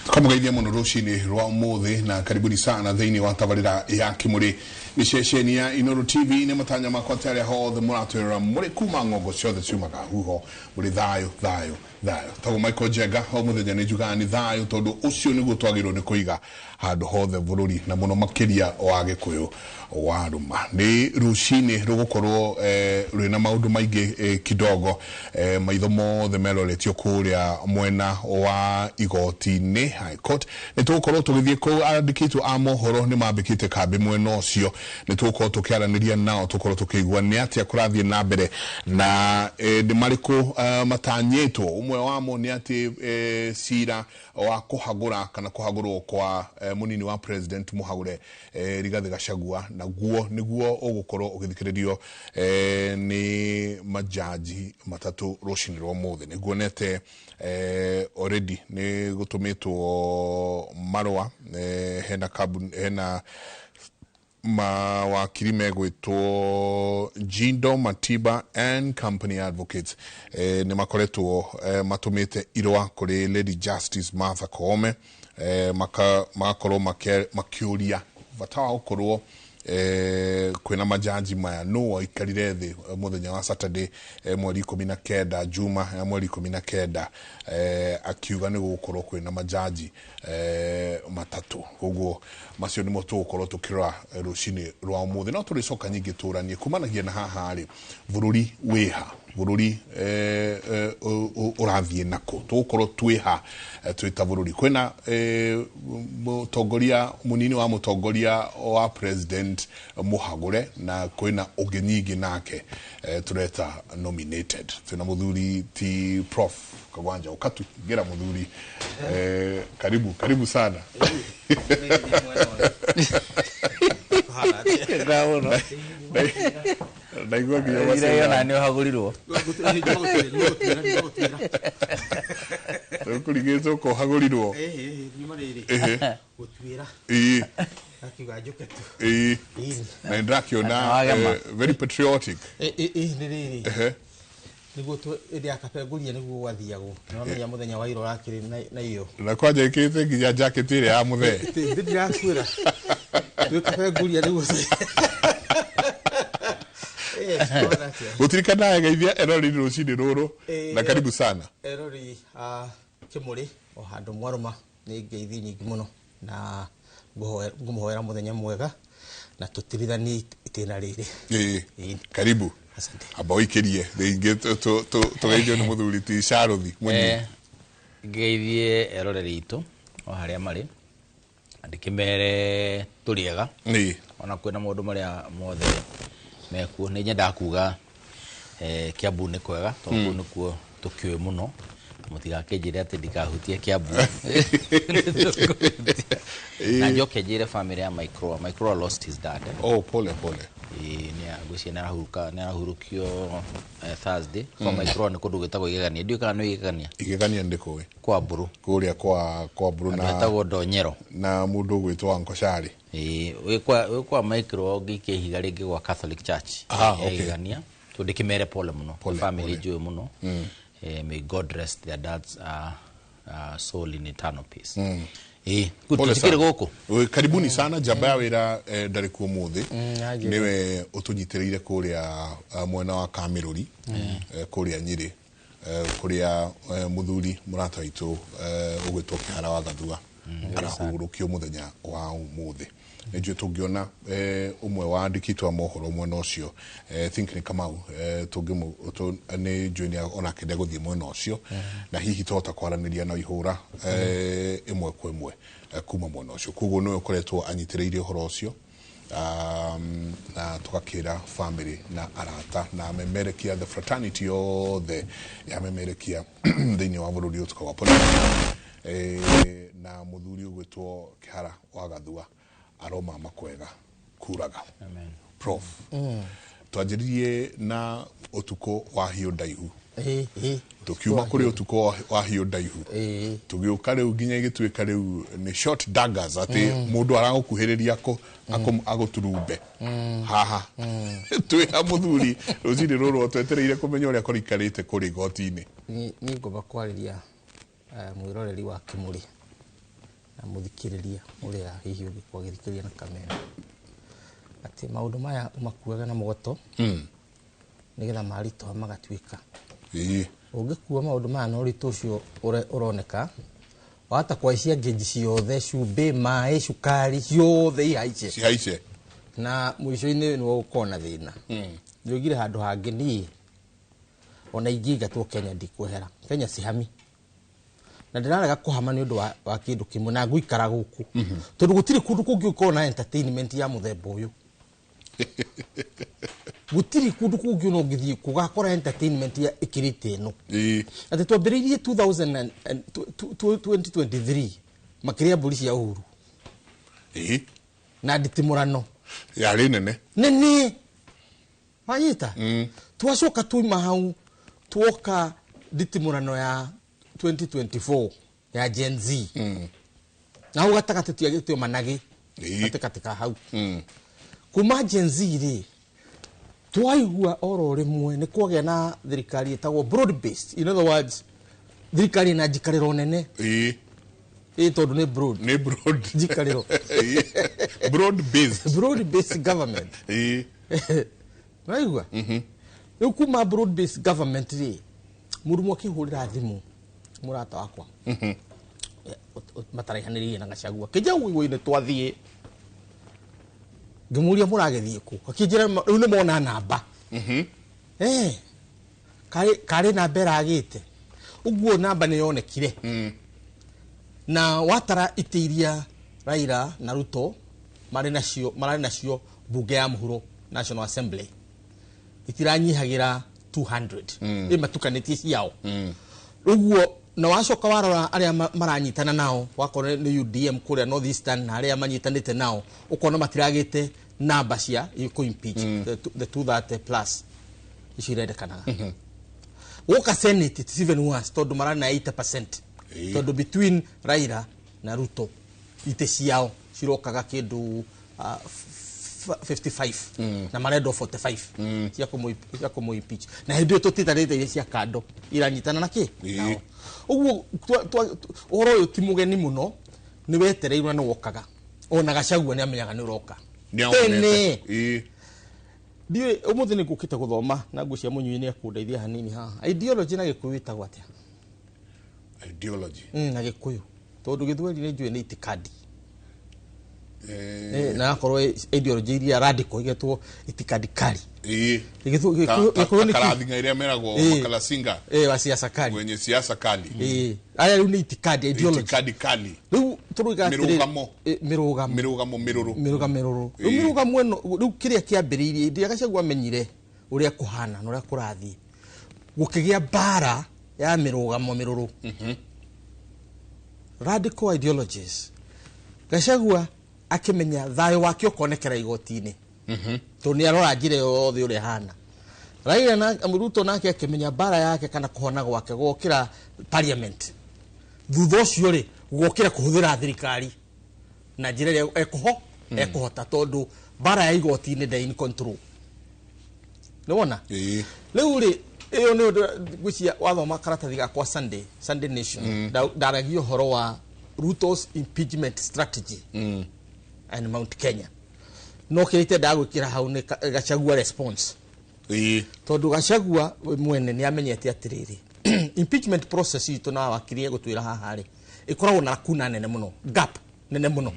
Tukamũgeithia mũno rũcinĩ rwa ũmũthĩ na karibuni sana thĩinĩ wa tabarĩra ya Kĩmũrĩ nĩ ceceni ya Inooro TV. Nĩ matanya makwa atĩ arĩa hothe mũratwĩrora mũrĩ kuma ng'ongo ciothe ciumaga huho mũrĩ thayũ thayũ thayũ. Tagwo Michael Njenga, o mũthenya nĩ njugaga nĩ thayũ tondũ ũcio nĩguo twagĩrĩirwo nĩ kũiga handũ hothe bũrũri na mũno makĩria wa Gĩkũyũ wa rũma. Nĩ rũcinĩ rũgũkorwo rwĩna maũndũ maingĩ kidogo, maitho mothe meroretio kũrĩa mwena wa igoti-inĩ High Court. Nĩ tũgũkorwo tũgĩthiĩ kũu, andĩkĩtwo a mohoro nĩ mambĩkĩte kambĩ mwena ũcio. Nĩ tũgũkorwo tũkĩaranĩria nao, tũkorwo tũkĩigua nĩ atĩa kũrathiĩ na mbere na nĩ marĩkũ matanyĩtwo. Ũmwe wamo nĩ atĩ cira wa kũhagũra kana kũhagũrwo kwa mũnini wa president mũhagũre Rigathĩ Gachagua, naguo nĩguo ũgũkorwo ũgĩthikĩrĩrio nĩ majaji matatũ rũcinĩ rwa ũmũthĩ. Nĩguonete already nĩ gũtũmĩtwo marũa, hena kambuni, hena mawakiri megwĩtwo Jindo Matiba and Company Advocates, nĩ makoretwo matũmĩte irũa kũrĩ Lady Justice Martha Koome, magakorwo makĩũria bata wa gũkorwo kwĩna majaji maya. Nũ waikarire thĩ mũthenya wa Saturday, mweri 19, Juma ya mweri 19, akiuga nĩ gũgũkorwo kwĩna majaji matatũ? Koguo macio nĩmo tũgũkorwo tũkĩrora rũcinĩ rwa ũmũthĩ. No tũrĩcoka nyingĩ tũranie kumanagia na haha rĩ, bũrũri wĩha, bũrũri ũrathiĩ nakũ, tũgũkorwo twĩha twĩ ta bũrũri. Kwĩna mũtongoria, mũnini wa mũtongoria wa president mũhagũre, na kwĩna ũngĩ nyingĩ nake tũreta nominated. Twĩna mũthuri ti Prof Kagwanja Ukatu ngĩra mũthuri, karibu karibu sana. Ngawũno. Ndaigua nginya Ira ona nĩ ũhagũrirwo. Kũrigĩtwo kũhagũrirwo. Nyuma rĩrĩ gũtuĩra akiuga njũke tu. Na nĩndĩrakĩona Wagema. Very patriotic. Nĩ rĩrĩ nĩguo hĩndĩ ya kabenguria nĩguo gwathiagwo, nĩwamenya mũthenya wa ira ũrakĩrĩ na iyo. Na kwanja ĩkĩrĩte nginya jacket ĩrĩa ya mũthee. Ndĩ ndirakwĩra twĩ kabenguria nĩguo. Wona atĩa? Gũtirikana geithia erori rũcinĩ rũrũ na karibu sana. Erori a Kĩmũrĩ o handũ mwarũma, nĩ ngeithi nyingĩ mũno na ngũmũhoera mũthenya mwega na tũtirithanie itĩna rĩrĩ. Karibu. Asante. Amba ũikĩrie rĩngĩ tũgeithio nĩ mũthuri ti Charũthi mũnini. Ngeithie eroreri itũ o harĩa marĩ na ndĩkĩmere tũrĩ ega ona kwĩna maũndũ marĩa mothe mekuo. Nĩ nyendaga kuga Kiambu nĩ kwega tondũ kũu nĩkuo tũkĩũĩ mũno. Mũtigakĩnjĩre atĩ ndikahutie Kiambu na njoke njĩre family ya Microa. Microa lost his dad. Oh, pole pole. Ĩĩ, ngwĩciria nĩ arahurũkio Thursday. Kwa Microa nĩ kũndũ gwĩtagwo Igegania, ndiũĩ kana nĩ Igegania. Igegania ndĩkũĩ. Kwa Mbũrũ. Kũrĩa kwa Mbũrũ. Andũ na etagwo Ndonyero. Na mũndũ ũgwĩtwo Ankocarĩ. Ĩĩ, wĩ kwa Microa ũngĩikia ihiga rĩngĩ gwa Catholic Church Ah, ya okay. Igegania. Tũndĩkĩmere pole mũno. Pole, family pole. njũĩ mũno. May God rest their dad's soul in eternal peace. Ĩĩ, good. Pole tũtikĩrĩ sana. gũkũ. Karibuni sana. Njamba ya wĩra ndarĩ kuo ũmũthĩ. Anjĩra. Nĩwe ũtũnyitĩrĩire kũrĩa mwena wa Kamĩrũri, kũrĩa Nyĩrĩ, kũrĩa mũthuri mũrata witũ ũgwĩtwo Kĩhara wa Gathua arahurũkio mũthenya wa ũmũthĩ. Nĩ njũĩ tũngĩona ũmwe wa andĩki a mohoro mwena ũcio, think nĩ Kamau, nĩ njũĩ nĩ onake ndegũthiĩ mwena ũcio na hihi twahota kwaranĩria na ihũra ĩmwe kwa ĩmwe kuma mwena ũcio. Koguo nĩwe ũkoretwo anyitĩrĩire ũhoro ũcio, na tũgakĩra family na arata na amemerekia, the fraternity yothe ya amemerekia thĩinĩ wa bũrũri ũyũ, tukauga pole na mũthuri ũgwĩtwo Kĩhara wa Gathua aromama kwega kuraga. Amen. Prof, twanjĩrĩrie na ũtukũ wa hiũ ndaihu. Ĩĩ, ĩĩ. Tũkiuma kũrĩ ũtukũ wa hiũ ndaihu, tũgĩũka rĩu nginya ĩgĩtuĩka rĩu nĩ short daggers, atĩ mũndũ aragũkuhĩrĩria agũturumbe haha. Twĩ ha mũthuri rũcinĩ rũrũ twetereire kũmenya ũrĩa kũraikarĩte kũrĩ igoti-inĩ. Niĩ ngomba kwarĩria mwĩroreri wa Kĩmũrĩ. Na mũthikĩrĩria ũrĩa hihi ũngĩkorwo agĩthikĩrĩria na kamera atĩ maũndũ maya ũmakuaga na mũgoto nĩgetha maritũha magatuĩka. Ũngĩkua maũndũ maya na ũritũ ũcio ũroneka wahota kũhaicia ngĩnji ciothe, cumbĩ, maĩ, cukari, ciothe ihaice. Cihaice. Na mũico-inĩ nĩ ũgũkorwo na thĩna. Nĩoigire handũ hangĩ niĩ ona ingĩingatwo Kenya ndikwehera. Kenya sihami. Na ndĩrarega kũhama nĩ ũndũ wa kĩndũ kĩmwe na ngũikara gũkũ. Tondũ gũtirĩ kũndũ kũngĩ ũkorwo na entertainment ya mũthemba ũyũ. Gũtirĩ kũndũ kũngĩ ona ũngĩthiĩ gũgakora entertainment ya ĩkĩrĩte ĩno. Atĩ twambĩrĩirie 2023 makĩrĩa mbũri cia Uhuru. Na nditimũrano. Yarĩ nene. Nene. Wanyita? Twacoka tuima hau tuoka nditimũrano ya 2024 ya Gen Z. Na hau gatagatĩ tiagĩtio managĩ. Gatagatĩ ka hau. Kuma Gen Z rĩ, twaigua oro rĩmwe nĩ kwagĩa na thirikari ĩtagwo broad based. In other words, thirikari ĩna njikarĩro nene. Tondũ nĩ broad. Nĩ broad. Njikarĩro. Broad based. Broad based government. Waigua? Rĩu kuma broad based government rĩ, mũndũ ũmwe akĩhũrĩra thimũ mũrata wakwa. Mataraihanĩrĩirie na Gachagua. Kĩnja ũguo-inĩ twathiĩ. Ngĩmũria mũragĩthiĩ kũ? Akĩnjĩra rĩu nĩ mona namba. Karĩ namba ĩragĩte. Ũguo namba nĩ yonekire. Na watara itĩ iria Raila na Ruto mararĩ nacio mbunge ya mũhuro National Assembly. Itiranyihagĩra 200. Ĩ matukanĩtie ciao. Ũguo na wacoka warora arĩa maranyitana nao, wakorwo nĩ UDM kũrĩa North Eastern na arĩa manyitanĩte nao, ũkona matiragĩte namba cia kũ impeach, the 230 plus icio irendekanaga. Gũka Senate it's even worse tondũ mararĩ na 80%. Tondũ between Raila na Ruto itĩ ciao cirokaga kĩndũ 55 na marendwo 45 cia kũmũ impeach. Na hĩndĩ ĩyo tũtitarĩte iria cia kando iranyitana na kĩ? Nao. Ũguo ũhoro ũyũ ti mũgeni mũno, nĩ wetereirwo na nĩ wokaga. Ona Gachagua nĩ amenyaga nĩ ũroka. Nĩ aonete. Tene. Ndiũĩ, ũmũthĩ nĩ ngũkĩte gũthoma na ngwĩciria mũnyui nĩ ekũndeithia hanini haha. Ideology na Gĩkũyũ ĩtagwo atĩa? Ideology. Na Gĩkũyũ. Tondũ Gĩthweri nĩ njũĩ nĩ itikadi. Na akorwo ideology iria radical igetwo itikadi kali. Gĩkũyũ nĩ kĩ? Karathinga iria meragwo makalasinga. Wa siasa kali. Wenye siasa kali. Aya rĩu nĩ itikadi, ideology. Itikadi kali. Rĩu tũrauga atĩrĩrĩ, Mĩrũgamo. Mĩrũgamo. Mĩrũgamo mĩrũrũ. Mĩrũgamo mĩrũrũ. Rĩu mĩrũgamo ĩno, rĩu kĩrĩa kĩambĩrĩirie, hĩndĩ ĩrĩa Gachagua amenyire ũrĩa kũhana na ũrĩa kũrathiĩ, gũkĩgĩa mbara ya mĩrũgamo mĩrũrũ. Radical ideologies. Gachagua akĩmenya thayũ wake ũkonekera igoti-inĩ. Tondũ nĩ arora njĩra yothe ũrĩa ĩhana. Raila na Ruto nake akĩmenya mbara yake kana kũhona gwake gũkĩra parliament. Thutha ũcio rĩ, gũkĩra kũhũthĩra thirikari na njĩra ĩrĩa ekũhota tondũ mbara ya igoti-inĩ ndarĩ in control. Nĩ wona? Rĩu rĩ, ĩyo nĩ ũndũ ngwĩciria wathoma karatathi gakwa Sunday Nation. Ndaragia ũhoro wa Ruto's impeachment strategy and Mount Kenya. No kĩrĩa itendaga gwĩkĩra hau nĩ Gachagua response. Tondũ Gachagua we mwene nĩ amenyete atĩrĩrĩ, impeachment process itũ na wakiri egũtwĩra haha rĩ, ĩkoragwo na lacuna nene mũno, gap nene mũno.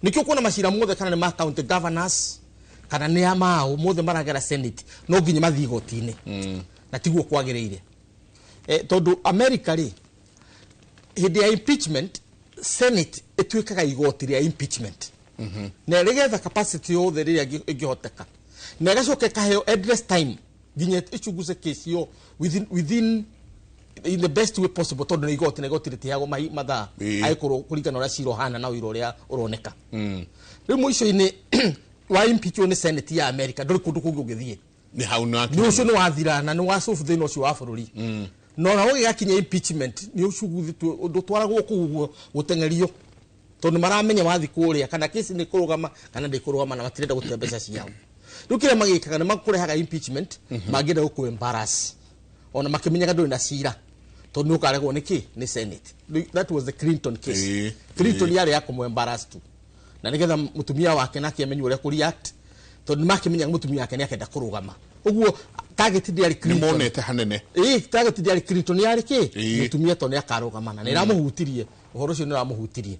Nĩkĩo kuona macira mothe kana nĩ ma county governors kana nĩ ya mao mothe maragera Senate, no nginya mathiĩ igoti-inĩ. Na tiguo kwagĩrĩire. Tondũ America rĩ, hĩndĩ ya impeachment, Senate ĩtuĩkaga igoti rĩa impeachment. Na rĩgetha capacity yothe rĩrĩa ĩngĩhoteka. Na ĩgacoka ĩkaheo endless time nginya ĩchunguze case ĩyo within in the best way possible, tondũ nĩ igoti, na igoti rĩtiheagwo mathaa agĩkorwo kũringana na ũrĩa cira ũhana na ũira ũrĩa ũroneka. Rĩu mũico-inĩ wa impeachment nĩ Senate ya America, ndũrĩ kũndũ kũngĩ ũngĩthiĩ. Nĩ hau nĩ Nĩ ũcio nĩ wathira na nĩ wasolve thĩna ũcio wa bũrũri. Na ona ũgĩgakinya impeachment nĩ ũcunguthĩtio, ndũtwaragwo kũu ũguo gũteng'erio, tondũ maramenya wathi kũrĩa kana kesi nĩ kũrũgama kana ndĩkũrũgama, na matirenda gũte mbeca ciao. Rĩu kĩrĩa magĩkaga nĩ makũrehaga impeachment, mangĩenda gũkũ embarrass ona makĩmenyaga ndũrĩ na cira, Tondũ nĩ ũkaregwo nĩ kĩ? Nĩ Senate. That was the Clinton case. Clinton yarĩ ya kũmũ embarrass tu na nĩgetha mũtumia wake nake amenye ũrĩa kũ react, tondũ nĩ makĩmenya mũtumia wake nĩ akenda kũrũgama. Ũguo target ndĩarĩ Nĩ Clinton. Monete hanene. Ĩĩ, target ndĩarĩ Clinton, yarĩ kĩ? Ĩĩ. Mũtumia, tondũ nĩ akarũgama na nĩ ĩramũhutirie, ũhoro ũcio nĩ ũramũhutirie.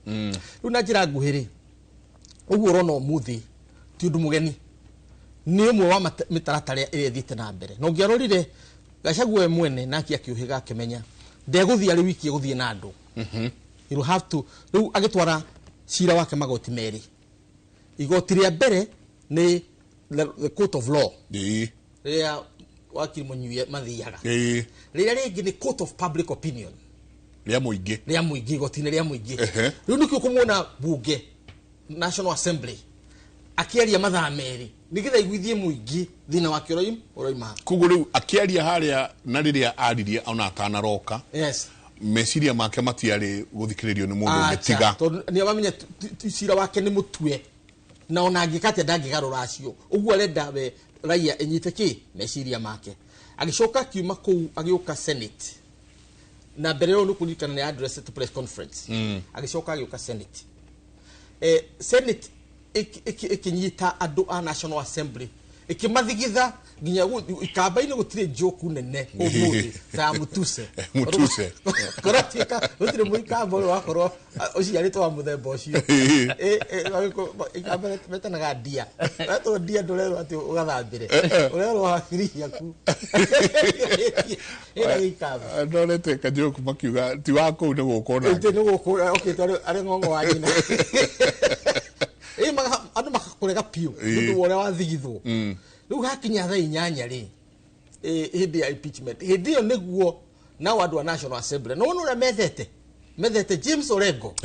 Rĩu na njĩra nguhĩ rĩ, ũguo ũrona ũmũthĩ ti ũndũ mũgeni, nĩ ũmwe wa mĩtaratara ĩrĩa ĩthiĩte na mbere. Na ũngĩarorire Gachagua we mwene nake akĩũhĩga, akĩmenya ndegũthiĩ arĩ wiki, egũthiĩ na andũ. You have to rĩu agĩtwara cira wake magoti merĩ. Igoti rĩa mbere nĩ the court of law, rĩrĩa wakiri Mũnyuie mathiaga. Rĩrĩa rĩngĩ nĩ court of public opinion. Rĩa mũingĩ. Rĩa mũingĩ, igoti-inĩ rĩa mũingĩ. Rĩu nĩkĩo kũmuona bunge, National Assembly, akĩaria mathaa 2 nĩgetha iguithie mũingĩ thĩna wake ũroima. Koguo rĩu akĩaria harĩa na rĩrĩa aririe ona atanaroka, meciria make matiarĩ gũthikĩrĩrio nĩ mũndũ ũngĩ tiga Tondũ nĩ amamenya cira wake nĩ mũtue, na ona angĩka atĩa ndangĩgarũra acio. Ũguo arenda we raia ĩnyite kĩ meciria make. Agĩcoka akiuma kũu agĩũka Senate, na mbere ĩyo nĩ kũririkana nĩ address press conference. Agĩcoka agĩũka Senate. Senate ĩkĩnyita andũ a National Assembly, ĩkĩmathigitha nginya ikamba-inĩ. Gũtirĩ njoku nene ũmũthĩ ta ya Mutuse. Mutuse. Kũratuĩka gũtirĩ mũikamba ũyũ wakorwo ũciarĩtwo wa mũthemba ũcio. Ikamba metanaga ndia, wetwo ndia ndũrerwo atĩ ũgathambĩre, ũrerwo hakiri ciaku ĩna gĩikamba. Ndorete kajoku makiuga ti wa kũu nĩ gũkũ Ĩtĩ nake. Nĩ gũkũ okĩte arĩ ng'ong'o wa nyina. Ĩ, andũ makakũrega biũ nĩ ũndũ wa ũrĩa wathigithwo. Rĩu hakinya thaa 8 rĩ, hĩndĩ ya impeachment, hĩndĩ ĩyo nĩguo nao andũ a National Assembly no ũrĩa methete James Orengo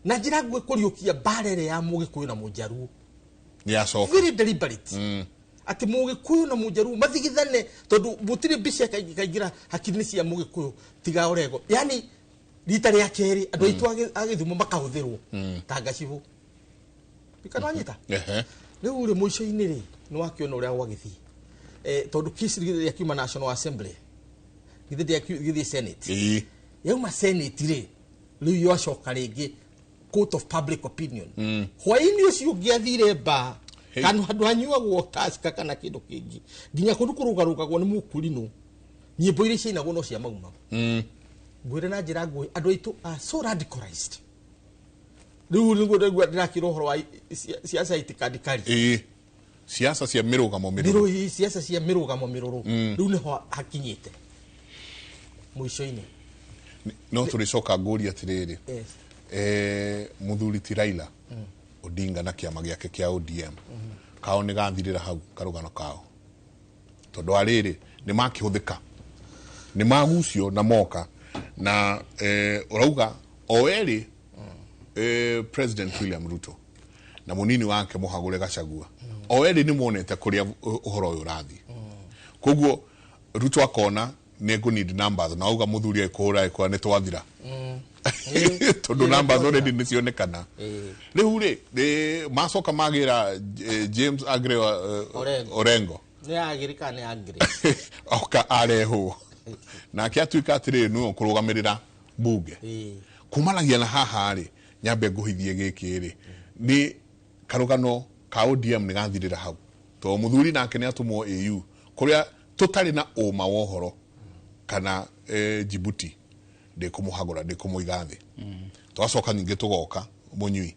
na njĩra nguhĩ kũriũkia mbara ĩrĩa ya Mũgĩkũyũ na Mũnjaruo. Nĩ yacoka. Very deliberate atĩ Mũgĩkũyũ na Mũnjaruo mathigithane, tondũ gũtirĩ mbica ĩkaingĩra hakiri-inĩ cia Mũgĩkũyũ tiga Orengo. Yani rita rĩa kerĩ andũ aitũ a Gĩthumo makahũthĩrwo ta ngacibũ ikanwanyita. Rĩu rĩ, mũico-inĩ rĩ, nĩ wakĩona ũrĩa gwagĩthiĩ, tondũ kesi githĩ yakiuma National Assembly, githĩ gĩthiĩ Senate? Yauma Senate rĩ, rĩu yacoka rĩngĩ court of public opinion. Hwaĩ-inĩ ũcio ũngĩ athire ba kana handũ hanyuagwo taska kana kĩndũ kĩngĩ, nginya kũndũ kũrũgarũgagwo nĩ mũkũrinũ, nyĩmbo iria ciainagwo no cia Mau Mau. Ngwĩre na njĩra nguhĩ, andũ aitũ are so radicalized. Rĩu nĩguo ndaigua ndĩrakĩra ũhoro wa siasa ya itikadi kali. Ĩĩ, siasa cia mĩrũgamo mĩrũrũ. Mĩrũ, siasa cia mĩrũgamo mĩrũrũ. Rĩu nĩho hakinyĩte mũico-inĩ. No tũrĩcoka ngũria atĩrĩrĩ, mũthuri ti Raila Odinga na kĩama gĩake kĩa ODM kao nĩ gathirĩra hau karũgano kao, tondũ arĩrĩ nĩ makĩhũthĩka, nĩ magucio na moka na ũrauga o erĩ, President William Ruto na mũnini wake mũhagũre Gachagua, o erĩ nĩ monete kũrĩa ũhoro ũyũ ũrathiĩ. Koguo Ruto akona nĩ ngũ need numbers, na auga mũthuri ekũhũra ekũra nĩ twathira, tondũ numbers already nĩ cionekana. Rĩu rĩ macoka magĩra James Agre Orengo. Orengo. Nĩ agĩrĩ kana nĩ angĩrĩ? Oka arehwo nake atuĩka atĩrĩrĩ nĩwe ũkũrũgamĩrĩra bunge. Kumanagia na haha rĩ, nyambe ngũhithie gĩkĩ rĩ, nĩ karũgano ka ODM nĩ gathirĩra hau, tondũ mũthuri nake nĩ atũmwo AU kũrĩa tũtarĩ na ũma wa ũhoro kana Djibouti ndĩkũmũhagũra, ndĩkũmũiga thĩ. Twacoka ningĩ tũgoka mũnyui,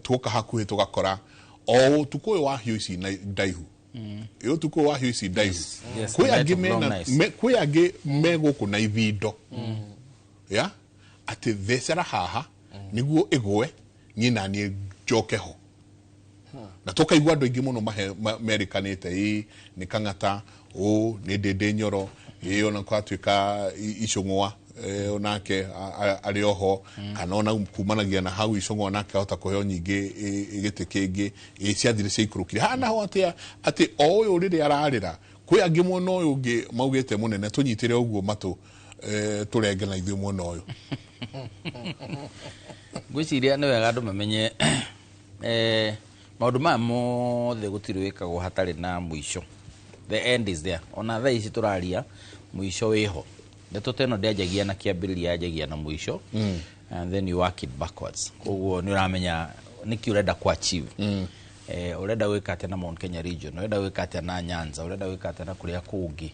tuoka hakuhĩ tũgakora o ũtukũ ũyũ wa hiũ ici ndaihu, ĩ ũtukũ ũyũ wa hiũ ici ndaihu, kwĩ The night angĩ of long mena nights. kwĩ angĩ me gũkũ na ithindo ya atĩ thecera haha nĩguo ĩgwe niĩ na niĩ njoke ho, na tũkaigua andũ aingĩ mũno merĩkanĩte, ĩ nĩ Kang'ata, ũ nĩ Ndĩndĩ Nyoro, ĩ ona kwatuĩka Icũng'wa, onake arĩ oho, kana ona kumanagia na hau Icũng'wa nake ahota kũheo nyingĩ gĩtĩ kĩngĩ. Ĩ ciathire ciaikũrũkire haha naho atĩa, atĩ o ũyũ rĩrĩa ararĩra kwĩ angĩ mwena ũyũ ũngĩ maugĩte mũnene tũnyitĩre ũguo matũ, tũrenge na ithuĩ mwena ũyũ. Ngwĩciria nĩ wega andũ mamenye maũndũ maya mothe gũtirĩ wĩkagwo hatarĩ na mũico. The end is there. Ona thaa ici tũraria, mũico wĩho. Ndeto ta ĩno ndĩanjagia na kĩambĩrĩria, yanjagia na mũico, and then you work it backwards. Koguo nĩ ũramenya nĩkĩ ũrenda ku achieve, ũrenda gwĩka atĩa na Mount Kenya region, ũrenda gwĩka atĩa na Nyanza, ũrenda gwĩka atĩa na kũrĩa kũngĩ,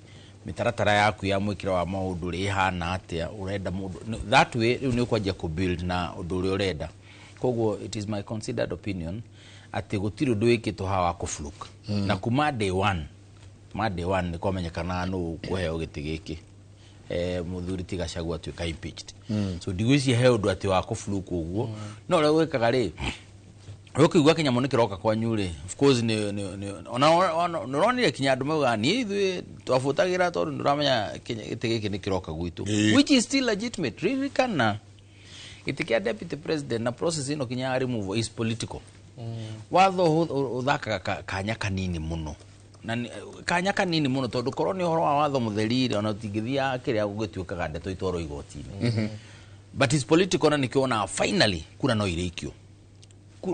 mĩtaratara yaku ya mwĩkĩre wa maũndũ rĩ ĩhana atĩa, ũrenda mũndũ that way. Rĩu nĩ ũkwanjia kũ build na ũndũ ũrĩa ũrenda. Koguo it is my considered opinion atĩ gũtirĩ ũndũ wĩkĩtwo haha wa kũfluke, na kuma day one, ma day one nĩ kwamenyekana nũ kũheo gĩtĩ gĩkĩ, mũthuri ti Gachagua atuĩka impeached. So ndigwĩciria he ũndũ atĩ wa kũfluke ũguo. No ũrĩa gwĩkaga rĩ, ũkĩigua kĩnyamũ nĩ kĩroka kwanyu rĩ, of course nĩ ona nĩ ũronire kinya andũ maugaga niĩ ithuĩ twabũtagĩra tondũ nĩ ũramenya gĩtĩ gĩkĩ nĩ kĩroka gwitũ, which is still legitimate. Ririkana gĩtĩ kĩa deputy president na process ĩno kinya ya removal is political. Watho ũthakaga kanya kanini mũno na kanya kanini mũno, tondũ korwo nĩ ũhoro wa watho mũtheri rĩ, ona ũtingĩthiaga kĩrĩa gũgĩtuĩkaga ndeto itwarwo igoti-inĩ, but is political, na nĩkĩo wonaga finally kura no irĩikio.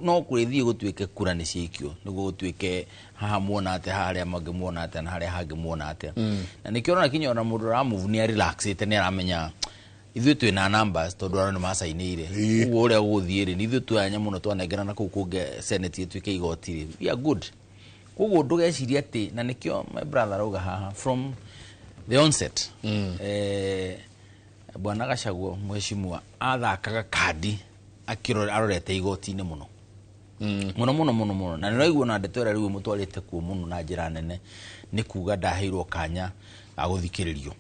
No kũrĩthiĩ gũtuĩke kura nĩ ciaikio nĩguo gũtuĩke haha muona atĩa, haha harĩa mangĩ muona atĩa, na harĩa hangĩ muona atĩa. Na nĩkĩo ũrona kinya ona mũndũ ũramove nĩ arelaxĩte, nĩ aramenya ithuĩ twĩna numbers tondũ arĩa nĩ macainĩire. Ũguo ũrĩa gũgũthiĩ rĩ, nĩ ithuĩ tuoya mũno twanengerana kũu kũngĩ senate ĩtuĩke igoti rĩ, we are good. Koguo ndũgecirie atĩ, na nĩkĩo my brother arauga haha from the onset, bwana Gachagua mheshimiwa athakaga kandi arorete igoti-inĩ mũno mũno mũno mũno mũno, na nĩraigua na ndeto ĩrĩa rĩu ĩmũtwarĩte kuo mũno na njĩra nene nĩ kuga ndaheirwo kanya ga gũthikĩrĩrio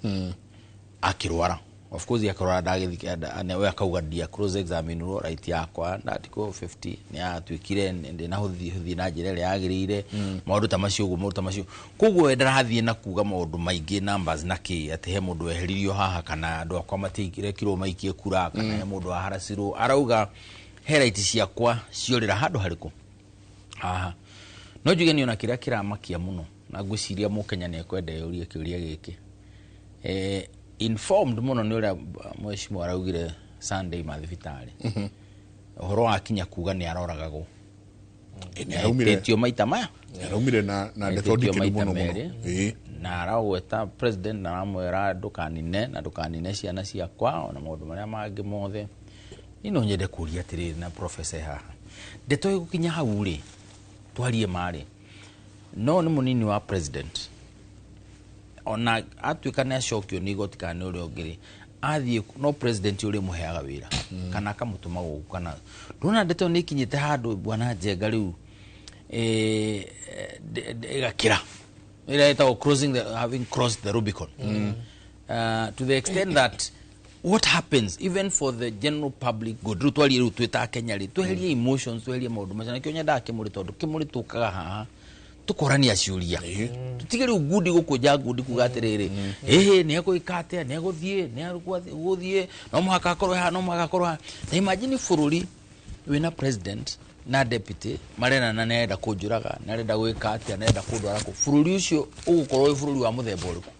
akĩrwara. Of course akĩrwara ndagĩthikĩ, we akauga ndia cross examine right yakwa na article 50 nĩ yatuĩkire ndĩnahũthie na njĩra ĩrĩa yagĩrĩire, maũndũ ta macio ũguo, maũndũ ta macio. Koguo we ndarathiĩ na kuga maũndũ maingĩ, numbers na kĩ, atĩ he mũndũ weheririo haha kana andũ akwa matirekirwo maikie kura kana he mũndũ waharacirwo. Arauga he right ciakwa ciorĩra handũ harĩkũ haha. No njuge nĩ ona kĩrĩa kĩramakia mũno, na ngwĩciria mũkenya nĩ ekwenda yũrie kĩũria gĩkĩ, informed mũno nĩ ũrĩa mheshimiwa araugire Sunday mathibitarĩ, ũhoro wa kinya kuga nĩ aroragagwo. Nĩ araumire. Ĩtĩtio maita maya. Araumire na ndeto Ĩtĩtio ndikĩru maita mũno mũno. merĩ. Na aragweta president na aramwĩra ndũkanine na ndũkanine ciana ciakwa ona maũndũ marĩa mangĩ mothe. Niĩ no nyende kũria atĩrĩrĩ na professor haha, ndeto ĩgũkinya hau rĩ, twarie marĩ no nĩ mũnini wa president, ona atuĩka nĩ acokio nĩ igoti kana nĩ ũrĩa ũngĩ rĩ, athiĩ no president ũrĩa mũheaga wĩra kana akamũtũma gũkũ, kana ndona ndeto nĩ ikinyĩte handũ bwana Njenga rĩu ĩgakĩra ĩrĩa ĩtagwo crossing the, having crossed the Rubicon, to the extent that what happens even for the general public good. Rĩu twarie rĩu twĩ ta Kenya rĩ, tweherie emotions, tweherie maũndũ macio. Nakĩo nyendaga kĩmũrĩ, tondũ kĩmũrĩ tũkaga haha tũkorania ciũria, tutige rĩu ngundi gũkũnja ngundi kuga atĩrĩrĩ, ĩhĩ nĩ egwĩka atĩa, nĩ egũthiĩ, nĩ egũthiĩ, no mũhaka akorwo haha, no mũhaka akorwo haha. Ta imagine bũrũri wĩna president na deputy marerana nĩ arenda kũnjũraga, nĩ arenda gwĩka atĩa, nĩ arenda kũndwara kũ. Bũrũri ũcio ũgũkorwo wĩ bũrũri wa mũthemba ũrĩkũ?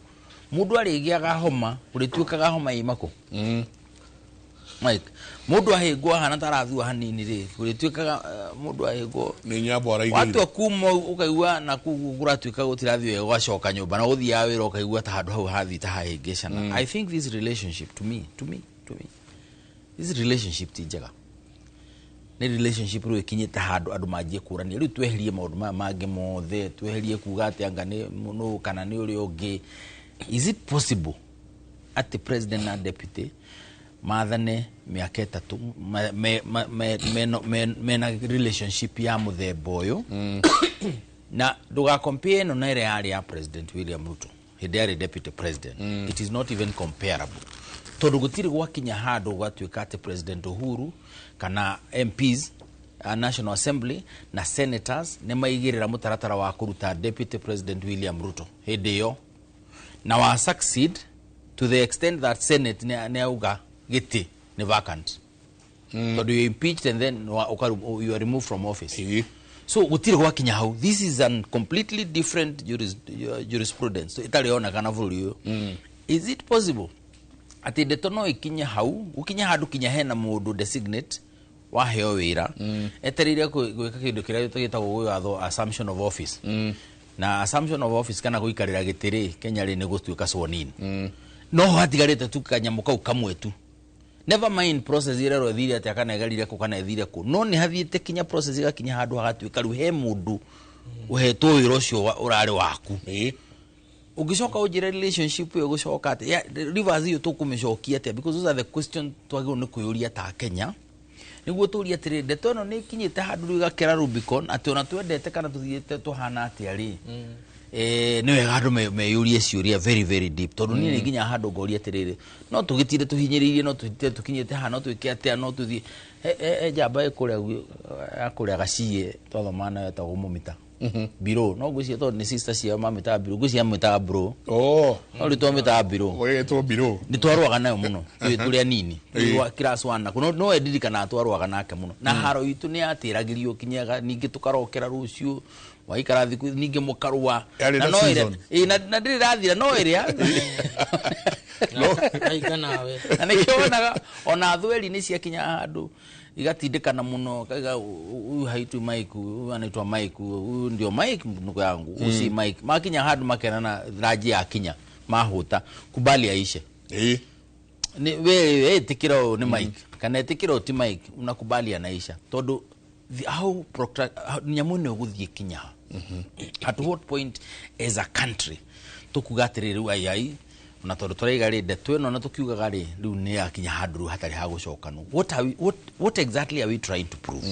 Mũndũ arĩgĩaga homa, ũrĩtuĩkaga homa ĩma kũ? Mike, mũndũ ahĩngwo ahana ta arathua hanini rĩ, ũrĩtuĩkaga mũndũ ahĩngwo Nĩ nyambo araigĩire. Watua kuma ũkaigua na kũu kũratuĩka gũtirathiĩ wega, ũgacoka nyũmba na gũthiaga wĩra ũkaigua ta handũ hau hathiĩ ta hahĩngĩcana. I think this relationship, to me this relationship ti njega. Nĩ relationship rĩu ĩkinyĩte handũ andũ manjie kũrania. Rĩu tweherie maũndũ maya mangĩ mothe, tweherie kuga atĩ anga nĩ nũ kana nĩ ũrĩa ũngĩ. Is it possible atĩ president na deputy mathane mĩaka 3 mena relationship ya mũthemba ũyũ? Na ndũgakompare ĩno na ĩrĩa yarĩ ya President William Ruto hĩndĩ yarĩ deputy president. It is not even comparable, tondũ gũtirĩ gwakinya handũ gwatuĩka atĩ President Uhuru kana MPs, National Assembly na senators nĩ maigĩrĩra mũtaratara wa kũruta deputy president William Ruto hĩndĩ ĩyo na wa succeed to the extent that senate nĩ auga gĩtĩ nĩ vacant, tondũ you impeached and then you are removed from office. So gũtirĩ gwakinya hau. This is an completely different jurisprudence ĩtarĩ yonekana bũrũri ũyũ. Is it possible atĩ ndeto no ĩkinye hau, gũkinye handũ kinya hena mũndũ designate waheo wĩra etereire gwĩka kĩndũ kĩrĩa gĩtagwo gwĩwathwo assumption of office? Na assumption of office kana gũikarĩra gĩtĩ rĩ, Kenya rĩ, nĩ gũtuĩka sworn in. No hatigarĩte tu kanyamũ kau kamwe tu. Never mind process ĩrĩa ĩthire atĩa, kana ĩgerire kũ, kana ĩthire kũ, no nĩ hathiĩte kinya process ĩgakinya handũ hagatuĩka rĩu he mũndũ ũhetwo wĩra ũcio ũrarĩ waku. Ũngĩcoka ũnjĩre relationship ĩyo ĩgũcoka atĩa reverse ĩyo tũkũmĩcokia atĩa? Because those are the question twagĩrĩirwo nĩ kwĩyũria ta Kenya, nĩguo tũrie atĩrĩrĩ, ndeto ĩno nĩ ĩkinyĩte handũ rĩu ĩgakĩra Rubicon, atĩ ona twendete kana tũthiĩte tũhana atĩa rĩ, nĩ wega andũ meyũrie ciũria very very deep, tondũ niĩ nĩ nginya handũ ngoria atĩrĩrĩ, no tũgĩtinde tũhinyĩrĩirie, no tũtinde tũkinyĩte haha, no twĩke atĩa, no tũthiĩ he njamba ĩ kũrĩa ya kũrĩa gaciĩ twathomaga nayo ĩtagwo Mũmita Biro, no ngwĩciria tondũ nĩ sister ciao mamĩtaga Biro, ngwĩciria mamĩtaga bro. Oh. No rĩu twamĩtaga Biro. Wetwo Biro. Nĩ twarũaga nayo mũno twĩ anini, twĩ class 1 na no ndirikanaga twarũaga nake mũno, na haro itũ nĩ yatĩragĩrio kinyaga, ningĩ tũkarokera rũciũ, waikara thikũ ningĩ mũkarũa. Yarĩ na na no ĩrĩa season. Ĩ, na ndĩrĩ rathira no ĩrĩa Aika nawe. Na nĩkĩo wonaga ona thweri nĩ ciakinya handũ igatindĩkana mũno, kaiga huyu haitwi Mike, huyu anaitwa Mike, huyu ndio Mike ndugu yangu, huyu si Mike. Makinya handũ makenana ranji yakinya mahũta, kubali aishe. Ni we ĩtĩkĩra ũyũ nĩ Mike kana ĩtĩkĩra ũyũ ti Mike, unakubali anaisha, tondũ how nyamũ ĩno ĩgũthiĩ kinya ha? At what point as a country tũkuga atĩrĩrĩ, rĩu ai ai, ona tondũ tũraiga rĩ, ndeto ĩno na tũkiugaga rĩ, rĩu nĩ yakinya handũ rĩu hatarĩ ha gũcokanwo. What exactly are we trying to prove?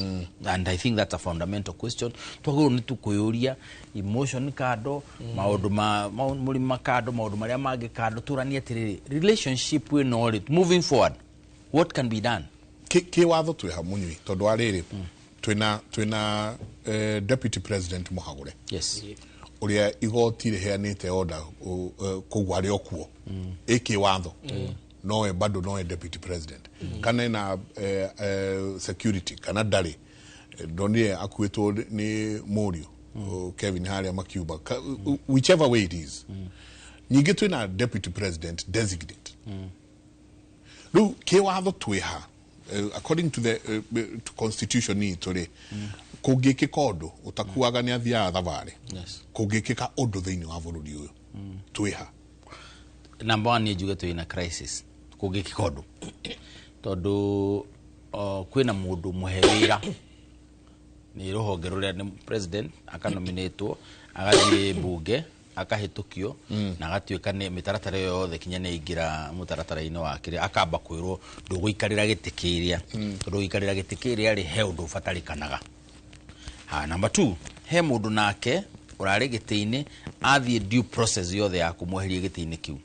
And I think that's a fundamental question twagĩrĩirwo nĩ tũkwĩyũria. Emotion kando, maũndũ ma mũrima kando, maũndũ marĩa mangĩ kando, tũranie atĩrĩrĩ, relationship ĩno rĩ, moving forward, what can be done? Kä watho twä ha munyui, tondå wa rä rä twĩna deputy president mũhagũre, ũrĩa igoti rĩheanĩte order, koguo arĩ o kuo ĩ kĩwatho nowe bado nowe deputy president, kana ena security kana ndarĩ. Ndonire akuĩtwo nĩ mũriũ Kevin harĩa makiuba. Whichever way it is, ningĩ twĩna deputy president designate. Rĩu kĩwatho twĩha according to the to constitution itũ rĩ, kũngĩkĩka ũndũ ũtakuaga nĩ athiaga thabarĩ, kũngĩkĩka ũndũ thĩinĩ wa bũrũri ũyũ, twĩha? Number one, niĩ njuge twĩna crisis kũngĩkĩka ũndũ, tondũ kwĩna mũndũ mũhe wĩra nĩ rũhonge rũrĩa nĩ president, akanominatwo, agathiĩ mbunge, akahĩtũkio, na agatuĩka nĩ mĩtaratara ĩyo yothe kinya nĩ aingĩra mũtaratara-inĩ wa kĩrĩa, akamba kwĩrwo ndũgũikarĩra gĩtĩ kĩrĩa, tondũ gũikarĩra gĩtĩ kĩrĩa rĩ, he ũndũ ũbatarĩkanaga. Ha, number two, he mũndũ nake ũrarĩ gĩtĩ-inĩ, athiĩ due process yothe ya kũmweheria gĩtĩ-inĩ kĩu,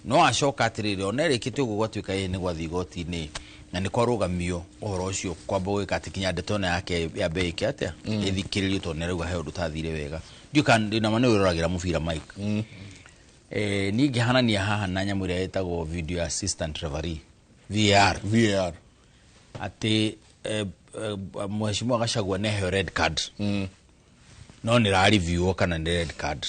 no acoka atĩrĩrĩ, ona ĩrĩkĩte ũguo gwatuĩka ĩ nĩ gwathiĩ igoti-inĩ na nĩ kwarũgamio ũhoro ũcio, kwamba gwĩka atĩ kinya ndeto ĩno yake yambe ĩke atĩa, ĩthikĩrĩrio, tondũ nĩ arauga he ũndũ ũtathire wega. Ndiũ kana ndĩna nĩ wĩroragĩra mũbira, Mike. Niĩ ngĩhanania haha na nyamũ ĩrĩa ĩtagwo video assistant referee, VAR. VAR. Atĩ mheshimiwa Gachagua nĩaheo red card, no nĩ rareview kana nĩ red card,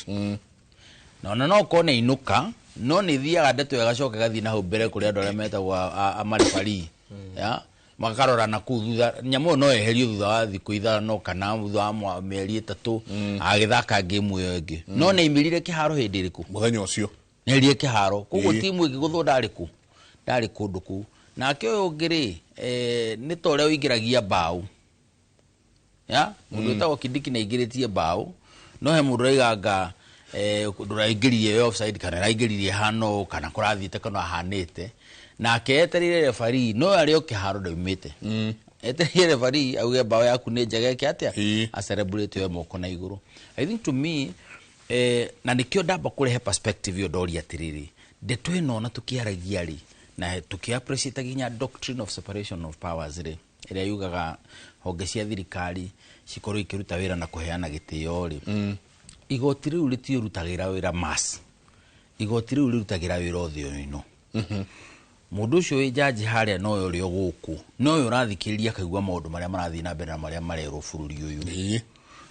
na ona no korwo nĩ ainũka, no nĩ thiaga ndeto ĩyo ĩgacoka ĩgathiĩ na hau mbere kũrĩ andũ arĩa metagwo amarefarii ya makarora na kũu thutha. Nyamũ ĩyo no eherio thutha wa thikũ 5 kana thutha wa mĩeri 3 agĩthaka game ĩyo ĩngĩ, no nĩ aimĩrire kĩharo hĩndĩ ĩrĩkũ? Mũthenya ũcio. Nĩerie kĩharo, koguo timu ĩngĩgũthwo ndarĩ kũ, ndarĩ kũndũ kũu. Nake ũyũ ũngĩ rĩ, nĩ ta ũrĩa ũingĩragia mbaũ ya mũndũ wĩtagwo Kindiki nĩ aingĩrĩtie mbaũ, no he mũndũ ũraiganga ndũraingĩririe offside kana ĩraingĩririe hano kana kũrathiĩte kana ahanĩte, nake etereire referee, no arĩ o kĩharo ndaumĩte, etereire referee auge mbaũ yaku nĩ njega, ĩke atĩa, a celebrate yo moko na igũrũ. I think to me, na nĩkĩo ndamba kũrehe perspective ĩyo, ndoria atĩrĩrĩ, ndeto ĩno na tũkĩaragia rĩ, na tũkĩ appreciate nginya doctrine of separation of powers rĩ, ĩrĩa yugaga honge cia thirikari cikorwo ikĩruta wĩra na kũheana gĩtĩo rĩ, igoti rĩu rĩtiũrutagĩra wĩra mass, igoti rĩu rĩrutagĩra wĩra ũthio-inĩ. Mũndũ ũcio wĩ jaji harĩa nowe ũrĩa gũkũ, nowe ũrathikĩrĩria akaigua maũndũ marĩa marathiĩ na mbere na marĩa marerwo bũrũri ũyũ,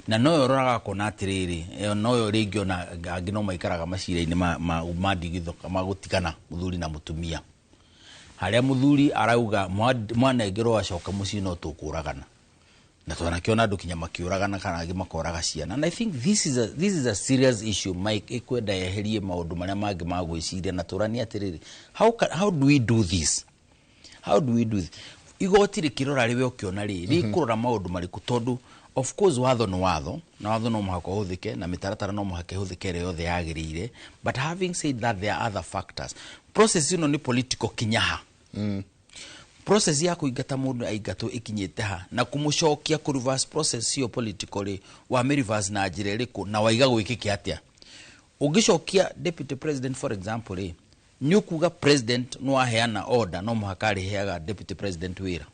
na nowe ũroraga akona atĩrĩrĩ, nowe rĩngĩ ona angĩ no maikaraga macira-inĩ ma ndigithũ, ma gũtigana mũthuri na mũtumia, harĩa mũthuri arauga mwanengerwo acoka mũciĩ no tũkũragana. Na twanakiona andũ kinya makĩũragana kana angĩ makoraga ciana. And I think this is a serious issue, Mike, ĩkwenda yeherie maũndũ marĩa mangĩ ma gwĩciria na tũranie atĩrĩrĩ, how do we do this? How do we do this? Igoti rĩkĩrora rĩwe ũkĩona rĩ rĩkũrora maũndũ marĩkũ? Tondũ of course watho nĩ watho, na watho no mũhaka ũhũthĩke, na mĩtaratara no mũhaka ĩhũthĩke ĩrĩa yothe yagĩrĩire. But having said that, there are other factors. Process ĩno nĩ political kinya ha? Process ya kũingata mũndũ aingatwo ĩkinyĩte ha? Na kũmũcokia, kũ reverse process ĩyo political rĩ, wamĩ reverse na njĩra ĩrĩkũ? Na waiga gwĩkĩke atĩa ũngĩcokia deputy president, for example rĩ? Nĩ ũkuga president no aheana order, no mũhaka arĩheaga deputy president wĩra?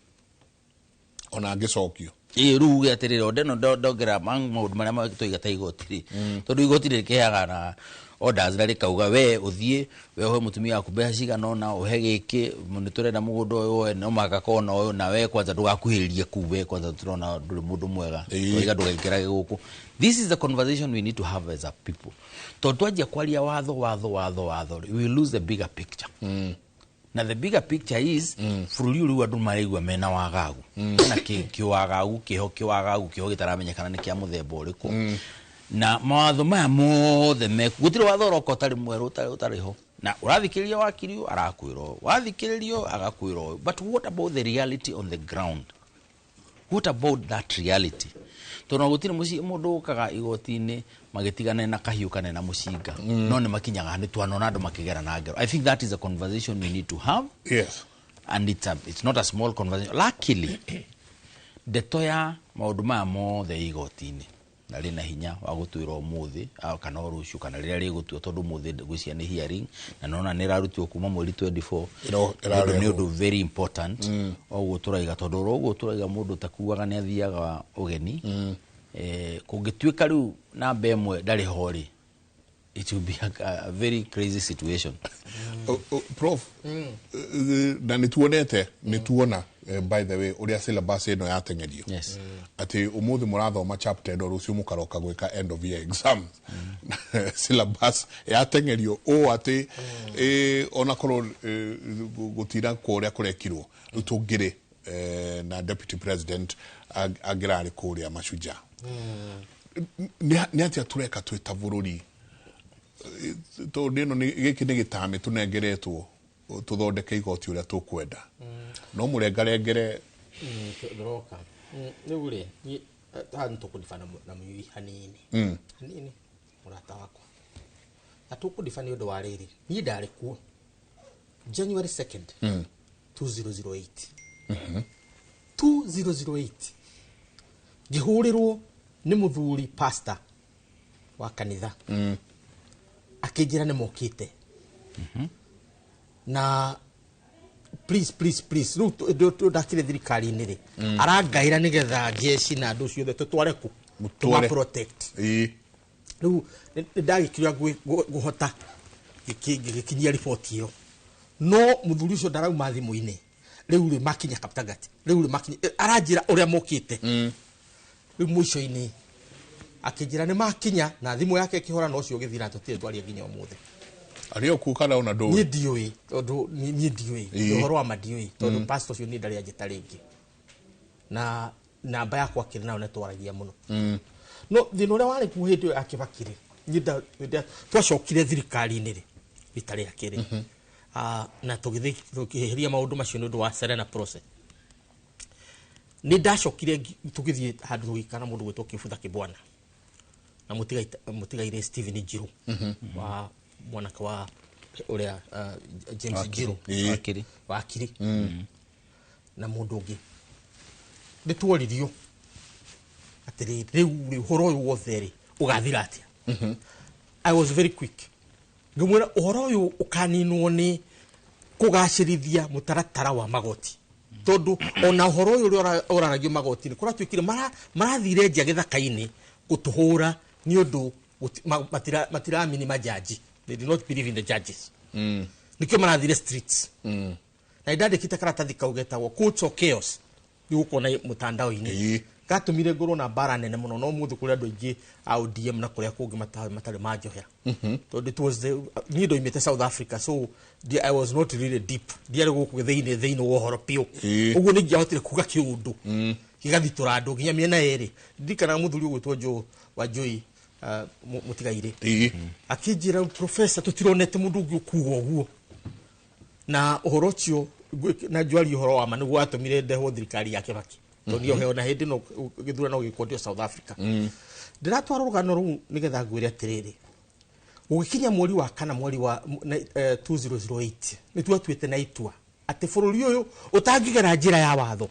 Ona angĩcokio. Ĩĩ, rĩu uge atĩrĩrĩ, order ĩno ndongerera maũndũ marĩa tũiga ta igoti rĩ, tondũ igoti rĩkĩheaga na orders na rĩkauga we ũthiĩ, we ũhe mũtumia waku mbeca cigana ũna, ũhe gĩkĩ, nĩ tũrenda mũgũnda ũyũ woe, no mũhaka kona ũyũ, na we kwanza ndũgakuhĩrĩrie kuu, we kwanza tũrona ndũrĩ mũndũ mwega. Twaiga ndũgaingĩrage gũkũ. This is the conversation we need to have as a people, tondũ twanjia kwaria watho, watho, watho, watho rĩ, we will lose the bigger picture. Na the bigger picture is bũrũri ũyũ rĩu andũ maraigua mena wagagu na kĩwagagu kĩho, kĩwagagu kĩho gĩtaramenyekana nĩ kĩa mũthemba ũrĩkũ. Na mawatho maya mothe meku, gũtirĩ watho ũroka ũtarĩ mwerũ, ũtarĩ ho. Na ũrathikĩrĩria wakiri ũyũ arakwĩra ũũ, wathikĩrĩrio agakwĩra ũyũ, but what about the reality on the ground? What about that reality? Tondũ gũtirĩ mũciĩ mũndũ ũkaga igoti-inĩ magĩtigane na kahiũ kana na mũcinga, no nĩ makinyaga nĩ twanona andũ makĩgera na ngero. I think that is a conversation we need to have. And it's not a small conversation. Luckily, ndeto ya maũndũ maya mothe igoti-inĩ na rĩna hinya wa gũtuĩra ũmũthĩ kana o rũciũ kana rĩrĩa rĩgũtua, tondũ ũmũthĩ ngwĩciria nĩ hearing na nona nĩ ĩrarutirwo kuma mweri 24. Nĩ ũndũ Ĩrarehwo. Ũndũ very important ũguo tũraiga, tondũ oro ũguo tũraiga mũndũ ũtakuaga nĩ athiaga ũgeni. Kũngĩtuĩka rĩu namba ĩmwe ndarĩ ho rĩ, it will be a very crazy situation. Prof, na nä tuonete, nä tuona, by the way, å rä a syllabus ä no yatengerio atä å må thä må rathoma chapter ĩno, rũciũ mũkaroka gwĩka end of year exams. Syllabus yatengerio ũũ atĩ onakorwo gũtira kwa ũrĩa kũrekirwo rĩu tũngĩrĩ na deputy president angĩrarĩ kũrĩa Mashujaa. Nĩ atĩa tũreka twĩ ta bũrũri? Tondũ ĩno gĩkĩ nĩ gĩtami tũnengeretwo tũthondeke igoti ũrĩa tũkwenda, no mũrengarengere. Ndĩroka rĩu rĩ, niĩ, haha nĩ tũkũdiba na mũyui hanini hanini, mũrata wakwa, na tũkũdiba nĩ ũndũ wa rĩrĩ, niĩ ndarĩ kuo January 2nd 2008. 2008 ngĩhũrĩrwo nĩ mũthuri pastor wa kanitha, akĩnjĩra nĩ mokĩte na please, please, please. Rĩu ndakĩrĩ thirikari-inĩ rĩ, arangaĩra nĩgetha jeshi na andũ ciothe tũtware kũ? Mũtware. Tũma protect. Rĩu nĩ ndagĩkiuga ngũhota ngĩkinyia riboti ĩyo, no mũthuri ũcio ndarauma thimũ-inĩ. Rĩu rĩ, makinya Kaptagat, rĩu rĩ makinya, aranjĩra ũrĩa mokĩte. Rĩu mũico-inĩ akĩnjĩra nĩ makinya na thimũ yake ĩkĩhora, na ũcio ũgĩthira, tũtirĩ twaria nginya ũmũthĩ. Arĩ o kuo kana ona Niĩ ndũĩ? Ndiũĩ, tondũ niĩ ndiũĩ. Ũhoro wa ma ndiũĩ, tondũ pastor ũcio niĩ ndarĩ anjĩta rĩngĩ, na namba yakwa akĩrĩ nayo nĩtwaragia mũno. No thĩna ũrĩa warĩ kuo hĩndĩ ĩyo ya Kĩbaki rĩ, niĩ twacokire thirikari-inĩ rĩ rita rĩa kerĩ, na tũgĩthiĩ tũkĩeheria maũndũ macio nĩ ũndũ wa Serena process. Nĩ ndacokire tũgĩthiĩ handũ tũgĩikara mũndũ gwĩtwo Kĩbutha Kĩbwana na mũtigairĩ Stephen Njiru wa mwanake wa ũrĩa James Njiru. Wakiri. Wakiri na mũndũ ũngĩ. Nĩ tuoririo atĩrĩrĩ, rĩu rĩ, ũhoro ũyũ wothe rĩ ũgathira atĩa? I was very quick, ngĩmwĩra ũhoro ũyũ ũkaninwo nĩ kũgacĩrithia mũtaratara wa magoti, tondũ ona ũhoro ũyũ ũrĩa ũraragio magoti-inĩ kũratuĩkire marathire nja gĩthaka-inĩ gũtũhũra nĩ ũndũ matiramini majaji. They do not believe in the judges, nĩkĩo marathire streets. Na ndandĩkĩte karatathi kau getagwo "Courts of Chaos", rĩu ũkona mũtandao-inĩ. Gatũmire ngorwo na mbara nene mũno, no mũthĩ kũrĩ andũ aingĩ a ODM na kũrĩa kũngĩ matarĩ manjohera, tondũ it was the niĩ ndoimĩte South Africa, so I was not really deep, ndiarĩ gũkũ thĩinĩ wa ũhoro biũ. Ũguo nĩ ingĩahotire kuga kĩũndũ. Gĩgathitora andũ nginya mĩena ĩrĩ. Ndirikanaga mũthuri ũgwĩtwo Joe wa Joy mũtigairĩ. Akĩnjĩra, "Professor, tũtironete mũndũ ũngĩ ũkuga ũguo." Na ũhoro ũcio na njwaria ũhoro wa ma nĩguo watũmire ndehwo thirikari ya Kibaki, tondũ niĩ ona hĩndĩ ĩno gĩthurano gĩkwo ndio South Africa. Ndĩratwara rũgano rũu nĩgetha ngwĩre atĩrĩrĩ, gũgĩkinya mweri wa kana, mweri wa 2008, nĩ twatuĩte na itua atĩ bũrũri ũyũ ũtangĩgera njĩra ya watho,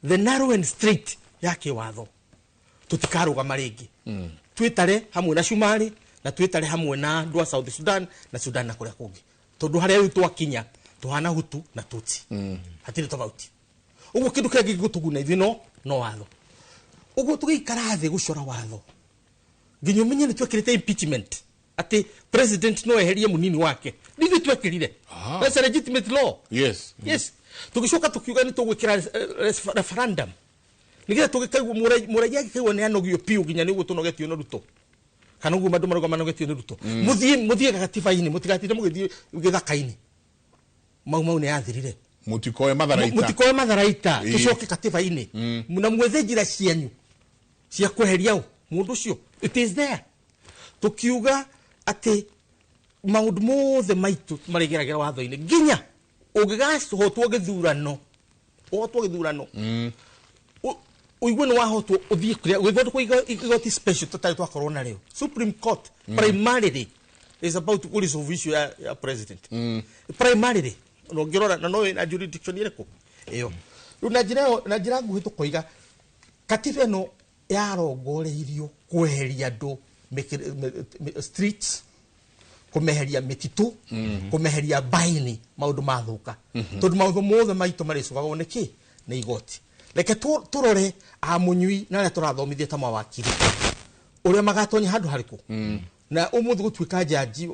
the narrow and straight ya kĩwatho, tũtikarũgama rĩngĩ. Twĩtare hamwe na Cumarĩ na twĩtare hamwe na andũ a South Sudan na Sudan na kũrĩa kũngĩ, tondũ harĩa rĩu twakinya tũhana Hutu na Tutsi, hatirĩ tofauti. Ũguo kĩndũ kĩrĩa gĩgũtũguna ithuĩ no watho. Ũguo tũgĩikara thĩ gũcora watho nginya ũmenye nĩ twekĩrĩte impeachment, atĩ president no eherie mũnini wake, nĩ ithuĩ twekĩrire. That's a legitimate law. Yes, tũgĩcoka tũkiuga nĩ tũgwĩkĩra referendum nĩgetha tũgĩkaigua mũraia agĩkaigua nĩ anogio piũ, nginya nĩ ũguo tũnogetio nĩ Ruto kana ũguo andũ marauga manogetio nĩ Ruto, mũthiĩ gatiba-inĩ, mũtigatinde mũgĩthiĩ gĩthaka-inĩ. Mau Mau nĩ yathirire. Mũtikoe matharaita. Mũtikoe matharaita. Tũcoke katiba-inĩ na mwethe njĩra cianyu cia kweheria ũ mũndũ ũcio. It is there. Tũkiuga atĩ maũndũ mothe maitũ marĩgeragĩra watho-inĩ, nginya ũngĩgahotwo gĩthurano, ũhotwo gĩthurano, ũigue nĩ wahotwo, ũthiĩ kũrĩa gũgĩthondekwo igoti special tũtarĩ twakorwo narĩo, Supreme Court, primarily is about to resolve issue ya president primarily. Na ũngĩrora na no ĩna jurisdiction ĩrĩkũ ĩyo rĩu. Na njĩra ĩyo, na njĩra nguhĩ, tũkoiga katiba ĩno yarongoreirio kweheria andũ streets, kũmeheria mĩtitũ, kũmeheria mbaini maũndũ mathũka, tondũ maũndũ mothe maitũ marĩcogagwo nĩ kĩ? Nĩ igoti. Reke tũrore amunyui na arĩa tũrathomithia ta mawakiri ũrĩa magatonya handũ harĩkũ. Na ũmũthĩ gũtuĩka jaji,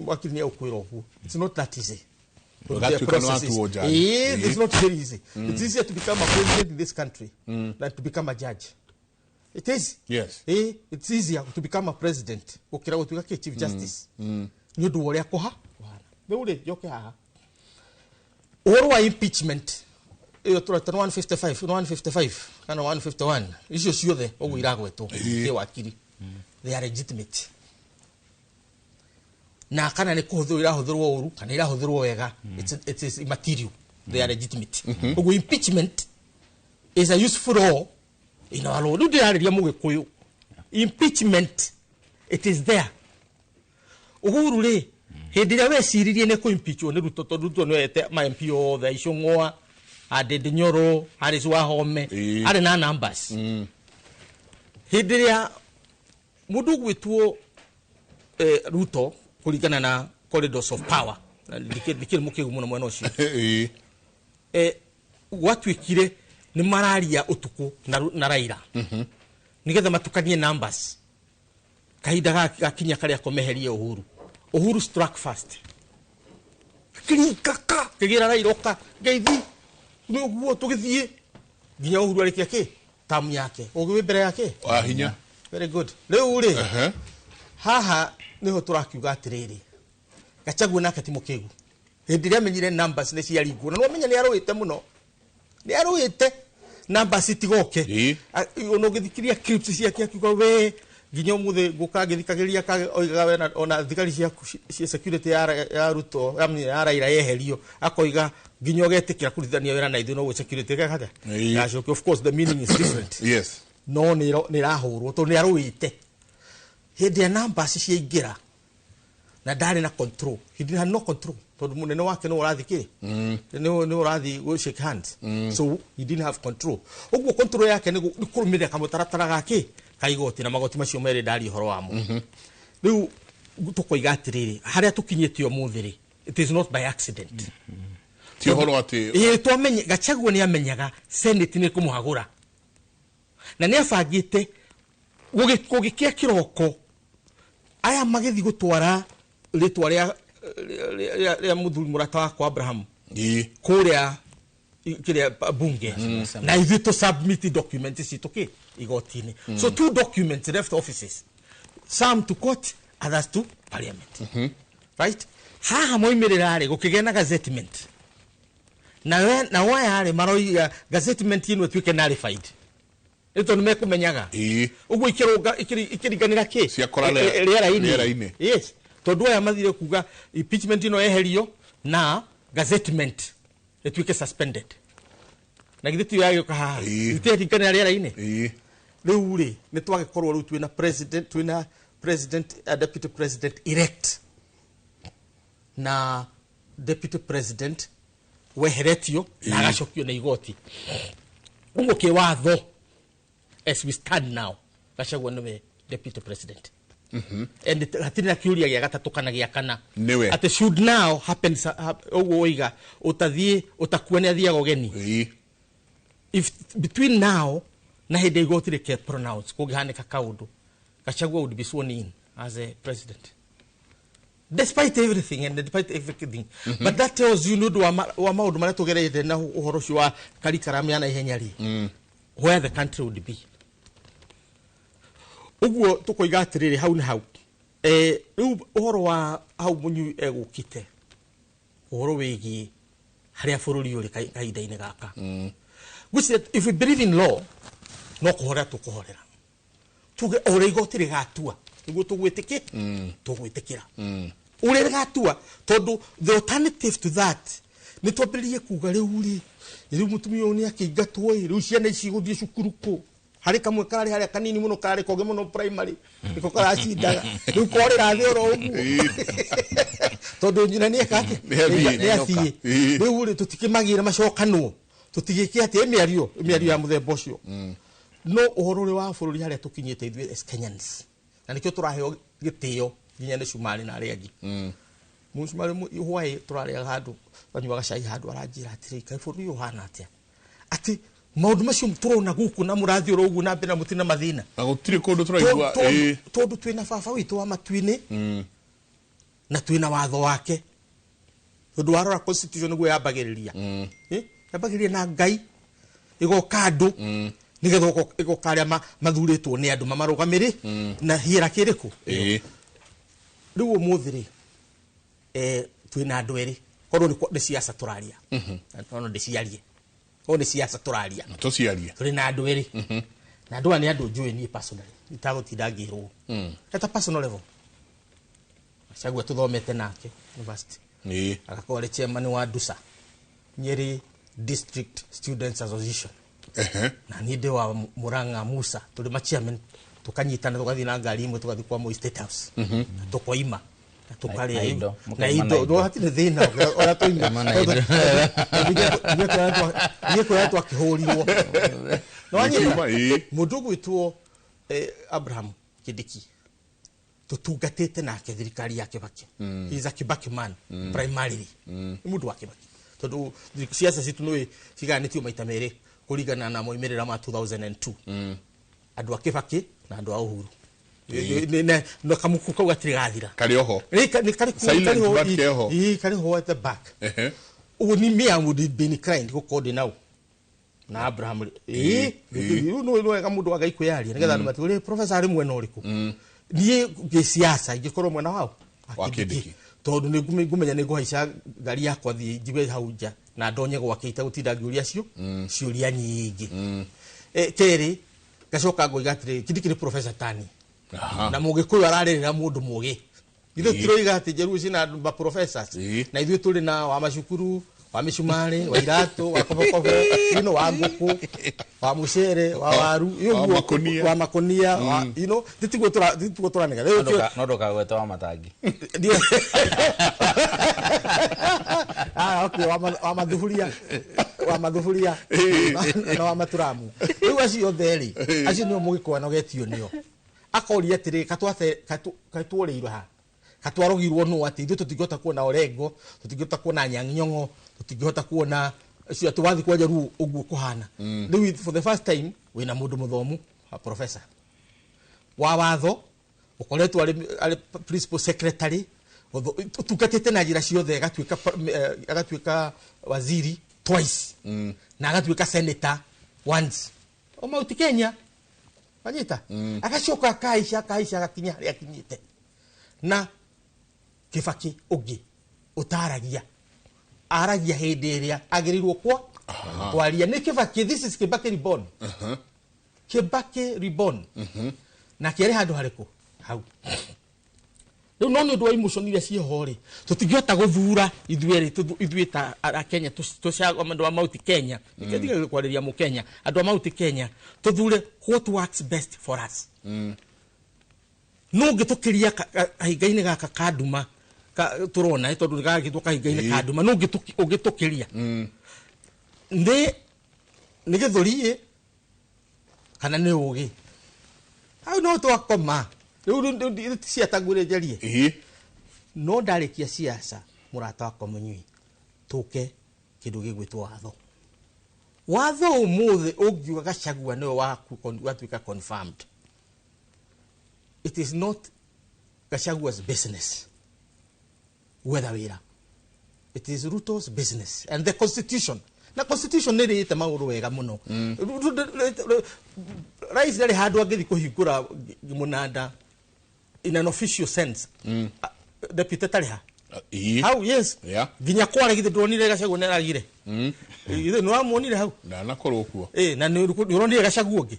wakiri nĩ egũkwĩra ũguo, it's not that easy. Ũgatuĩka nĩ watuo jaji. It's not very easy. It's easier to become a president in this country than to become a judge. It is. It's easier to become a president gũkĩra gũtuĩka kĩ chief justice, nĩ ũndũ wa ũrĩa kũha kũhana. Rĩu rĩ, njoke haha ũhoro wa impeachment ĩyo tũreta nĩ 155, nĩ 155 kana 151, icio ciothe ũguo iragwetwo kĩwakiri, they are legitimate. Na kana nĩ kũhũthĩrwo irahũthĩrwo ũru kana irahũthĩrwo wega, it is immaterial, they are legitimate. Ũguo impeachment is a useful law in our law. Rĩu ndĩrarĩria mũgĩkũyũ, impeachment, it is there. Uhuru rĩ, hĩndĩ ĩrĩa weciririe nĩ kũ-impeachwo nĩ Ruto, tondũ Ruto nĩoete ma MP othe, Icũng'wa, Ndindi Nyoro, Harris Wahome, arĩ na numbers. Hĩndĩ ĩrĩa mũndũ ũgwĩtwo Ruto, kũringana na corridors of power, na ndikĩrĩ mũkĩgu mũno mwena ũcio, gwatuĩkire nĩ mararia ũtukũ na Raila nĩgetha matukanie numbers, kahinda gakinya karĩa komeherie Uhuru. Uhuru struck first, kirikaka kĩgĩra Raila, ũka ngeithi nĩ ũguo tũgĩthiĩ nginya Uhuru arĩkia kĩ tamu yake, ũgĩ wĩ mbere yake. Wa hinya. Very good. Rĩu rĩ, haha niho tũrakiuga atĩrĩrĩ, Gachagua nake ti mũkĩgu. Hĩndĩ ĩrĩa amenyire numbers nĩ ciaringwo, na nĩwamenya nĩ arũĩte mũno, nĩ arũĩte numbers itigoke. Ona ũngĩthikĩria clips ciake akiuga we nginya ũmũthĩ ngũka ngĩthikagĩrĩria oigaga we ona thigari ciaku cia security ya Ruto ya Raila yeherio, akoiga nginya ũgetĩkĩra kũrutithania wĩra na ithuĩ noguo security gakata yacokia. Of course the meaning is different, no nĩ ĩrahũrwo tondũ nĩ arũĩte. Hĩndĩ ya numbers ciaingĩra na ndarĩ na control, he didn't have no control, tondũ mũnene wake nĩ ũrathiĩ kĩ nĩ ũrathiĩ go shake hands, so he didn't have control. Ũguo control yake nĩ kũrũmĩrĩra kamũtaratara gake ka igoti na magoti macio merĩ ndaria ũhoro wamo. Rĩu tũkoiga atĩrĩrĩ, harĩa tũkinyĩte ũmũthĩ rĩ, it is not by accident. Ti ũhoro atĩ Ĩĩ, twamenye Gachagua nĩ amenyaga Senate nĩ kũmũhagũra na nĩ abangĩte gũgĩkĩa kĩroko aya magĩthiĩ gũtwara rĩtwa rĩa mũthuri mũrata wakwa Abraham kũrĩa kĩrĩa bunge, na ithuĩ tũ submit document citũ kĩ igoti-inĩ. So two documents left offices, some to court, others to parliament, right? Haha moimĩrĩra rĩ, gũkĩgĩa na gazettement. Na waya rĩ maroiga gazettement ĩno ĩtuĩke nullified. Nĩ tondũ nĩmekũmenyaga. Ũguo ikĩrũnga ikĩringanĩra kĩ? Ciakora rĩera-inĩ. Rĩera-inĩ. Yes. Tondũ aya mathire kuga impeachment ĩno yeherio na gazettement ĩtuĩke suspended. Na githĩ tiyo yagĩũka haha? Ĩtĩringanĩra rĩera-inĩ. Rĩu rĩ nĩ twagĩkorwo rĩu twĩna president, twĩna president, deputy president elect na deputy president weheretio na agacokio na igoti. Ũguo kĩwatho as we stand now Gachagua nĩwe deputy president. And hatirĩ na kĩũria gĩa gatatũ kana gĩa kana. Nĩwe. Atĩ should now happen ũguo woiga ũtathiĩ ũtakua nĩ athiaga ũgeni. If between now na hĩndĩ igoti rĩke pronounce kũngĩhanĩka kaũndũ, Gachagua would be sworn in as a president. Despite everything and despite everything. But that tells you nĩ ũndũ wa maũndũ marĩa tũgereire na ũhoro ũcio wa curriculum ya naihenya rĩ, where the country would be. Ũguo tũkoiga atĩrĩrĩ hau nĩ hau. Rĩu ũhoro wa hau Mũnyui egũkĩte ũhoro wĩgiĩ harĩa bũrũri ũrĩ kahinda-inĩ gaka. Gwĩciria if we believe in law, no kũhorera tũkũhorera. Tuge o ũrĩa igoti rĩgatua nĩguo tũgwĩtĩkĩra. Ũrĩa rĩgatua, tondũ the alternative to that nĩ twambĩrĩrie kuga rĩu rĩ, rĩu mũtumia ũyũ nĩ akĩingatwo ĩ, rĩu ciana ici igũthiĩ cukuru kũ? Harĩ kamwe kararĩ harĩa kanini mũno, kararĩ koge mũno primary, nĩko karacindaga. Rĩu korĩra thĩ oro ũguo. Tondũ nyina nĩ eka atĩa? Nĩ athiĩ. Nĩ athiĩ. Rĩu rĩ, tũtikĩmagĩra macokanwo. Tũtigĩke atĩ ĩ mĩario ya mũthemba ũcio. No ũhoro ũrĩa wa bũrũri harĩa tũkinyĩte ithuĩ as Kenyans, na nĩkĩo tũraheo gĩtĩo nginya nĩ Cumarĩ na arĩa angĩ. Mũcumarĩ hwaĩ tũrarĩaga handũ, twanyuaga cai handũ, aranjĩra atĩrĩ, kaĩ bũrũri ũyũ ũhana atĩa? Atĩ maũndũ macio tũrona gũkũ na mũrathiĩ oro ũguo na mbere na mũtirĩ na mathĩna. Na gũtirĩ kũndũ tũraigua, Tondũ twĩna baba witũ wa matu-inĩ na twĩna watho wake. Tondũ warora constitution nĩguo yambagĩrĩria. Yambagĩrĩria na Ngai, ĩgoka andũ, nĩgetha ĩgoka arĩa mathurĩtwo nĩ andũ mamarũgamĩrĩ na hierarchy ĩrĩkũ? Rĩu ũmũthĩ rĩ, twĩna andũ erĩ. Korwo nĩ siasa tũraria. No ndĩciarie. Korwo nĩ siasa tũraria. Tũciarie. Tũrĩ na andũ erĩ. Na andũ aya nĩ andũ njũĩ niĩ personally. Itagũtinda ngĩrwo. At a personal level. Gachagua tũthomete nake university. Agakorwo arĩ chairman wa DUSA, Nyeri District Students Association. Na niĩ ndĩ wa Murang'a Musa, tũrĩ ma chairman, tukanyitana tugathiĩ na ngari imwe tugathiĩ kwa Moi State House. Na tukoima na tukarĩa Na indo, na mũkaima indo. na indo. No hatirĩ thĩna ũrĩa tũima. Mũkaima na indo. Ithuĩ kũrĩa twakĩhũrirwo. Na wanyita? Mũkiuma, ĩĩ. Mũndũ ũgwĩtwo Abraham Kindiki tutungatĩte nake thirikari ya Kibaki. He is a Kibaki man primarily. Nĩ mũndũ wa Kibaki. Tondũ siasa citũ nĩ cigayanĩtio maita merĩ kũringana na moimĩrĩra ma 2002. Andũ a Kibaki na andũ a Uhuru. Na kamuku kau gatirĩ gathira. Karĩ oho. Nĩ karĩ kuo, Silent karĩ ho, but keho. Ĩ, karĩ ho at the back. Ũguo ni me I would be inclined gũkorwo ndĩ nau na Abraham rĩ. Ĩ, rĩu nĩ wega mũndũ wa Ngai kwĩyaria nĩgetha andũ matiũrie professor arĩ mwena ũrĩkũ. Niĩ ngĩciaca ingĩkorwo mwena wao Wa Kindiki. Tondũ nĩ ngũmenya nĩ ngũhaica ngari yakwa thiĩ njigue hau nja na ndonye gwake itagũtinda ngĩũria ciũria nyingĩ. Kerĩ ngacoka ngoiga atĩrĩrĩ, Kindiki nĩ professor tani. Na mũgĩkũyũ ararĩrĩra mũndũ mũgĩ. Ithuĩ tũroiga atĩ Njaruo ciĩna andũ ma professors. Na ithuĩ tũrĩ na wa macukuru, wa mĩcumarĩ, wa iratũ, wa kobokobo, wa ngũkũ, wa mũcere, wa waru, Wa makũnia. wa makũnia, titiguo tũranega. Rĩu No ndũkagwete wa matangi. Ah, okay, wa mathuburia, wa mathuburia na wa maturamu. Rĩu acio othe rĩ, acio nĩo mũgĩkũyũ anogetio nĩo. Akoria atĩrĩ, katworĩirwo ha? Katwarogirwo nũ atĩ ithuĩ tũtingĩhota kuona Orengo, tũtingĩhota kuona Anyang' Nyong'o, tũtingĩhota kuona acio atĩ wathiĩ kwa Njaruo ũguo kũhana. Rĩu for the first time wĩna mũndũ mũthomu, a professor wa watho, ũkoretwo arĩ principal secretary, ũtungatĩte na njĩra ciothe, agatuĩka waziri twice, na agatuĩka senator once. O Mount Kenya. Wanyita? Agacoka akaica, akaica, agakinya harĩa akinyĩte. Na Kibaki ũngĩ ũtaragia. Aragia hĩndĩ ĩrĩa agĩrĩirwo kwa kwaria. Nĩ Kibaki, this is Kibaki reborn. Kibaki reborn. Na kĩarĩ handũ harĩkũ hau rĩu, no nĩ ũndũ wa emotion iria ciĩho rĩ, tũtingĩhota gũthura ithuĩ erĩ, ithuĩ ta a Kenya, andũ a Mount Kenya, nĩkĩo ndige kwarĩria mũkenya, andũ a Mount Kenya tũthure what works best for us. No ũngĩtũkĩria kahinga-inĩ gaka ka nduma tũrona tondũ nĩ gagĩtwo kahinga-inĩ ka nduma, no ũngĩtũkĩria nĩ gĩthũri ĩ kana nĩ ũgĩ hau no twakoma rĩu ciatangwĩre njarie. No ndarĩkia siasa, mũrata wakwa mũnyui, tũke kĩndũ gĩgwĩtwo watho. Watho ũmũthĩ ũngiuga Gachagua nĩwe watuĩka confirmed, it is not Gachagua's business gwetha wĩra, it is Ruto's business and the constitution. Na constitution nĩ rĩĩte maũndũ wega mũno. Rais ndarĩ handũ angĩthiĩ kũhingũra mũnanda in an official sense. Deputy tarĩ ha hau, yes. Nginya kware githĩ ndũronire Gachagua nĩ aragire? Githĩ nĩ wamuonire hau? Ndanakorwo kuo. Na nĩ ũronire Gachagua ũngĩ?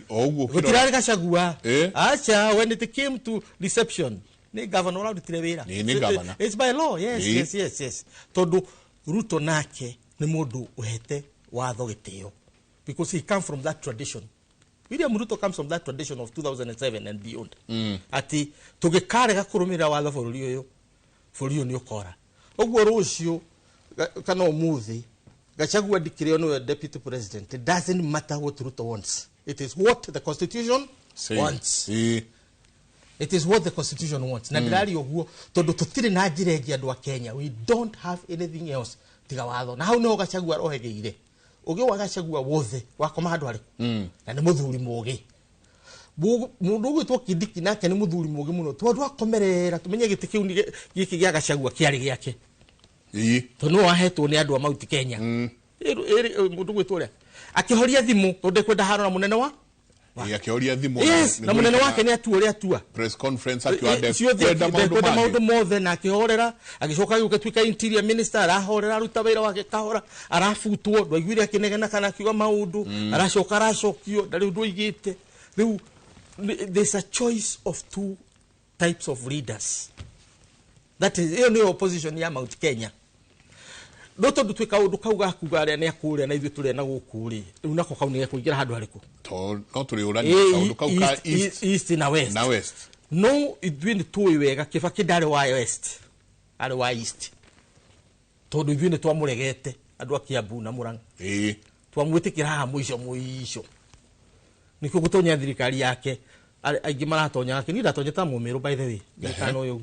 O ũguo. Gũtirarĩ Gachagua. Acha, when it came to reception, nĩ governor ũrarutire wĩra. Nĩ governor. It's by law, yes. Yes, tondũ Ruto nake nĩ mũndũ ũhete watho gĩtĩo because he come from that tradition. William Ruto comes from that tradition of 2007 and beyond, ati tũgĩkarega kũrũmĩrĩra watho, bũrũri ũyũ, bũrũri ũyũ nĩ ũkora ũguo. Rũciũ kana ũmũthĩ Gachagua ndikĩrĩo nĩwe deputy president, it doesn't matter what Ruto wants, it is what the constitution Say. wants. It is what the constitution wants. Na ndĩraria ũguo tondũ tũtirĩ na njĩra ĩngĩ, andũ a Kenya. We don't have anything else tiga watho, na hau nĩho Gachagua arohegeire. Ũgĩ wa Gachagua wothe wakoma handũ harĩkũ? Na nĩ mũthuri mũgĩ. Mũndũ ũgwĩtwo Kindiki nake nĩ mũthuri mũgĩ mũno, tondũ akomerera tũmenye gĩtĩ kĩu nĩ gĩkĩ gĩa Gachagua kĩarĩ gĩake, tondũ nĩwe wahetwo nĩ andũ a Mount Kenya. Mũndũ ũgwĩtwo ũrĩa akĩhoria thimũ tondũ ndekwenda haro na mũnene wa Akĩhoria thimũ. Yes, na mũnene wake nĩ atua ũrĩa atua. Press conference akiuga ciothe ndekwenda maũndũ ndekwenda mangĩ. Maũndũ mothe, na akĩhorera, agĩcoka agĩũka tuĩka interior minister, arahorera, aruta wĩra wake kahora, arabutwo, ndwaiguire akĩnegena kana akiuga maũndũ, aracoka aracokio, ndarĩ ũndũ oigĩte. Rĩu there's a choice of two types of leaders. That is, ĩyo nĩyo opposition ya Mount Kenya. No tondũ twĩ kaũndũ kau gakuga arĩa nĩ akũrĩa na ithuĩ tũrĩa na gũkũ rĩ, rĩu nako kau nĩ gekũingĩra handũ harĩkũ? No tũrĩũrania kaũndũ kau ka east East na west. Na west. No ithuĩ nĩ tũĩ wega Kibaki ndarĩ wa west, arĩ wa east, tondũ ithuĩ nĩ twamũregete andũ a Kiambu na Murang'a. Twamwĩtĩkĩra haha mũico mũico, nĩkĩo gũtonya thirikari yake aingĩ maratonyaga. Niĩ ndatonyete ta mũmĩrũ, by the way, kana ũyũ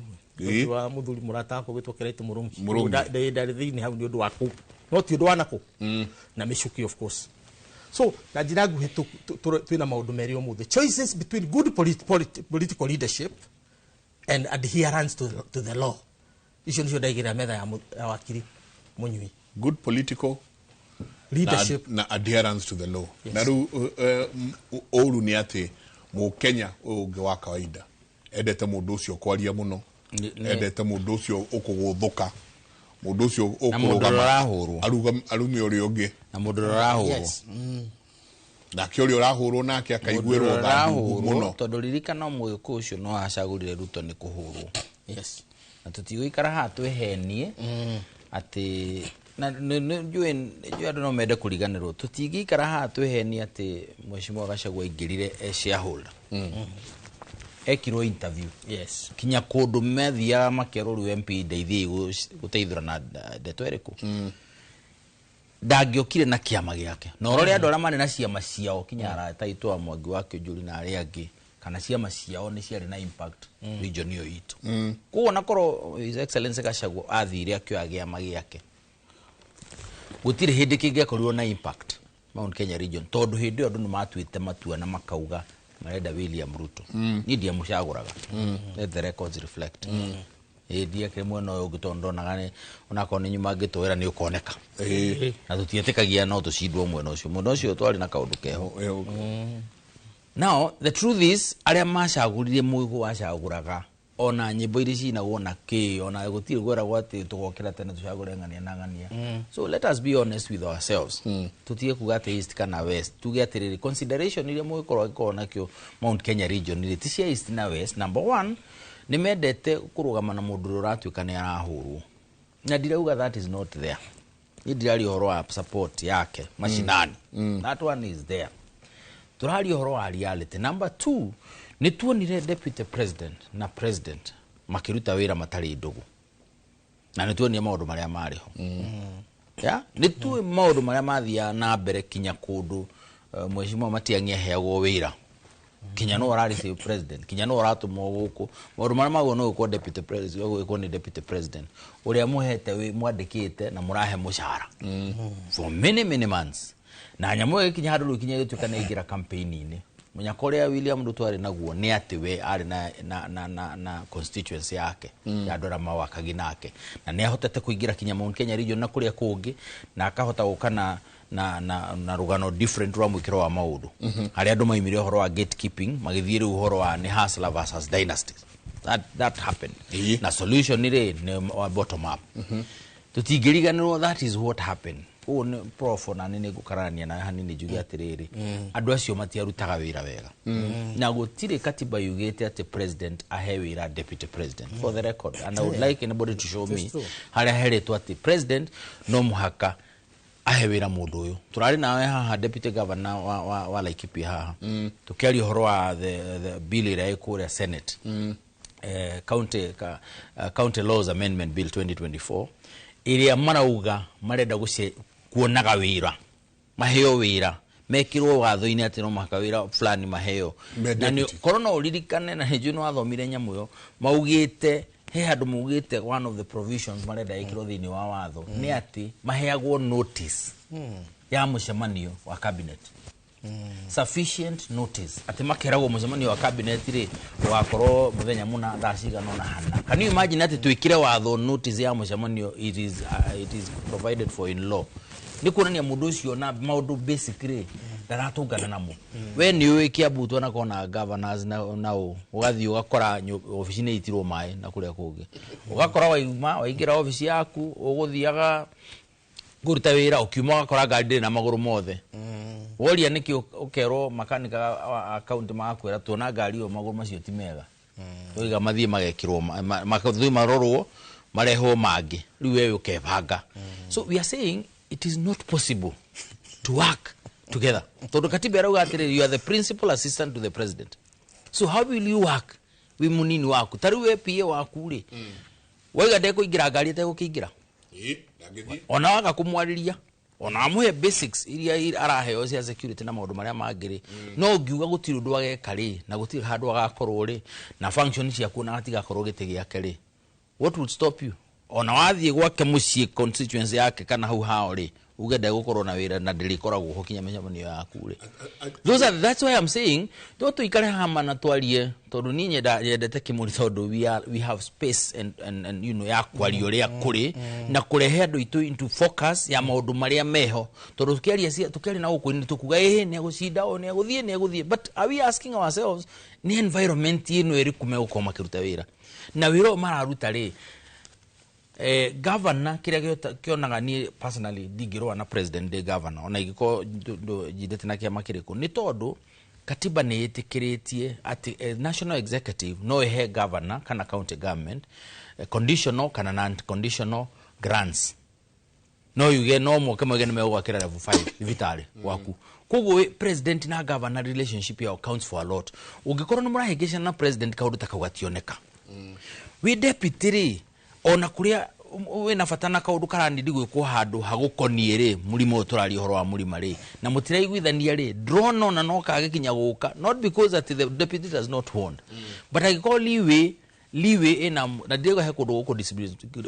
wa mũthuri mũrata wakwa gwĩtwo Kĩraitũ Mũrũngi. Mũrũngi. Ndarĩ thĩinĩ hau nĩ ũndũ wa kũu, no ti ũndũ wa nakũ na mĩcuki, of course. So na njĩra nguhĩ, twĩna maũndũ merĩ ũmũthĩ: choices between good political leadership and adherence to the law. Icio nĩcio ndaigĩrĩra metha ya wakiri Mũnyui. Good political leadership na adherence to the law. Yes. Na rĩu ũru nĩ atĩ mũkenya ũyũ ũngĩ wa kawaida endete mũndũ ũcio kwaria mũno, endete mũndũ ũcio ũkũgũthũka, mũndũ ũcio Na mũndũ ũkũrũgama ũrahũrwo. Arume ũrĩa ũngĩ. Na mũndũ ũrĩa ũrahũrwo. Yes. Nake ũrĩa ũrahũrwo nake akaiguĩrwo Mũndũ tha ndungu ũrahũrwo, mũno. Tondũ ririkana mũgĩkũyũ ũcio no acagũrire Ruto nĩ kũhũrwo. Na tũtigũikara haha twĩhenie atĩ na nĩ njũĩ andũ no mende kũriganĩrwo, tũtingĩikara haha twĩhenie atĩ Mheshimiwa Gachagua aingĩrire e shareholder, ekirwo interview kinya kũndũ mathiaga makerwo rĩu MP ndeithiei gũteithũra na ndeto ĩrĩkũ, ndangĩokire na kĩama gĩake, na ũrore andũ arĩa marĩ na ciama ciao, kinya arata aitũ a Mwangi wa Kĩũnjũri na arĩa angĩ, kana ciama ciao nĩ ciarĩ na impact region ĩyo itũ. Koguo nakorwo His Excellency Gachagua athire akĩoya kĩama gĩake, gũtirĩ hĩndĩ kĩngĩakorirwo na impact Mount Kenya region, tondũ hĩndĩ ĩyo andũ nĩ matuĩte matua na makauga marenda William Ruto. Niĩ ndiamũcagũraga, let the records reflect. Ĩ ndiakĩrĩ mwena ũyũ ũngĩ, tondũ ndonaga nĩ onakorwo nĩ nyuma ngĩtwĩra nĩ ũkoneka, na tũtietĩkagia no tũcindwo mwena ũcio twarĩ na kaũndũ keho. Now the truth is, arĩa macagũrire mũigũ wacagũraga Ona nyĩmbo iria cinagwo na kĩ, ona gũtirĩ kwĩragwo atĩ tũgokĩra tene tũcagũre ng'ania na ng'ania. So let us be honest with ourselves. Tũtige kuga atĩ East kana West, tuge atĩrĩrĩ, consideration iria mũgĩkorwo agĩkorwo nakĩo Mount Kenya region rĩ, ti cia East na West. Number one, nĩ mendete kũrũgama na mũndũ ũrĩa ũratuĩka nĩ arahũrwo, na ndirauga that is not there. Niĩ ndiraria ũhoro wa support yake mashinani. That one is there. Tũraria ũhoro wa reality. Number two, nĩ tuonire deputy president na president makĩruta wĩra matarĩ ndũgũ, na nĩ tuonire maũndũ marĩa marĩ ho. Ya, nĩ tuĩ maũndũ marĩa mathiaga na mbere kinya kũndũ Mheshimiwa Matiang'i aheagwo wĩra kinya no ararĩ president, kinya no aratũmwo gũkũ, maũndũ marĩa magwo no gwĩkwo deputy president, gwĩkwo nĩ deputy president ũrĩa mũhete mwandĩkĩte na mũrahe mũcara for many, many months. Na nyamũ ĩyo ĩkinya handũ rĩu kinya ĩgĩtuĩka nĩ aingĩra campaign-inĩ. Mũnyaka ũrĩa William Ruto arĩ naguo nĩ atĩ we arĩ na constituency yake ya andũ arĩa mawakagi nake, na nĩ ahotete kũingĩra kinya Mount Kenya region na kũrĩa kũngĩ, na akahota gũka na rũgano different rwa mwĩkĩro wa maũndũ, harĩa andũ maimire ũhoro wa gatekeeping magĩthiĩ rĩu ũhoro wa nĩ hustler versus dynasties. That happened. Na solution rĩ nĩ wa bottom up. Tũtingĩriganĩrwo that is what happened. Ũguo nĩ prof, na nĩ ngũkararania nawe hanini njuge atĩrĩrĩ, andũ acio matiarutaga wĩra wega, na gũtirĩ katiba yugĩte atĩ president ahe wĩra deputy president. For the record, and I would like anybody to show me true. harĩa heretwo atĩ president no mũhaka ahe wĩra mũndũ ũyũ. Tũrarĩ nawe haha, deputy governor wa Laikipia haha, tũkĩaria ũhoro wa the bill ĩrĩa ĩ kũrĩa Senate, county Laws Amendment Bill 2024, ĩrĩa marauga marenda gũce kuonaga wĩra, maheo wĩra, mekĩrwo watho-inĩ atĩ no mũhaka wĩra fulani maheo. Me Na nĩ deputy. korwo no ũririkane, na nĩnjũĩ nĩ wathomire nyamũ ĩyo, maugĩte he handũ maugĩte one of the provisions marenda ĩkĩrwo thĩinĩ wa watho nĩ atĩ maheagwo notice ya mũcemanio wa cabinet, sufficient notice, atĩ makeragwo mũcemanio wa cabinet rĩ ũgakorwo mũthenya mũna thaa cigana ũna hana. Can you imagine atĩ twĩkĩre watho notice ya mũcemanio it is provided for in law? Nĩ kuonania mũndũ ũcio na maũndũ basic rĩ ndaratũngana namo. We nĩ ũĩ Kiambu twanakorwo na governors na ũ ũgathiĩ ũgakora obici nĩ itirwo maĩ, na kũrĩa kũngĩ ũgakora wauma waingĩra obici yaku ũgũthiaga kũruta wĩra, ũkiuma ũgakora ngari ndĩrĩ na magũrũ mothe. Woria nĩkĩ, ũkerwo makanika a kaunti magakwĩra tuona ngari ĩyo magũrũ macio ti mega, tũiga mathiĩ magekĩrwo mathiĩ marorwo marehwo mangĩ. Rĩu wewe ũkebanga. So we are saying it is not possible to work together, tondũ katiba ĩrauga atĩrĩrĩ, you are the principal assistant to the president, so how will you work wĩ mũnini waku? Ta rĩu we PA waku rĩ, waiga ndekũingĩra ngari ĩtegũkĩingĩra. Ĩĩ, ndangĩthiĩ. Ona waga kũmwarĩria, ona amũhe basics iria araheo cia security na maũndũ marĩa mangĩ rĩ, no ngiuga gũtirĩ ũndũ ageka rĩ, na gũtirĩ handũ agakorwo rĩ na function ciakuo, na gatigakorwo gĩtĩ gĩake rĩ, what would stop you? Ona wathiĩ gwake mũciĩ constituency yake kana hau hao rĩ, uge ndegũkorwo na wĩra na ndĩrĩkoragwo ho kinya mĩcemanio yaku rĩ. Those are that's why I'm saying to tuikare hama na twarie, tondũ niĩ nyendete Kĩmũri, tondũ we have space and ya kwaria ũrĩa kũrĩ na kũrehe andũ aitũ into focus ya maũndũ marĩa meho, tondũ tũkĩaria na gũkũ nĩ tũkuga ĩhĩ nĩ egũcinda, ũyũ nĩ egũthiĩ, nĩ egũthiĩ, but are we asking ourselves nĩ environment ĩno ĩrĩkũ megũkorwo makĩruta wĩra, na wĩra ũyũ mararuta rĩ? Governor kĩrĩa kĩonaga niĩ personally ndingĩrũa na president ndĩ governor, ona ingĩkorwo njindĩte na kĩama kĩrĩkũ, nĩ tondũ katiba nĩ ĩtĩkĩrĩtie atĩ national executive no ĩhe governor kana county government conditional kana non conditional grants. No yuge no moke moige nĩ megũgwakĩra level 5 thibitarĩ gwaku. Koguo president na governor relationship yao counts for a lot. Ũngĩkorwo nĩ mũrahĩngĩcana na president, kaũndũ ta kau gationeka. Wĩ deputy rĩ, ona kũrĩa wĩna bata na kaũndũ karanindi gwĩkwo handũ hagũkoniĩ rĩ, mũrimũ ũyũ tũraria ũhoro wa mũrima rĩ, na mũtiraiguithania rĩ, ndrona ona no kage kinya gũka, not because that the deputy does not want, but angĩkorwo leeway ina na ndirauga he kũndũ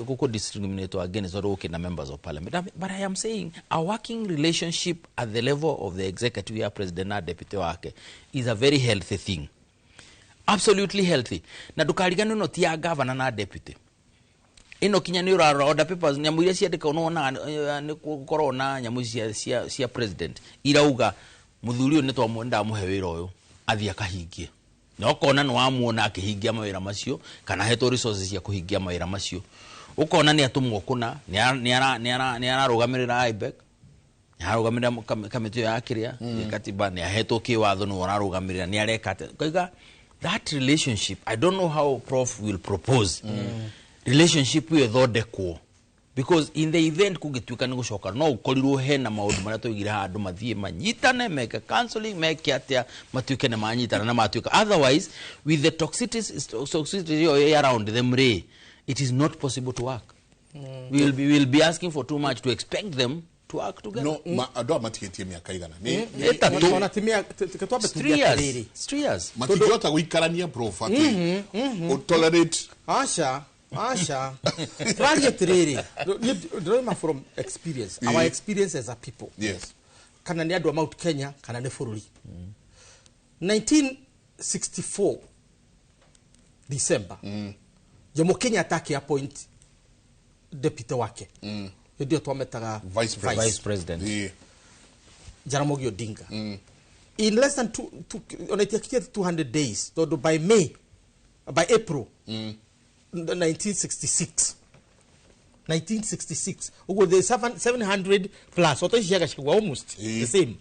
gũkũ discriminate against tondũ gũkĩ na members of parliament, but I am saying a working relationship at the level of the executive ya president na deputy wake is a very healthy thing, absolutely healthy. Na ndũkariganĩrwo no ti ya governor na deputy ĩno, kinya nĩ ũrarora order papers, nyamũ iria ciandĩkagwo nĩ wonaga nĩ gũkorwo na nyamũ cia president irauga mũthuri ũyũ nĩ twamũ ndamũhe wĩra ũyũ athiĩ akahingie. Na ũkona nĩ wamuona akĩhingia mawĩra macio kana ahetwo resources cia kũhingia mawĩra macio. Ũkona nĩ atũmwo kũna, nĩ ararũgamĩrĩra IBEC, nĩ ararũgamĩrĩra kamĩtĩ ĩyo ya kĩrĩa ya katiba, nĩ ahetwo kĩwatho, nĩ ararũgamĩrĩra, nĩ areka atĩa. Ũkauga that relationship, I don't know how Prof will propose relationship ĩyo ĩthondekwo, because in the event kũngĩtuĩka nĩ gũcoka, no ũkorirwo hena maũndũ marĩa twaigire haha, andũ mathiĩ manyitane, meke counseling, meke atĩa, matuĩke nĩ manyitana na matuĩka. Otherwise, with the toxicity ĩyo ĩ around them rĩ, it is not possible to work. We will be asking for too much to expect them to work together. No ma andũ aya matigĩtie mĩaka igana nĩ Ĩtatũ. Ona ti twambe It's tuge 3 years. atĩrĩrĩ. It's 3 years. Matingĩhota gũikarania, Prof, atĩ tolerate. Aca, aca, tũraria atĩrĩrĩ, niĩ ndĩroima from experience, our experience as a people, kana nĩ andũ a Mount Kenya kana nĩ bũrũri. 1964 December, Jomo Kenyatta akĩ-appoint deputy wake, hĩndĩ ĩyo twametaga Vice President. Vice President. Jaramogi Odinga, in less than two, ona itiakinyĩte 200 days, tondũ by May, by April 1966, 1966 ũguo, the 700 plus oto ici cia Gachagua, almost the same,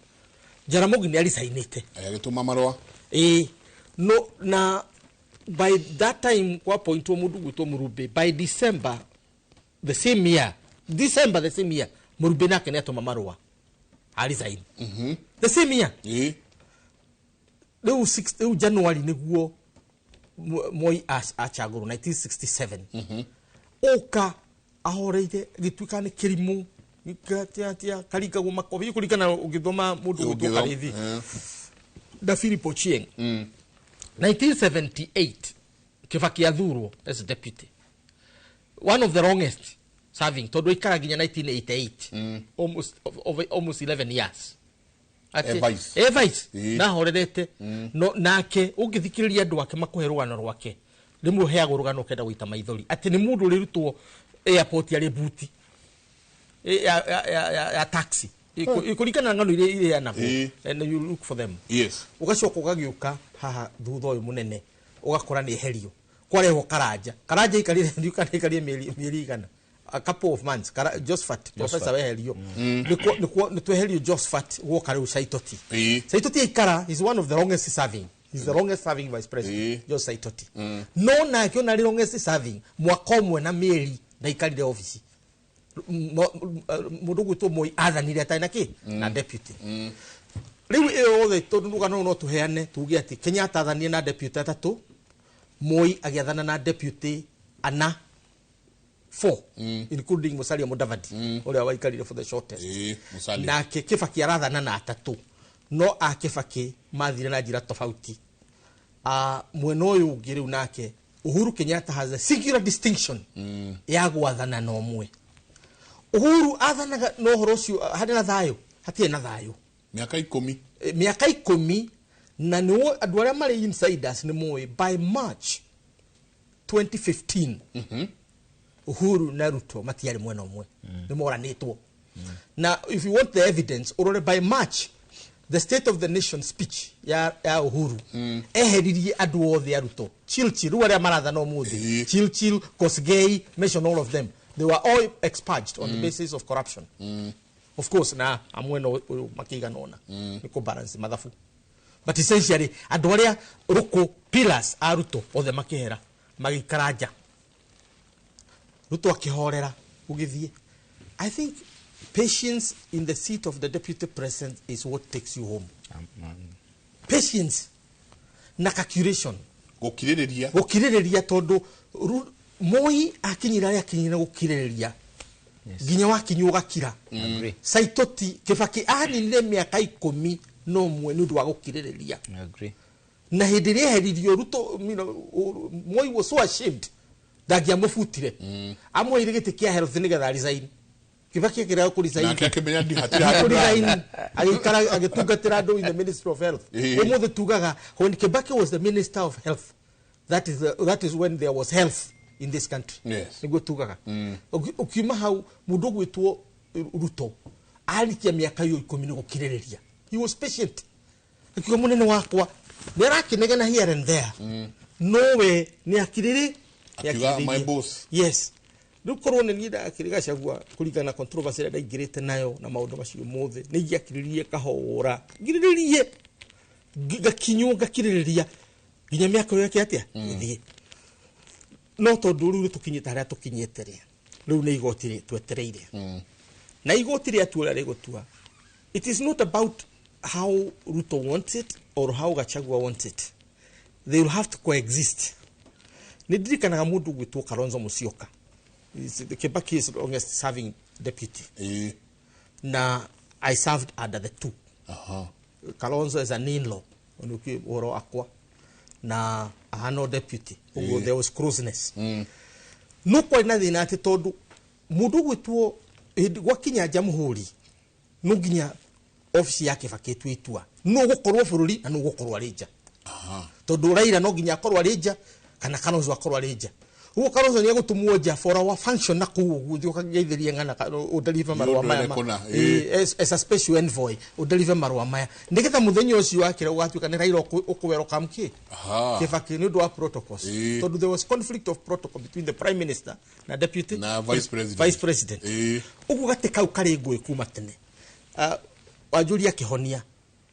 Jaramogi nĩ aricainĩte. Agĩtũma marũa. Ĩĩ, no na by that time kwapointwo mũndũ gwĩtwo Mũrumbe. By December the same year, December the same year, Mũrumbe nake nĩ atũma marũa aresign, the same year. Rĩu rĩu January nĩguo Moi achagũrwo 1967. Ũka ahoreire gĩtuĩka nĩ kĩrimũ gĩkatia karingagwo makobi kũringana ũgĩthoma mũndũ gwĩtwo Karĩthi na Philip Ochieng. 1978 Kibaki athurwo as deputy, one of the longest serving, tondũ aikara nginya 1988, almost, over, almost 11 years. Eh, vice. Eh, vice. Nahorerete no nake ũngĩthikĩrĩria andũ ake makũhe rũgano rwake, rĩmwe ũheagwo rũgano ũkenda gũita maithori, atĩ nĩ mũndũ ũrĩrutwo airport arĩ buti ya taxi. Ĩkũringana na ng'ano iria iheanagwo, and you look for them. Ũgacoka ũgagĩũka haha thutha ũyũ mũnene, ũgakora nĩ eherio, kwarehwo Karanja. Karanja aikarire, ndiũka aikarire mĩeri igana, a couple of months. Josephat, professor, weherio. Nĩkuo nĩtweherio Josephat, gwoka rĩu Saitoti. Saitoti aikara, is one of the longest serving. He's the longest serving vice president, Jos Saitoti. No nake ona arĩ longest serving, mwaka ũmwe na mĩeri ndaikarire ofici. Mũndũ gwĩtwo Moi athanire atarĩ na kĩ na deputy. Rĩu ĩyo yothe, tondũ rũgano rũu no tũheane tuge atĩ Kenyatta athanire na deputy atatũ, Moi agĩathana na deputy ana, four, including Musalia Mudavadi ũrĩa waikarire for the shortest. Musalia. Nake Kibaki arathana na atatũ, no a Kibaki mathire na njĩra tofauti. Mwena ũyũ ũngĩ rĩu nake Uhuru Kenyatta has a singular distinction ya gwathana na ũmwe. Uhuru athanaga na ũhoro ũcio harĩ na thayũ, hatirĩ na thayũ. Mĩaka 10. Mĩaka 10, na nĩ andũ arĩa marĩ insiders nĩ moĩ, by March 2015 Uhuru na Ruto matiarĩ mwena ũmwe, nĩ moranĩtwo. Na if you want the evidence, ũrore by March the State of the Nation speech ya Uhuru, eheririe andũ othe a Ruto, Chilchil, rĩu arĩa marathana ũmũthĩ, Chilchil, Kosgei, mention all of them, they were all expunged on the basis of corruption, of course, na amwena ũyũ makĩigana ũna nĩ kũ balance mathabu, but essentially andũ arĩa rũkũ pillars a Ruto othe makĩhera, magĩikara nja. Ruto akĩhorera gũgĩthiĩ. I think patience in the seat of the deputy president is what takes you home. Patience na calculation. Gũkirĩrĩria. Gũkirĩrĩria, tondũ Moi akinyire arĩa akinyire gũkirĩrĩria nginya wakinya ũgakira. Agree. Saitoti, Kibaki aninire mĩaka 11 nĩ ũndũ wa gũkirĩrĩria. I agree. Na hĩndĩ ĩrĩa eheririo Ruto, Moi was so ashamed ndangĩamũbutire, amwoire gĩtĩ kĩa health nĩgetha resign. Kibaki akĩrega kũ-resign. Nake akĩmenya ndi hatirĩ handũ. Kũ-resign, agĩikara agĩtungatĩra andũ in the Ministry of Health. Ũmũthĩ tugaga when Kibaki was the Minister of Health, that is when there was health in this country. Nĩguo tugaga. Ũkiuma hau, mũndũ ũgwĩtwo Ruto arikia mĩaka ĩyo 10 nĩ gũkirĩrĩria. He was patient, akiuga mũnene wakwa Nĩ arakĩnegena here and there, nowe nĩ akirĩrĩ. Akiuga, "My boss." Yes, rĩu korwo nĩ niĩ ndakĩrĩ Gachagua, kũringana na controversy ĩrĩa ndaingĩrĩte nayo na maũndũ macio mothe, nĩ ingĩakirĩrĩrie kahora, ngirĩrĩrie, ngakinywo, ngakirĩrĩria nginya mĩaka ĩyo yake atĩa ĩthiĩ. No tondũ rĩu nĩ tũkinyĩte harĩa tũkinyĩte rĩ, rĩu nĩ igoti rĩ twetereire, na igoti rĩatua ũrĩa rĩgũtua. It is not about how Ruto wants it or how Gachagua wants it. They will have to coexist. Nĩ ndirikanaga mũndũ ũgwĩtwo Kalonzo Musyoka. The Kibaki is longest serving deputy, na I served under the two. Kalonzo as an in-law, nĩkĩ ũhoro wakwa na ahano deputy ũguo. There was closeness, no kwarĩ na thĩna atĩ tondũ mũndũ ũgwĩtwo hĩndĩ gwakinya jamhuri, no nginya obici ya Kibaki ĩtue itua no gũkorwo bũrũri na no gũkorwo arĩ nja, tondũ Raila no nginya akorwo arĩ nja kana Kalonzo akorwo arĩ nja. Ũguo Kalonzo nĩ egũtũmwo nja for our function na kũu ũguo, thiĩ ũkageithĩrie ng'ana, ũdeliver marũa maya kũna, as a special envoy, ũdeliver marũa maya nĩgetha mũthenya ũcio wakĩra ũgatuĩka nĩ Raila ũkũwelcome kĩ Kibaki nĩ ũndũ wa protocols, tondũ there was conflict of protocol between the prime minister na deputy Na vice president. Vice president. Ũguo gatĩ kau karĩ ngũĩ kuma tene. Wanjũria kĩhonia,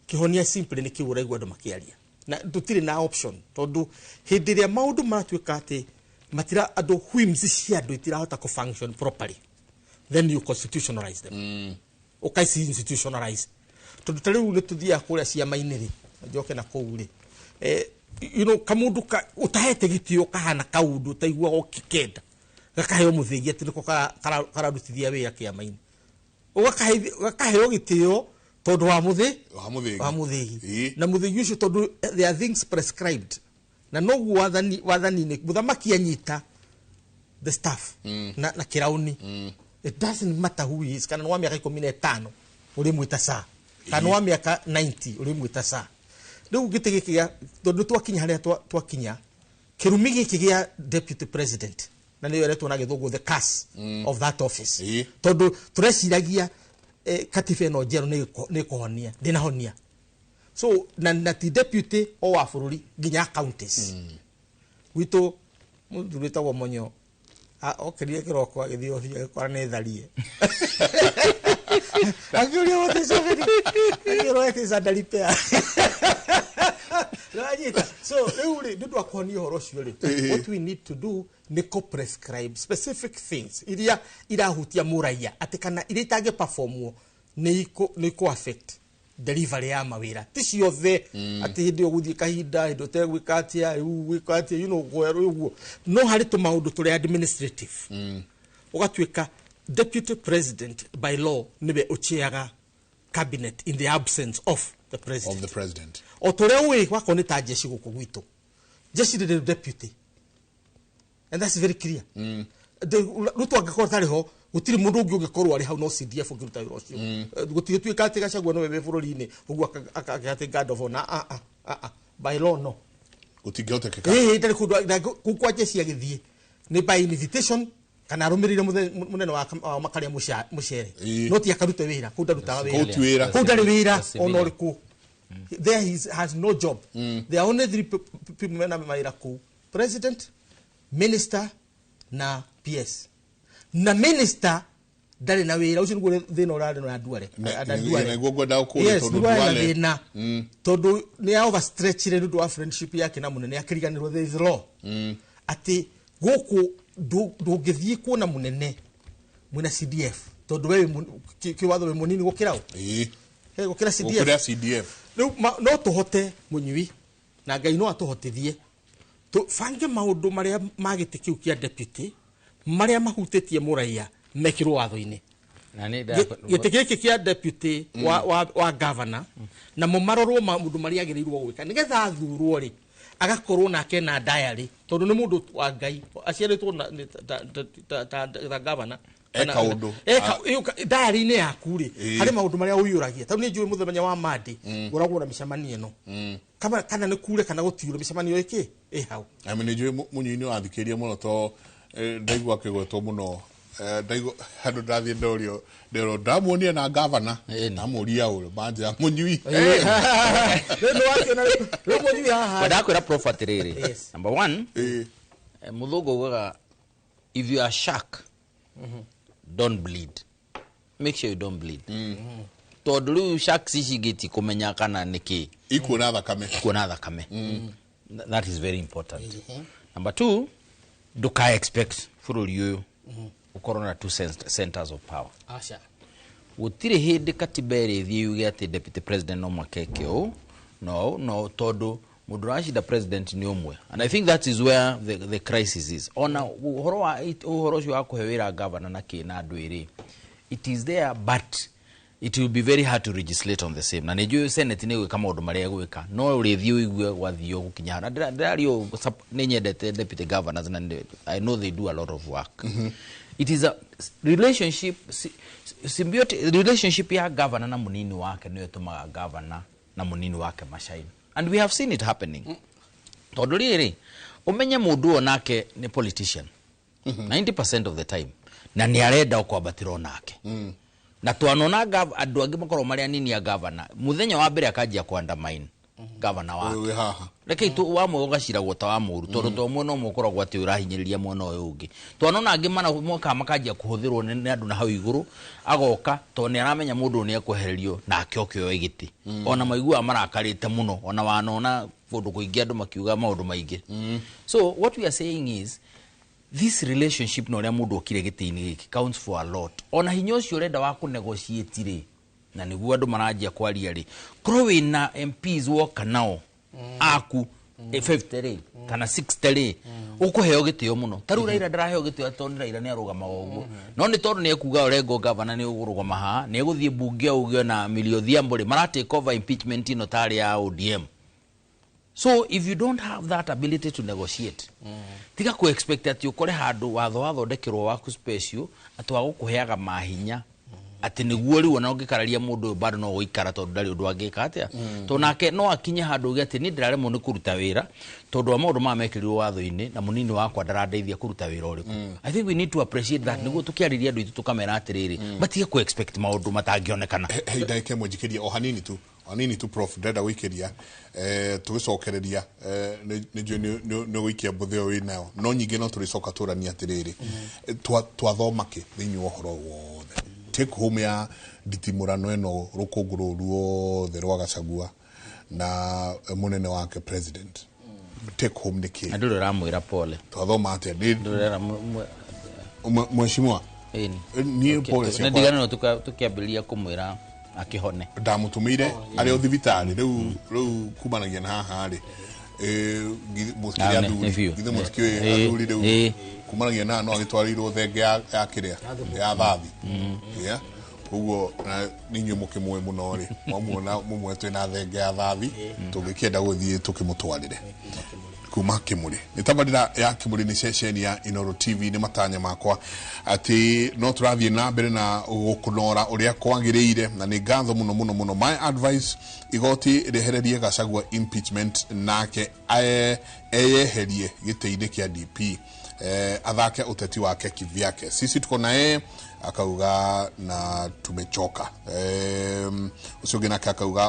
kĩhonia simply nĩ kĩu ũraigua andũ makĩaria, na tũtirĩ na option, tondũ hĩndĩ ĩrĩa maũndũ maratuĩka atĩ matira andũ, whims cia andũ itirahota kũ function properly, then you constitutionalize them, ũkaici institutionalize. Tondũ ta rĩu nĩ tũthiaga kũrĩa ciama-inĩ rĩ, njoke na kũu rĩ, kamũndũ ũtahete gĩtĩo kahana kaũndũ ũtaiguaga ũkĩkenda, gakaheo mũthĩgi atĩ nĩko kararutithia wĩra kĩama-inĩ, ũgakaheo gĩtĩo tondũ wa mũthĩ Wa mũthĩgi. Wa mũthĩgi. Na mũthĩgi ũcio, tondũ there are things prescribed, na noguo wathani wathani-inĩ mũthamaki anyita the staff na kĩrauni, it doesn't matter who he is, kana nĩ wa mĩaka 15 ũrĩmwĩta saa, kana nĩ wa mĩaka 90 ũrĩmwĩta saa. Rĩu gĩtĩ gĩkĩ gĩa, tondũ twakinya harĩa twakinya, kĩrumi gĩkĩ gĩa deputy president, na nĩyo ĩretwo na gĩthũngũ the curse of that office, tondũ tũreciragia katiba ĩno njerũ nĩ ĩkũhonia, ndĩnahonia. So na ti deputy o wa bũrũri, nginya counties. Gwitũ mũthuri wĩtagwo Monyo okĩrire kĩroko agĩthiĩ obici, agĩkora nĩ tharie. Akĩũria, "What is happening?" Akĩrwo, "It is under repair." Nĩwanyita? So rĩu rĩ, nĩ ũndũ wa kũhonia ũhoro ũcio rĩ, what we need to do nĩ kũ prescribe specific things iria irahutia mũraia, atĩ kana iria itangĩ performwo nĩ ikũ affect delivery ya mawĩra. Ti ciothe atĩ hĩndĩ ĩyo gũthiĩ kahinda, hĩndĩ ũtegwĩka atĩa, rĩu gwĩka atĩa, kuoya ũguo, no harĩ tũmaũndũ tũrĩa administrative ũgatuĩka deputy president by law nĩwe ũchairaga cabinet in the absence of the president. Of the president. O tũrĩa ũĩ wakorwo nĩ ta jeshi gũkũ gwitũ, jeshi rĩrĩ deputy, and that's very clear. Ruto angĩkorwo tarĩ ho, gũtirĩ mũndũ ũngĩ ũngĩkorwo arĩ hau, no CDF ũngĩruta wĩra ũcio. Gũtigĩtuĩka atĩ Gachagua nĩwe wĩ bũrũri-inĩ ũguo akatĩ guard of honor. Ah, ah, ah, ah. By law, no. Gũtingĩhotekeka. Ĩĩ, ndarĩ kũndũ kũu kwa jeshi agĩthiĩ nĩ by invitation kana arũmĩrĩire mũnene wa makarĩa mũcere, no ti akarute wĩra kũu, ndarutaga wĩra. Kũu ti wĩra. Kũu ndarĩ wĩra The ona civilian. ũrĩkũ. There he has no job. There are only three people mena mawĩra kũu: president, minister na PS. Na minister ndarĩ na wĩra. Ũcio nĩguo thĩna ũrarĩ na Duale. Nĩguo ngwendaga kũũria, Yes, tondũ nĩguo arĩ na Duale- thĩna, tondũ nĩ overstretchire nĩ ũndũ wa friendship yake na mũnene, akĩriganĩrwo there is law atĩ gũkũ ndũngĩthiĩ kuona mũnene mwĩna CDF, tondũ we wĩ kĩwatho wĩ mũnini gũkĩra ũ? Gũkĩra CDF. Gũkĩra CDF. Rĩu no tũhote mũnyui, na Ngai no atũhotithie tũbange maũndũ marĩa ma gĩtĩ kĩu kĩa deputy marĩa mahutĩtie mũraia mekĩrwo watho-inĩ. Na nĩ Gĩtĩ gĩkĩ kĩa deputy wa governor, namo marorwo maũndũ marĩa agĩrĩirwo gwĩka nĩgetha athurwo rĩ, agakorwo nake na diary, tondũ nĩ mũndũ wa Ngai aciarĩtwo na ta governor. E kaũndũ. Diary-inĩ yaku rĩ, harĩ maũndũ marĩa ũiyũragia. Tondũ nĩ njũĩ mũthenya wa Monday ngoragwo na mĩcemanio ĩno, kana nĩ kure kana gũtiure, mĩcemanio ĩkĩ ĩ hau. Nĩ njũĩ mũnyui nĩ wathikĩrĩria mũno, to ndaigua akĩgwetwo mũno. Ndaigo handũ ndathiĩ ndorio ndero ndamuonia na gavana ndamuria ũrĩ manja mũnyui. Rĩu nĩwakĩona rĩu mũnyui haha. Ndakwĩra prof atĩrĩrĩ. Yes. Number 1, mũthũngũ augaga if you are shark, don't bleed. Make sure you don't bleed. Tondũ rĩu sharks ici ingĩ itikũmenya kana nĩkĩ. Ikuona thakame. Ikuona thakame. That is very important. Number 2, nduka expect bũrũri ũyũ ũkorwo na two centers of power. Aca. Gũtirĩ hĩndĩ katiba ĩrĩthiĩ yuge atĩ deputy president no mũhaka eke ũũ, no tondũ mũndũ ũracinda president nĩ ũmwe. And I think that is where the crisis is. Ona ũhoro ũcio wa kũhe wĩra governor na kĩ na andũ ĩrĩ, it is there, but it will be very hard to legislate on the same. Na nĩnjũĩ Senate nĩ ĩgwĩka maũndũ marĩa ĩgwĩka, no ũrĩthiĩ ũigue gwathiĩ gũkinya hau. Na ndĩraria ũũ, nĩ nyendete deputy governors na I know they do a lot of work. It is a relationship, symbiotic relationship ya governor na munini wake nĩyo ĩtũmaga governor na munini wake mashine. And we have seen it happening. Tondũ rĩrĩ, ũmenye mũndũ ũyũ nake nĩ politician. 90% of the time. Na nĩ arenda kwambatĩra onake. Na twanona andũ angĩ makoragwo marĩ anini a governor. Mũthenya wa mbere akanjia kũ-undermine governor wake. Ũyũ wĩ haha. Reke tu wa mwe ũgaciragwo ta wa mũru, tondũ to mwena ũmwe ũkoragwo atĩ ũrahinyĩrĩria mwena ũyũ ũngĩ. Twanona angĩ mana mokaga makanjia kũhũthĩrwo nĩ andũ na hau igũrũ, agoka tondũ nĩ aramenya mũndũ ũyũ nĩ ekwehererio nake oke oe gĩtĩ. Ona maiguaga marakarĩte mũno, ona wanona kũndũ kũingĩ andũ makiuga maũndũ maingĩ. So what we are saying is this relationship na ũrĩa mũndũ okire gĩtĩ-inĩ gĩkĩ counts for a lot. Ona hinya ũcio ũrenda wa kũnegotiate rĩ, na nĩguo andũ maranjia kwaria rĩ, korwo wĩna MPs woka nao aku 50 rĩ kana 60 rĩ, ũkũheo gĩtĩo mũno. Ta rĩu Raila ndaraheo gĩtĩo tondũ Raila nĩ arũgamaga ũguo, no nĩ tondũ nĩ ekuga Orengo governor nĩ ũgũrũgama haha, nĩ egũthiĩ mbunge auge na Millie Odhiambo rĩ, mara take over impeachment ĩno tarĩ ya ODM. So if you don't have that ability to negotiate, tiga ku expect atĩ ũkore handũ watho wathondekerwo waku special atĩ wa gũkũheaga mahinya atĩ nĩguo rĩu ona ũngĩkararia mũndũ ũyũ bado no gũikara tondũ ndarĩ ũndũ angĩka atĩa. Tondũ nake no akinye handũ uge atĩ niĩ ndĩraremwo nĩ kũruta wĩra tondũ wa maũndũ maya mekĩrirwo watho-inĩ na mũnini wakwa ndarandeithia kũruta wĩra ũrĩkũ. I think we need to appreciate that nĩguo tũkĩarĩria andũ aitũ tũkamera atĩrĩrĩ, matige ku expect maũndũ matangĩonekana. He ndagĩka ĩmwe njikĩrie o hanini tu. Hanini tu prof ndĩrenda gũikĩria, tũgĩcokereria, nĩ njũĩ nĩ gũikia mbũthĩ ĩyo wĩ nayo, no nyingĩ no tũrĩcoka tũranie atĩrĩrĩ, twathoma kĩ thĩinĩ wa ũhoro wothe take home ya nditimũrano ĩno rũkũngũ rũu ruothe rwa Gachagua na mũnene wake president, take home nĩ kĩ? Na ndũrĩ ũramwĩra pole. Twathoma atĩa? Ndũrĩ Mheshimiwa, Ĩni. niĩ pole ciakwa. Nĩ ndiganĩrwo tũkĩambĩrĩria kũmwĩra akĩhone. Ndamũtũmĩire arĩ o thibitarĩ rĩu kumanagia na haha rĩ, mũtikĩrĩ athuri, githĩ mũtikĩũĩ athuri rĩu kumanagia na haha no agĩtwarĩirwo thenge ya kĩrĩa ya thathi. Yeah. Koguo na inyuĩ mũkĩmũĩ mũno rĩ, mwamuona mũmwe twĩna thenge ya thathi, tũngĩkĩenda gũthiĩ tũkĩmũtwarĩre kuma Kĩmũrĩ. Nĩ tabarĩra ya Kĩmũrĩ nĩ ceceni ya Inooro TV. Nĩ matanya makwa atĩ no tũrathiĩ na mbere na gũkũnora ũrĩa kwagĩrĩire, na nĩ ngatho mũno mũno mũno. My advice, igoti rĩehererie Gachagua impeachment nake eyeherie gĩtĩ-inĩ kĩa DP, athake ũteti wake kivyake. Sisi tuko na yeye, akauga na tumechoka. Ũcio ũngĩ nake akauga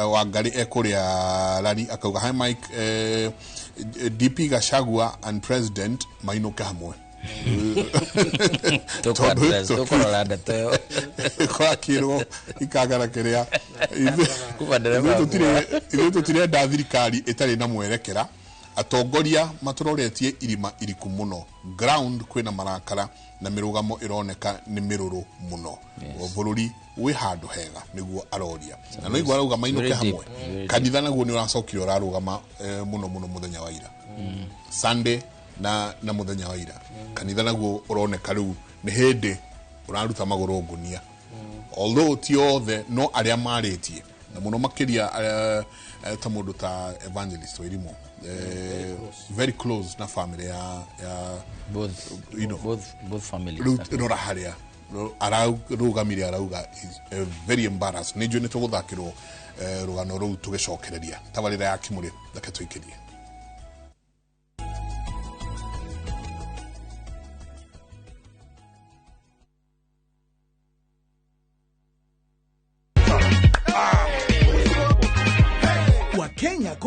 Wangari ekũrĩa Lari, akauga hi Mike, DP Gachagua and president mainũke hamwe. Tũkũrora ndeto ĩyo. Kwakĩrwo ikangara kĩrĩa. Kuma ndereba Ithuĩ tũtirenda thirikari ĩtarĩ na mwerekera. Atongoria matũroretie irima iriku mũno. Ground kwĩna marakara na mĩrũgamo ĩroneka nĩ mĩrũrũ mũno. Bũrũri wĩ handũ hega nĩguo aroria. Na no igua arauga mainũke hamwe. Kanitha naguo nĩ ũracokire ũrarũgama mũno mũno mũthenya wa ira. Sunday na mũthenya wa ira. Kanitha naguo ũroneka rĩu nĩ hĩndĩ ũraruta magũrũ ngũnia. Although ti othe no arĩa marĩtie na mũno makĩria ta mũndũ ta Evangelist Wairimu, very close na family ya both, you know, both families. Rĩu rora harĩa ararũgamire arauga is very embarrassed. Nĩ njũĩ nĩ tũgũthakĩrwo rũgano rũu tũgĩcokereria. Tabarĩra ya Kĩmũrĩ, reke tũikĩrie.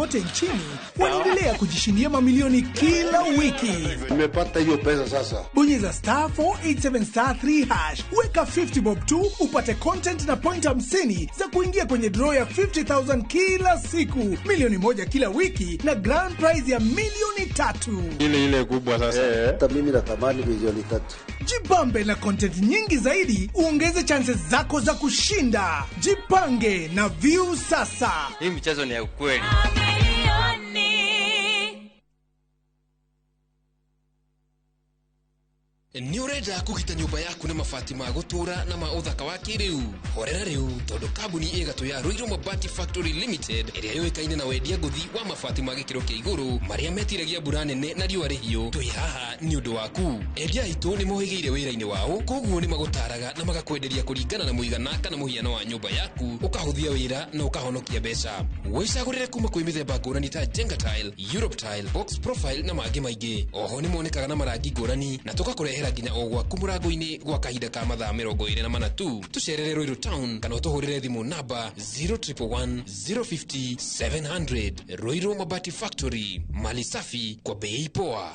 kote nchini wanaendelea kujishindia mamilioni kila wiki. Nimepata hiyo pesa sasa. Bonyeza star 487 star 3 hash, weka 50 bob tu upate content na point 50 za kuingia kwenye draw ya 50,000 kila siku, milioni 1 kila wiki na grand prize ya milioni 3. Ile kubwa sasa. Hata mimi natamani milioni 3. Jibambe na content nyingi zaidi, uongeze chances zako za kushinda. Jipange na View sasa. Hii mchezo ni ya ukweli. Nĩ ũrenda kũgita nyũmba yaku na mabati ma gũtũũra na ma ũthaka wa kĩrĩu? Horera rĩu tondũ kambuni ĩ gatũ ya Ruiru Mabati Factory Limited ĩrĩa yũĩkaine na wendia ngũthi wa mabati ma gĩkĩro kĩa igũrũ marĩa metiragia mbura nene na riũa rĩhiũ, twĩ haha nĩ ũndũ waku. Endia aitũ nĩ mohĩgĩire wĩra-inĩ wao, koguo nĩ magũtaraga na magakwenderia kũringana na mũigana kana mũhiano wa nyũmba yaku, ũkahũthia wĩra na ũkahonokia mbeca. Wĩcagũrĩre kuma kwĩ mĩthemba ngũrani ta Jenga Tile, Europe Tile, Box Profile na mangĩ maingĩ. Oho nĩ monekaga na marangi ngũrani na tũgakũrehera nginya o gwaku mũrango-inĩ gwa kahinda ka mathaa 24 tu. Tũcerere Ruiru Town kana ũtũhũrĩre thimũ namba 0111 050 700. Ruiru Mabati Factory, mali safi kwa bei poa.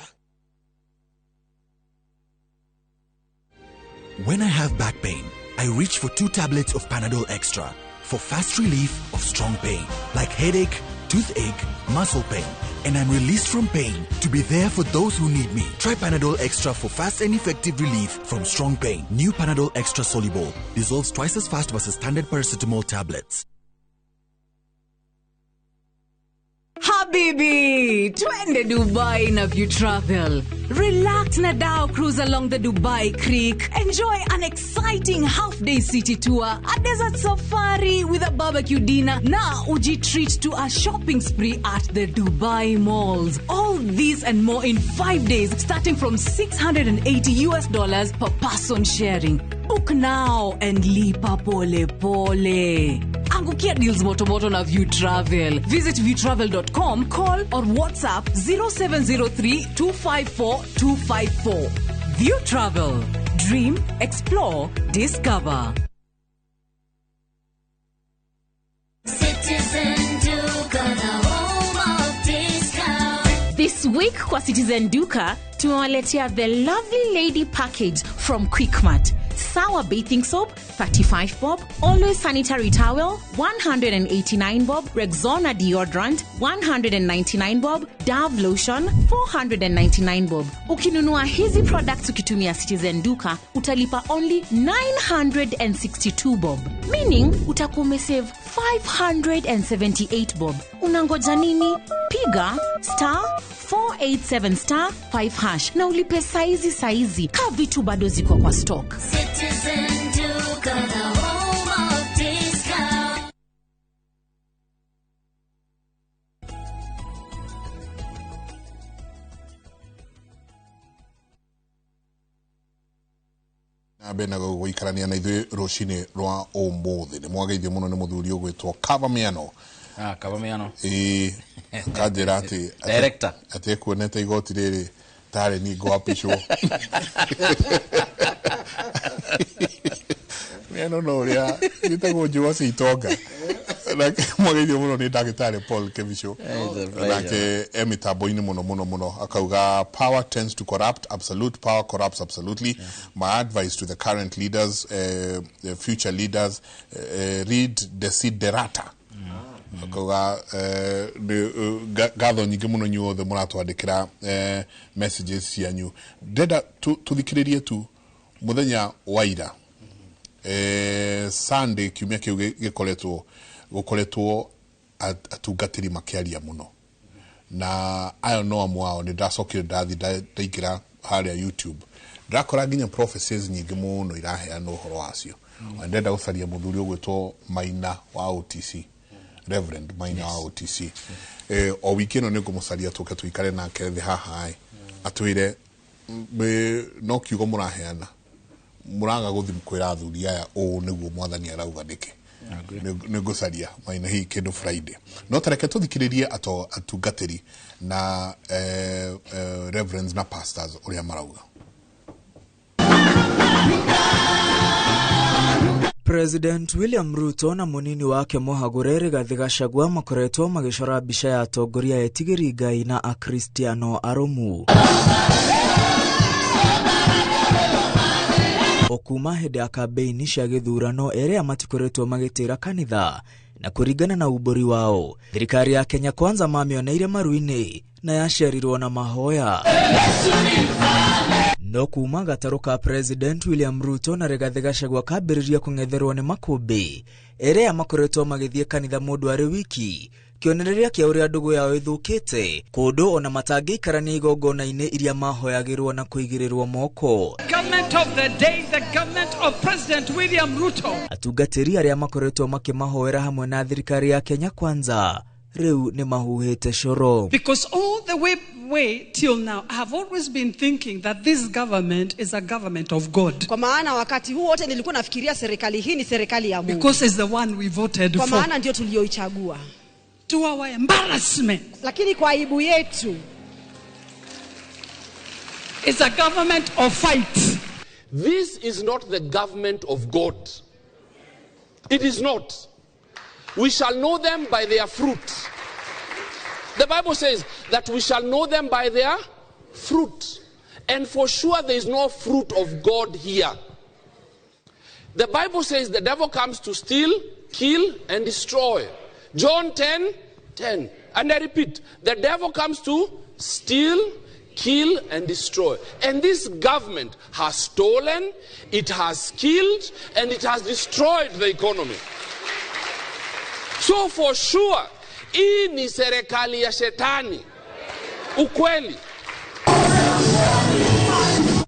When I have back pain, I reach for 2 tablets of Panadol Extra for fast relief of strong pain, like headache, toothache, muscle pain, and I'm released from pain to be there for those who need me. Try Panadol Extra for fast and effective relief from strong pain. New Panadol Extra Soluble dissolves twice as fast versus standard paracetamol tablets. Habibi, twende Dubai na View Travel. Relax na dhow cruise along the Dubai Creek. Enjoy an exciting half-day city tour, a desert safari with a barbecue dinner, na uji treat to a shopping spree at the Dubai malls. All these and more in 5 days, starting from $680 US per person sharing. Book now and lipa pole pole. Angukia deals moto moto na View Travel. Visit viewtravel.com, call or WhatsApp 0703 254 254. View Travel. Dream, explore, discover. Citizen Duka, the home of discount. This week kwa Citizen Duka tumewaletea the Lovely Lady package from Quickmart. Sour bathing soap, 35 bob. Always sanitary towel, 189 bob. Rexona deodorant, 199 bob. Dove lotion, 499 bob. Ukinunua hizi products ukitumia Citizen Duka, utalipa only 962 bob. Meaning, utakuwa umesave 578 bob. Unangoja nini? Piga star 487 star 5 hash na ulipe saizi saizi. Ka vitu bado ziko kwa stock. Citizen Duka, the home of discount. Na mbere na gũikarania na ithuĩ rũcinĩ rwa ũmũthĩ nĩ mwageithio mũno nĩ mũthuri ũgwĩtwo Kava Miano. Kava Miano. Ĩĩ, kanjĩra atĩ director atĩ ekuonete igoti rĩrĩ tarĩ ni ngwapicwo. Miano no ũrĩa gĩtagwo njũa cia itonga. Nake mwageithio mũno nĩ ndagĩtarĩ Paul Kevisho. Nake e mĩtambo-inĩ mũno mũno mũno akauga power tends to corrupt, absolute power corrupts absolutely. Yeah. My advice to the current leaders, the future leaders, read Desiderata. Akauga ngatho nyingĩ mũno inyuothe mũratwandĩkĩra messages cianyu. Ndĩrenda tũthikĩrĩrie tu mũthenya wa ira, Sunday kiumia kĩu gĩkoretwo gũkoretwo atungatĩri makĩaria mũno, na ayo no amwe ao. Nĩ ndacokire ndathi ndaingĩra harĩa YouTube, ndakora nginya prophecies nyingĩ mũno iraheana ũhoro wacio. Na ndĩrenda gũcaria mũthuri ũgwĩtwo Maina wa OTC, Reverend Maina wa OTC. O wiki ĩno nĩ ngũmũcaria tũke tũikare nake thĩ haha atwĩre no kiugo mũraheana mũraga gũthiĩ kwĩra athuri aya ũũ nĩguo mwathani arauga nĩkĩ. Nĩ ngũcaria Maina hihi kĩndũ Friday. No tareke tũthikĩrĩrie atungatĩri na reverends na pastors ũrĩa marauga. President William Ruto na munini wake Mũhagũre Rigathĩ Gachagua makoretwo magĩcora mbica ya atongoria etigĩri Ngai na Akristiano arũmu. Okuma hĩndĩ ya kambeini cia gĩthurano erĩa matikoretwo magĩtĩra kanitha na kũringana na umbũri wao thirikari ya Kenya Kwanza mamĩoneire maru-inĩ na yaciarirwo na mahoya. No kuma gatarũ ka President William Ruto na Rigathĩ Gachagua kambĩrĩria kũng'etherwo nĩ makũmbĩ erĩa makoretwo magĩthiĩ kanitha mũndũ arĩ wiki kĩonereria kĩa ũrĩa ndũgũ yao ĩthũkĩte kũndũ ona matangĩikarania igongona-inĩ iria mahoyagĩrwo na kũigĩrĩrwo moko. Government of the day, the government of President William Ruto. Atungatĩri arĩa makoretwo makĩmahoera hamwe na thirikari ya Kenya Kwanza rĩu nĩ mahuhĩte coro. Because all the way till now, I have always been thinking that this government is a government of God. Kwa maana wakati huu wote nilikuwa nafikiria serikali hii ni serikali ya Mungu. Because it's the one we voted Kwa for. maana ndio tulioichagua. To our embarrassment. Lakini kwa aibu yetu. It's a government of fight. This is not the government of God. It is not. We shall know them by their fruit. The Bible says that we shall know them by their fruit. And for sure there is no fruit of God here. The Bible says the devil comes to steal, kill, and destroy. John 10:10. And I repeat, the devil comes to steal, kill, and destroy. And this government has stolen, it has killed, and it has destroyed the economy. So for sure, hii ni serikali ya shetani. Ukweli.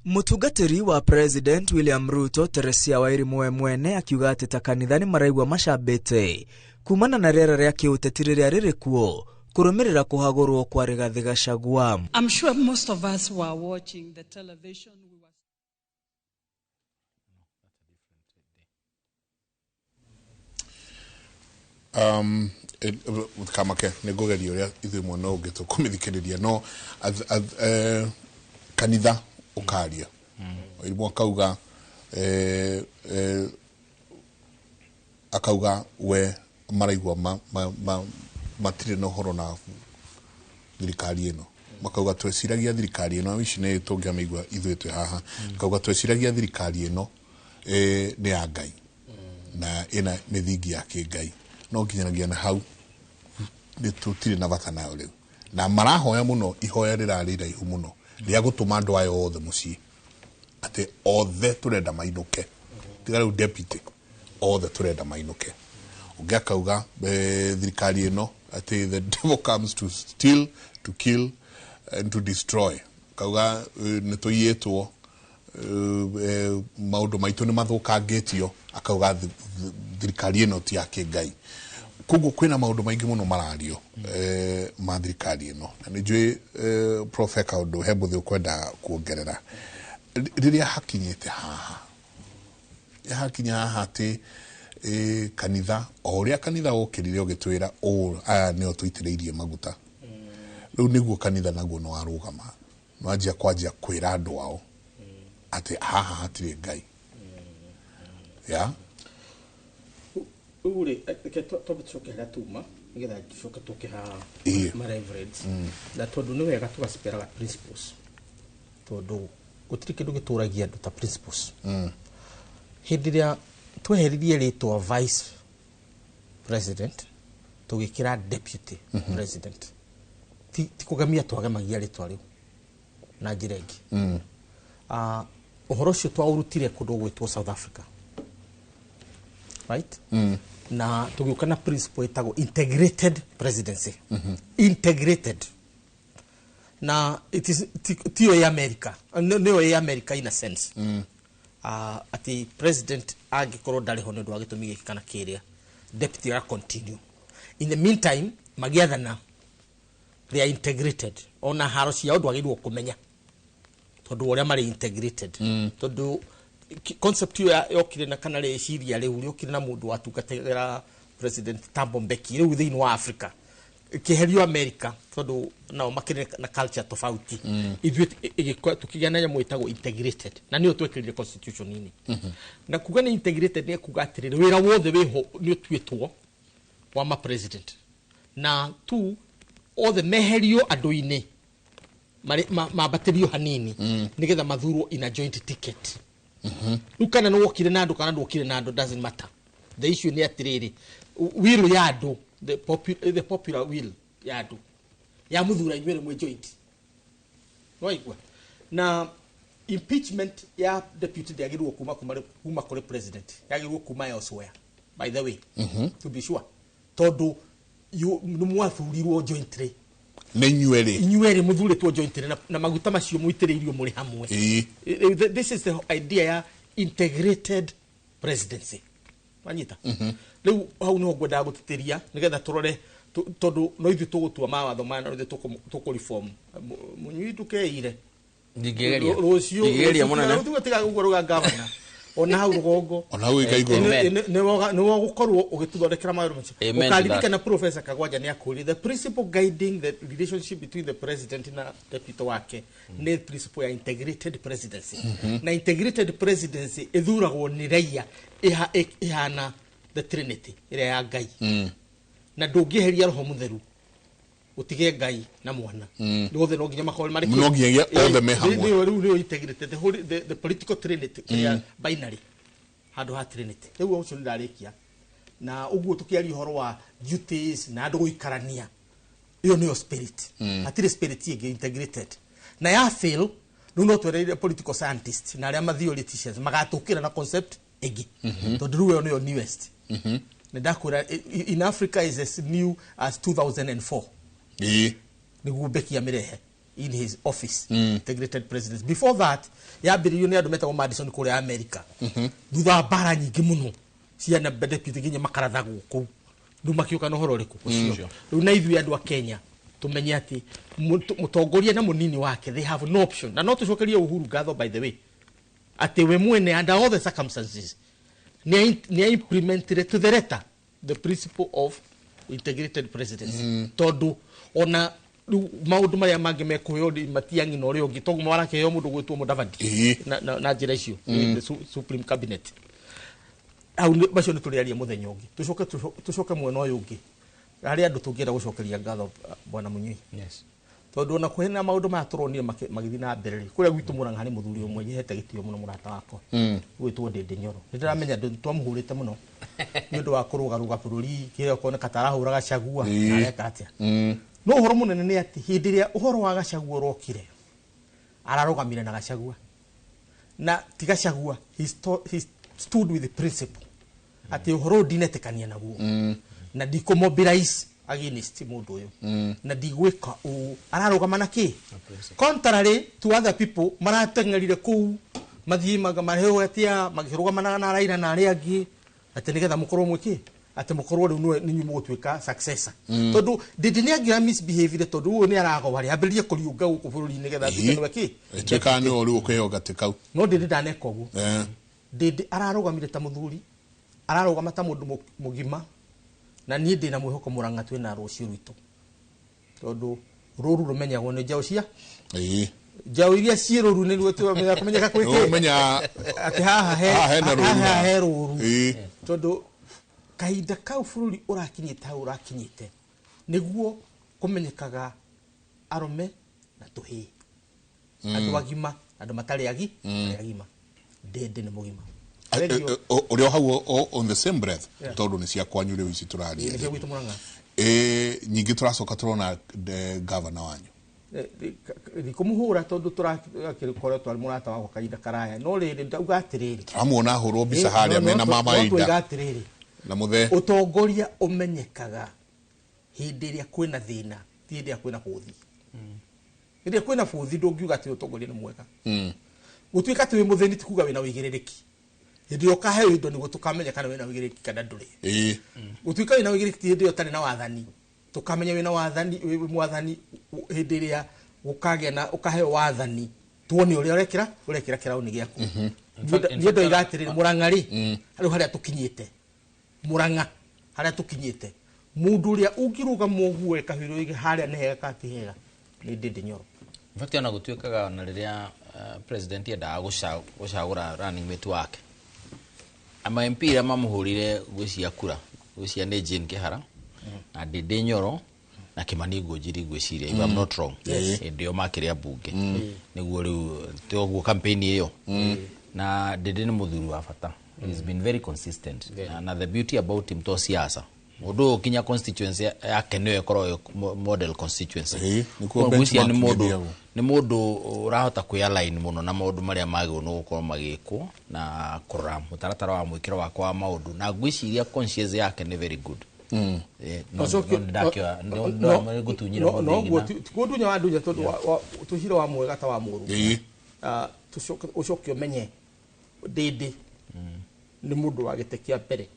Mũtungatĩri wa President William Ruto Teresia Wairimu we mwene akiuga atĩ ta kanitha nĩ maraigua macambĩte kumana na rĩera rĩa kĩũteti rĩrĩa rĩrĩ kuo kũrũmĩrĩra kũhagũrwo kwa Rigathĩ Gachagua. I'm sure most of us were watching the television. We were... Kamake nĩ ngũgeria ũrĩa ithuĩ mwena ũngĩ tũkũmĩthikĩrĩria no kanitha ũkaria Wairimu akauga akauga we maraigua matirĩ na ũhoro na thirikari ĩno makauga tweciragia thirikari ĩno ici nĩ tũngĩamĩigua ithuĩ twĩ haha makauga tweciragia thirikari ĩno nĩ ya Ngai na ĩna mĩthingi ya kĩngai no nginyanagia na hau nĩ tũtirĩ na bata nayo rĩu na marahoya mũno ihoya rĩrarĩ iraihu mũno rĩa gũtũma andũ aya othe mũciĩ atĩ othe tũrenda mainũke tiga rĩu deputy othe tũrenda mainũke ũngĩ akauga thirikari ĩno atĩ the devil comes to steal, to kill and to destroy akauga nĩ tũiyĩtwo maũndũ maitũ nĩ mathũkangĩtio akauga thirikari ĩno ti ya kĩngai koguo kwĩna maũndũ maingĩ mũno marario ma thirikari ĩno na nĩ njũĩ Prof kaũndũ he mũthĩ ũkwenda kuongerera rĩrĩa hakinyĩte haha hakinya haha atĩ kanitha o ũrĩa kanitha wokĩrire ũgĩtwĩra aya nĩo tũitĩrĩirie maguta rĩu nĩguo kanitha naguo nĩ warũgama nĩwanjia kwanjia kwĩra andũ ao atĩ haha hatirĩ Ngai ya rĩu rĩ reke twambe tũcoke harĩa tuma nĩgetha tũcoke tũke haha ma reverends na tondũ nĩ wega tũgaciperaga principles tondũ gũtirĩ kĩndũ gĩtũragia andũ ta principles. Hĩndĩ ĩrĩa tweheririe rĩtwa vice president tũgĩkĩra deputy president ti kũgemia twagemagia rĩtwa rĩu na njĩra ĩngĩ. Ũhoro ũcio twaũrutire kũndũ gwĩtwo South Africa, right? Na tũgĩũka na principle ĩtagwo integrated presidency. Integrated na it is tiyo ya America nĩyo ya America in a sense. Ati president angĩkorwo ndarĩ ho nĩ ũndũ wa gĩtũmi gĩkĩ kana kĩrĩa deputy ara continue in the meantime magĩathana they are integrated ona haro ciao ndwagĩrĩirwo kũmenya tondũ ũrĩa marĩ integrated tondũ concept ĩyo yokire na kana rĩciria rĩu rĩokire na mũndũ watungatagĩra President Thabo Mbeki rĩu thĩinĩ wa Africa Ĩkĩeherio America tondũ nao makĩrĩ na culture tofauti. Ithuĩ tũkĩgĩa na nyamũ ĩtagwo integrated, na nĩyo twekĩrire constitution-inĩ. Na kuga nĩ integrated nĩ kuga atĩrĩrĩ, wĩra wothe wĩho nĩ ũtuĩtwo wa ma president na tu othe meherio andũ-inĩ, mambatĩrio hanini nĩgetha mathurwo in a joint ticket. Rĩu kana nĩ wokire na andũ kana ndwokire na andũ, doesn't matter. The issue nĩ atĩrĩrĩ, will ya andũ, the popular will ya andũ ya mũthura inyuĩ mwĩ joint. Nĩwaigua? Na impeachment ya deputy ndĩagĩrĩirwo kuma kũrĩ president, yagĩrĩirwo kuma elsewhere, by the way, to be sure, tondũ nĩ mwathurirwo jointly. Nĩ inyuerĩ. Inyuerĩ mũthurĩtwo jointly na maguta macio mũitĩrĩirio mũrĩ hamwe. This is the idea ya integrated presidency. Wanyita? Rĩu hau nĩho ngwendaga gũtĩtĩria nĩgetha tũrore, tondũ no ithuĩ tũgũtua mawatho maya, no ithuĩ tũkũ reform. Mũnyui, ndũkeire. Ndingĩgeria. Rũciũ. Ndingĩgeria mũnene. Rũciũ tiga ũguo rũga gavana ona hau rũgongo. Ona hau ĩka igũrũ. Nĩ wagũkorwo ũgĩtũthondekera maũndũ macio. Amen to that. Ũkaririkana Professor Kagwanja nĩ akwĩrire the principle guiding the relationship between the president na deputy wake nĩ principle ya integrated presidency. Na integrated presidency ĩthuragwo nĩ raia, ĩhana the trinity ĩrĩa ya Ngai. Na ndũngĩeheria Roho Mũtheru ũtige Ngai na Mwana. Othe no nginya makorwo marĩ No nginyagia othe me hamwe. Nĩyo rĩu nĩyo integrated, the political trinity, kĩrĩa binary handũ ha trinity. Rĩu ũcio nĩ ndarĩkia na ũguo. Tũkĩaria ũhoro wa duties na andũ gũikarania, ĩyo nĩyo spirit. Hatirĩ spirit ĩngĩ integrated. Na ya fail, rĩu no twereire political scientist na arĩa ma theoreticians magatũkĩra na concept ĩngĩ, tondũ rĩu ĩyo nĩyo newest. Nĩ ndakwĩra, in Africa is as new as 2004. Nĩguo Mbeki amĩrehe in his office, integrated presidency. Before that yambĩrĩirio nĩ andũ metagwo Madison kũrĩa America, thutha wa mbara nyingĩ mũno ciana deputy nginya makarathagwo kũu. Rĩu makĩũka na ũhoro ũrĩkũ ũcio. Rĩu na ithuĩ andũ a Kenya tũmenye atĩ mũtongoria na mũnini wake, they have no option. Na no tũcokerie Uhuru ngatho, by the way, atĩ we mwene under all the circumstances nĩ implemented to the letter the principle of integrated presidency, tondũ ona rĩu maũndũ marĩa mangĩ mekũheo nĩ Matiang'i na ũrĩa ũngĩ toguo marakĩheo mũndũ gwĩtwo Mudavadi na njĩra icio, the supreme cabinet hau macio nĩ tũrĩaria mũthenya ũngĩ. Tũcoke mwena ũyũ ũngĩ harĩ andũ tũngĩenda gũcokeria ngatho, bwana Mũnyui. Yes. Tondũ ona kwĩna maũndũ maya tũronire magĩthiĩ na mbere rĩ, kũrĩa gwitũ Mũrang'a harĩ mũthuri ũmwe nyehete gĩtĩo mũno, mũrata wakwa gwĩtwo Ndĩndĩ Nyoro. Nĩ ndĩramenya twamũhũrĩte mũno nĩ ũndũ wa kũrũgarũga bũrũri, kĩrĩa ũkoneka ta arahũra Gachagua na areka atĩa. No ũhoro mũnene nĩ atĩ hĩndĩ ĩrĩa ũhoro wa Gachagua ũrokire, ararũgamire na Gachagua, na ti Gachagua, he stood with the principle atĩ ũhoro ũyũ ndinetĩkania naguo na ndikũmobilize against mũndũ ũyũ na ndigwĩka ũũ. Ararũgama na kĩ contrary to other people marateng'erire kũu mathiĩ marehwo atĩa makĩrũgamanaga na Raila na arĩa angĩ atĩ nĩgetha mũkorwo mwĩkĩ, atĩ mũkorwo rĩu nĩwe nĩnyuĩ mũgũtuĩka successor. Tondũ Ndĩndĩ nĩ angĩra misbehavire, tondũ ũyũ nĩ aragwa rĩ, ambĩrĩrie kũriũnga gũkũ bũrũri-inĩ nĩgetha atuĩke nĩwe kĩ. Ĩtuĩkaga nĩwe rĩu ũkũheo gatĩ kau. No Ndĩndĩ ndaneka ũguo. Ndĩndĩ ararũgamire ta mũthuri, ararũgama ta mũndũ mũgima. Na niĩ ndĩna mwĩhoko Mũrang'a twĩna rũciũ rwitũ, tondũ rũru rũmenyagwo nĩ njaũ cia njaũ iria ciĩ rũru nĩruo tũmenya kũmenyeka gwĩ kĩ. Ũmenya atĩ haha he haha hena rũru. Haha he rũru. Tondũ kahinda kau bũrũri ũrakinyĩte hau ũrakinyĩte, nĩguo kũmenyekaga arũme na tũhĩĩ, andũ agima, andũ matarĩ marĩ agima. Ndĩndĩ nĩ mũgima. Thengiũ. Ũrĩa o hau on the same breath, tondũ nĩ cia kwanyu rĩu ici tũraria. Nĩcio gwitũ Mũrang'a. Nyingĩ tũracoka tũrona gavana wanyu. Ndikũmũhũra tondũ tũrakĩkoretwo arĩ mũrata wakwa kahinda karaya, no rĩrĩ, ndauga atĩrĩrĩ, Tũramuona ahũrwo mbica harĩa mena mama no twaiga Ida atĩrĩrĩ, na mũthee. Ũtongoria ũmenyekaga hĩndĩ ĩrĩa kwĩna thĩna, ti hĩndĩ ĩrĩa kwĩna bũthi. Hĩndĩ ĩrĩa kwĩna bũthi ndũngiuga atĩ ũtongoria nĩ mwega. Gũtuĩka atĩ wĩ mũthĩni ti kuga wĩna ũigĩrĩrĩki. Hĩndĩ ĩrĩa ũkaheo indo nĩguo tũkamenya kana wĩna ũigĩrĩrĩki kana ndũrĩ. Gũtuĩka wĩna ũigĩrĩrĩki ti hĩndĩ ĩyo ũtarĩ na wathani. Tũkamenya wĩna wathani, wĩ mwathani hĩndĩ ĩrĩa gũkagĩa na ũkaheo wathani, tuone ũrĩa ũrekĩra kĩraũni gĩaku. Niĩ ndoiga atĩrĩrĩ, Mũrang'a rĩ, rĩu harĩa tũkinyĩte, Mũrang'a harĩa tũkinyĩte, Mũndũ ũrĩa ũngĩrũgama ũguo ĩkahĩrwo ĩge harĩa nĩ hega kana ti hega nĩ Ndindi Nyoro. In fact, ona gũtuĩkaga ona rĩrĩa president endaga gũcagũra running mate wake, ama MP arĩa mamũhũrire gwĩcia kura, gwĩcia nĩ Jane Kĩhara na Ndindi Nyoro na Kimani Ngũnjiri, ngwĩciria, if I'm not wrong. Hĩndĩ ĩyo makĩrĩa mbunge nĩguo rĩu toguo campaign ĩyo. Na Ndindi nĩ mũthuri wa bata. He's been very consistent. Na the beauty about him, to siasa mũndũ ũyũ kinya constituency yake nĩyo ĩkoragwo ĩ model constituency. Nĩkuo Ngwĩciria nĩ benchmark mũndũ ĩthiagwo. Nĩ mũndũ ũrahota kwĩ-align mũno na maũndũ marĩa magĩrĩirwo nĩ gũkorwo magĩkwo na kũrora mũtaratara wa mwĩkĩro wakwa wa maũndũ, na ngwĩciria conscience yake nĩ very good. No no ndakĩoya no ngũtunyire no mũthĩgi guo tikundunya wa ndunya tondu tucire wa mwega ta wa mũru. Ah, tucoke ucoke ũmenye Ndindi nĩ mũndũ wa gĩtĩ kĩa mbere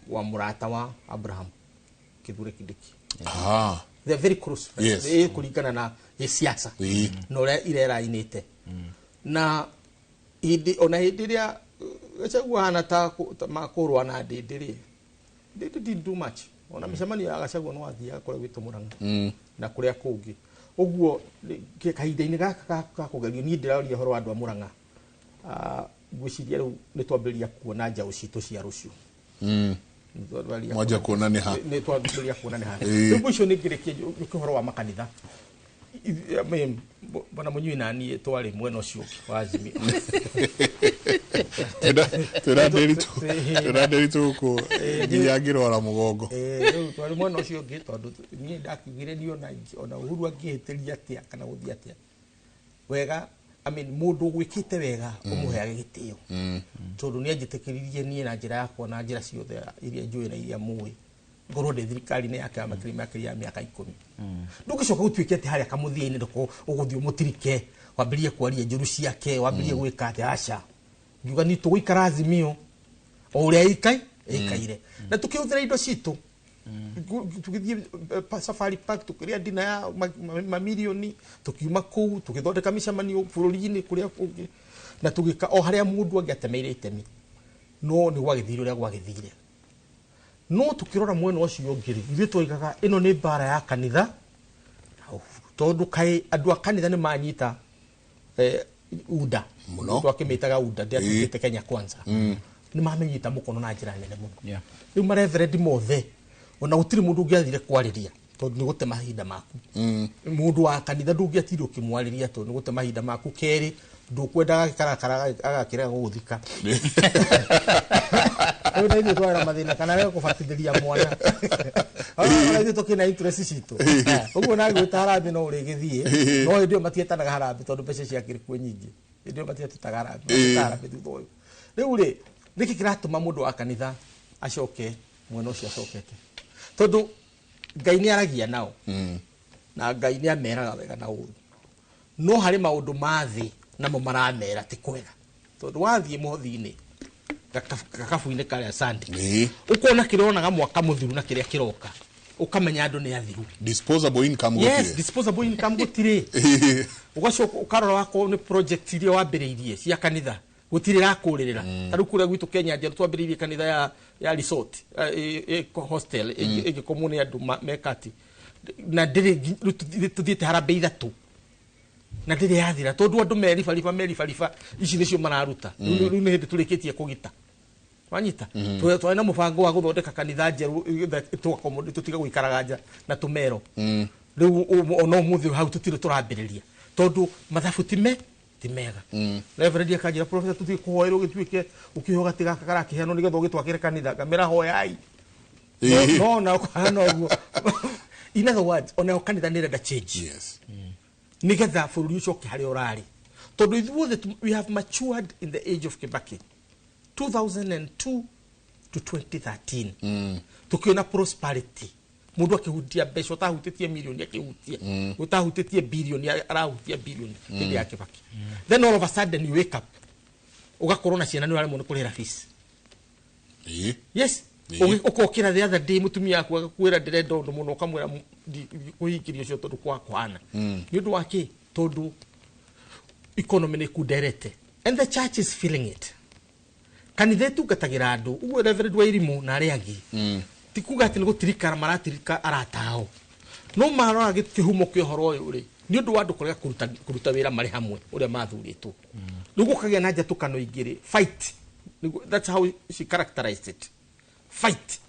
wa mũrata wa Abraham Kithure Kindiki. They are very close friends. Kũringana na gĩciaca na ũrĩa irerainĩte na hĩndĩ ona hĩndĩ ĩrĩa Gachagua hana ta makũrũa na Ndindi rĩ, Ndindi didn't do much. Ona mĩcemanio ya Gachagua no athiaga kũrĩa gwitũ Mũrang'a na kũrĩa kũngĩ ũguo. Kahinda-inĩ gaka ga kũgerio, niĩ ndĩraria ũhoro wa andũ a Mũrang'a. Ah, ngwĩciria rĩu nĩ twambĩrĩria kuona njaũ citũ cia rũciũ. Nĩ twambĩrĩria Mwanjia kuona nĩ ha. Nĩ twambĩrĩria kuona nĩ ha. Rĩu ũcio nĩ ngĩrĩkie njũke ũhoro wa makanitha. I mean, bwana Mũnyui na niĩ twarĩ mwena ũcio ũngĩ wa Azimio. Twĩna Nderitu gũkũ nginya ngĩrwara mũgongo. Rĩu twarĩ mwena ũcio ũngĩ tondũ niĩ ndakiugire niĩ ona Uhuru angĩhĩtĩria atĩa kana gũthiĩ atĩa wega, I mean, mũndũ ũgwĩkĩte wega ũmũheage gĩtĩo, tondũ nĩ anjĩtĩkĩririe niĩ na njĩra yakwa na njĩra ciothe iria njũĩ na iria mũĩ ngorwo ndĩ thirikari-inĩ yake ya makĩria ya mĩaka 10. Ndũngĩcoka gũtuĩke atĩ harĩa kamũthia-inĩ ndũko ũgũthiĩ ũmũtirike, wambĩrĩrie kwaria njũru ciake, wambĩrĩrie gwĩka atĩ aca. Ngiuga ni tũgũikara Azimio o ũrĩa ĩikaire na tũkĩhũthĩra indo citũ. Tũgĩthiĩ Safari Park, tũkĩrĩa dina ya mamirioni, tũkiuma kũu tũgĩthondeka mĩcemanio bũrũri-inĩ kũrĩa kũngĩ na tũgĩka o harĩa mũndũ angĩatemeire itemi, no nĩ gwagĩthire ũrĩa gwagĩthire. No tũkĩrora mwena ũcio ũngĩ rĩ, ithuĩ twoigaga ĩno nĩ mbara ya kanitha na Uhuru, tondũ kaĩ andũ a kanitha nĩ manyita UDA. Mũno. Twakĩmĩtaga UDA ndĩatuĩkĩte Kenya Kwanza. Nĩ mamenyita mũkono na njĩra nene mũno. Rĩu mareverendi mothe ona gũtirĩ mũndũ ũngĩathire kwarĩria tondũ nĩ gũte mahinda maku. Mũndũ wa kanitha ndũngĩatirire ũkĩmwarĩria tondũ nĩ gũte mahinda maku. Kerĩ, ndũkwenda agĩkarakara agakĩrega gũgũthika. Rĩu na ithuĩ twarĩ na mathĩna kana rega kũbatithĩria mwana, ona ithuĩ tũkĩna interest citũ ũguo na gwĩta harambĩ no ũrĩgĩthiĩ. No hĩndĩ ĩyo matietanaga harambĩ tondũ mbeca ciakĩrĩ kuo nyingĩ. Hĩndĩ ĩyo matietĩtaga harambĩ, matietaga harambĩ thutha ũyũ. Rĩu rĩ, nĩkĩ kĩratũma mũndũ wa kanitha acoke mwena ũcio acokete? Tondũ Ngai nĩ aragia nao na Ngai nĩ ameraga wega na ũru, no harĩ maũndũ ma thĩ namo maramera ti kwega, tondũ wathiĩ mũhothi-inĩ gakabu-inĩ karĩa Sunday ũkona kĩrĩa onaga mwaka mũthiru na kĩrĩa kĩroka, ũkamenya andũ nĩ athiru. Disposable income Yes. gũtirĩ. Disposable income gũtirĩ. Ũgacoka ũkarora wakorwo nĩ project iria wambĩrĩirie cia kanitha gũtirĩ rakũrĩrĩra. Ta rĩu kũrĩa gwitũ Kenya Njerũ twambĩrĩirie kanitha ya resort, hostel ĩngĩkomwo nĩ andũ mekati na ndĩrĩ rĩu tũthiĩte harambee ithatũ na ndĩrĩ yathira tondũ andũ meribariba meribariba ici nĩcio mararuta. Rĩu nĩ hĩndĩ tũrĩkĩtie kũgita wanyita. Twarĩ na mũbango wa gũthondeka kanitha njerũ tũgakomwo tũtige gũikaraga nja na tũmero. Rĩu ona ũmũthĩ hau tũtirĩ tũrambĩrĩria tondũ mathabu ti mega. Reverend akanjĩra, "Professor, tũthiĩ kũhoerwo gĩtuĩke ũkĩheo gatĩ gaka karakĩheanwo nĩgetha ũgĩtwakĩre kanitha." Ngamĩra, "Hoyai." No na kũhana ũguo, in other words, onayo kanitha nĩ ĩrenda change nĩgetha bũrũri ũcoke harĩa ũrarĩ, tondũ ithuothe we have matured in the age of Kibaki 2002 to 2013. Tukiona prosperity, mundu akihutia mbeca utahutĩtie milioni akihutia, utahutĩtie bilioni arahutia bilioni hĩndĩ ya Kibaki. Then all of a sudden you wake up ugakorwo na ciana nĩ ũraremwo nĩ kũrĩhĩra fees. Yes. Ũkokĩra the other day mũtumia waku agakwĩra, "Ndĩrenda ũndũ mũno," ũkamwĩra, "Kũhingĩria ũcio tondũ kwa kũhana." Nĩ ũndũ wa kĩ? Tondũ economy nĩ ĩkunderete and the church is feeling it. Kanitha ĩtungatagĩra andũ ũguo Reverend Wairimu na arĩa angĩ. Ti kuga atĩ nĩ gũtirikara maratirika arata ao, no marora kĩhumo kĩa ũhoro ũyũ rĩ, nĩ ũndũ wa andũ kũrega kũruta wĩra marĩ hamwe ũrĩa mathurĩtwo. Rĩu gũkagĩa na njatũkano ingĩ rĩ, fight. That's how she characterized it, fight.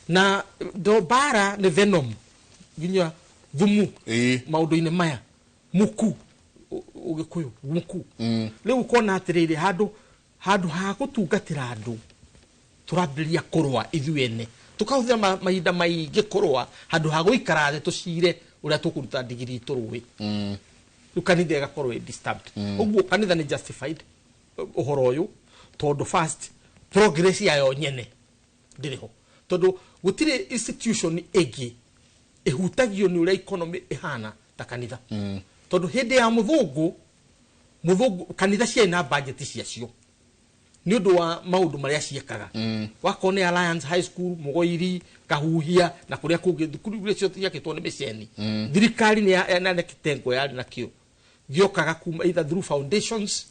Na ndo mbara nĩ venom, nginya thumu maũndũ-inĩ maya muku ũgĩkũyũ muku. Rĩu ũkona atĩrĩrĩ, handũ ha gũtungatĩra andũ, tũrambĩrĩria kũrũa ithuĩ ene, tũkahũthĩra mahinda maingĩ kũrũa handũ ha gũikara thĩ tũcire ũrĩa tũkũruta ndigiri itũ rũĩ. Rĩu kanitha ĩgakorwo ĩ disturbed. Ũguo kanitha nĩ justified ũhoro ũyũ, tondũ first progress yayo nyene ndĩrĩ ho, tondũ gũtirĩ institution ĩngĩ ĩhutagio nĩ ũrĩa economy ĩhana ta kanitha. Tondũ hĩndĩ ya mũthũngũ kanitha ciarĩ na budget ciacio nĩ ũndũ wa maũndũ marĩa ciĩkaga. Wakorwo nĩ Alliance High School, Mũgoiri, Kahuhia na kũrĩa kũngĩ, thukuru iria ciothe ciakĩtwo nĩ mĩceni, thirikari nĩ na kĩtengo yarĩ nakĩo gĩokaga kuma either through foundations,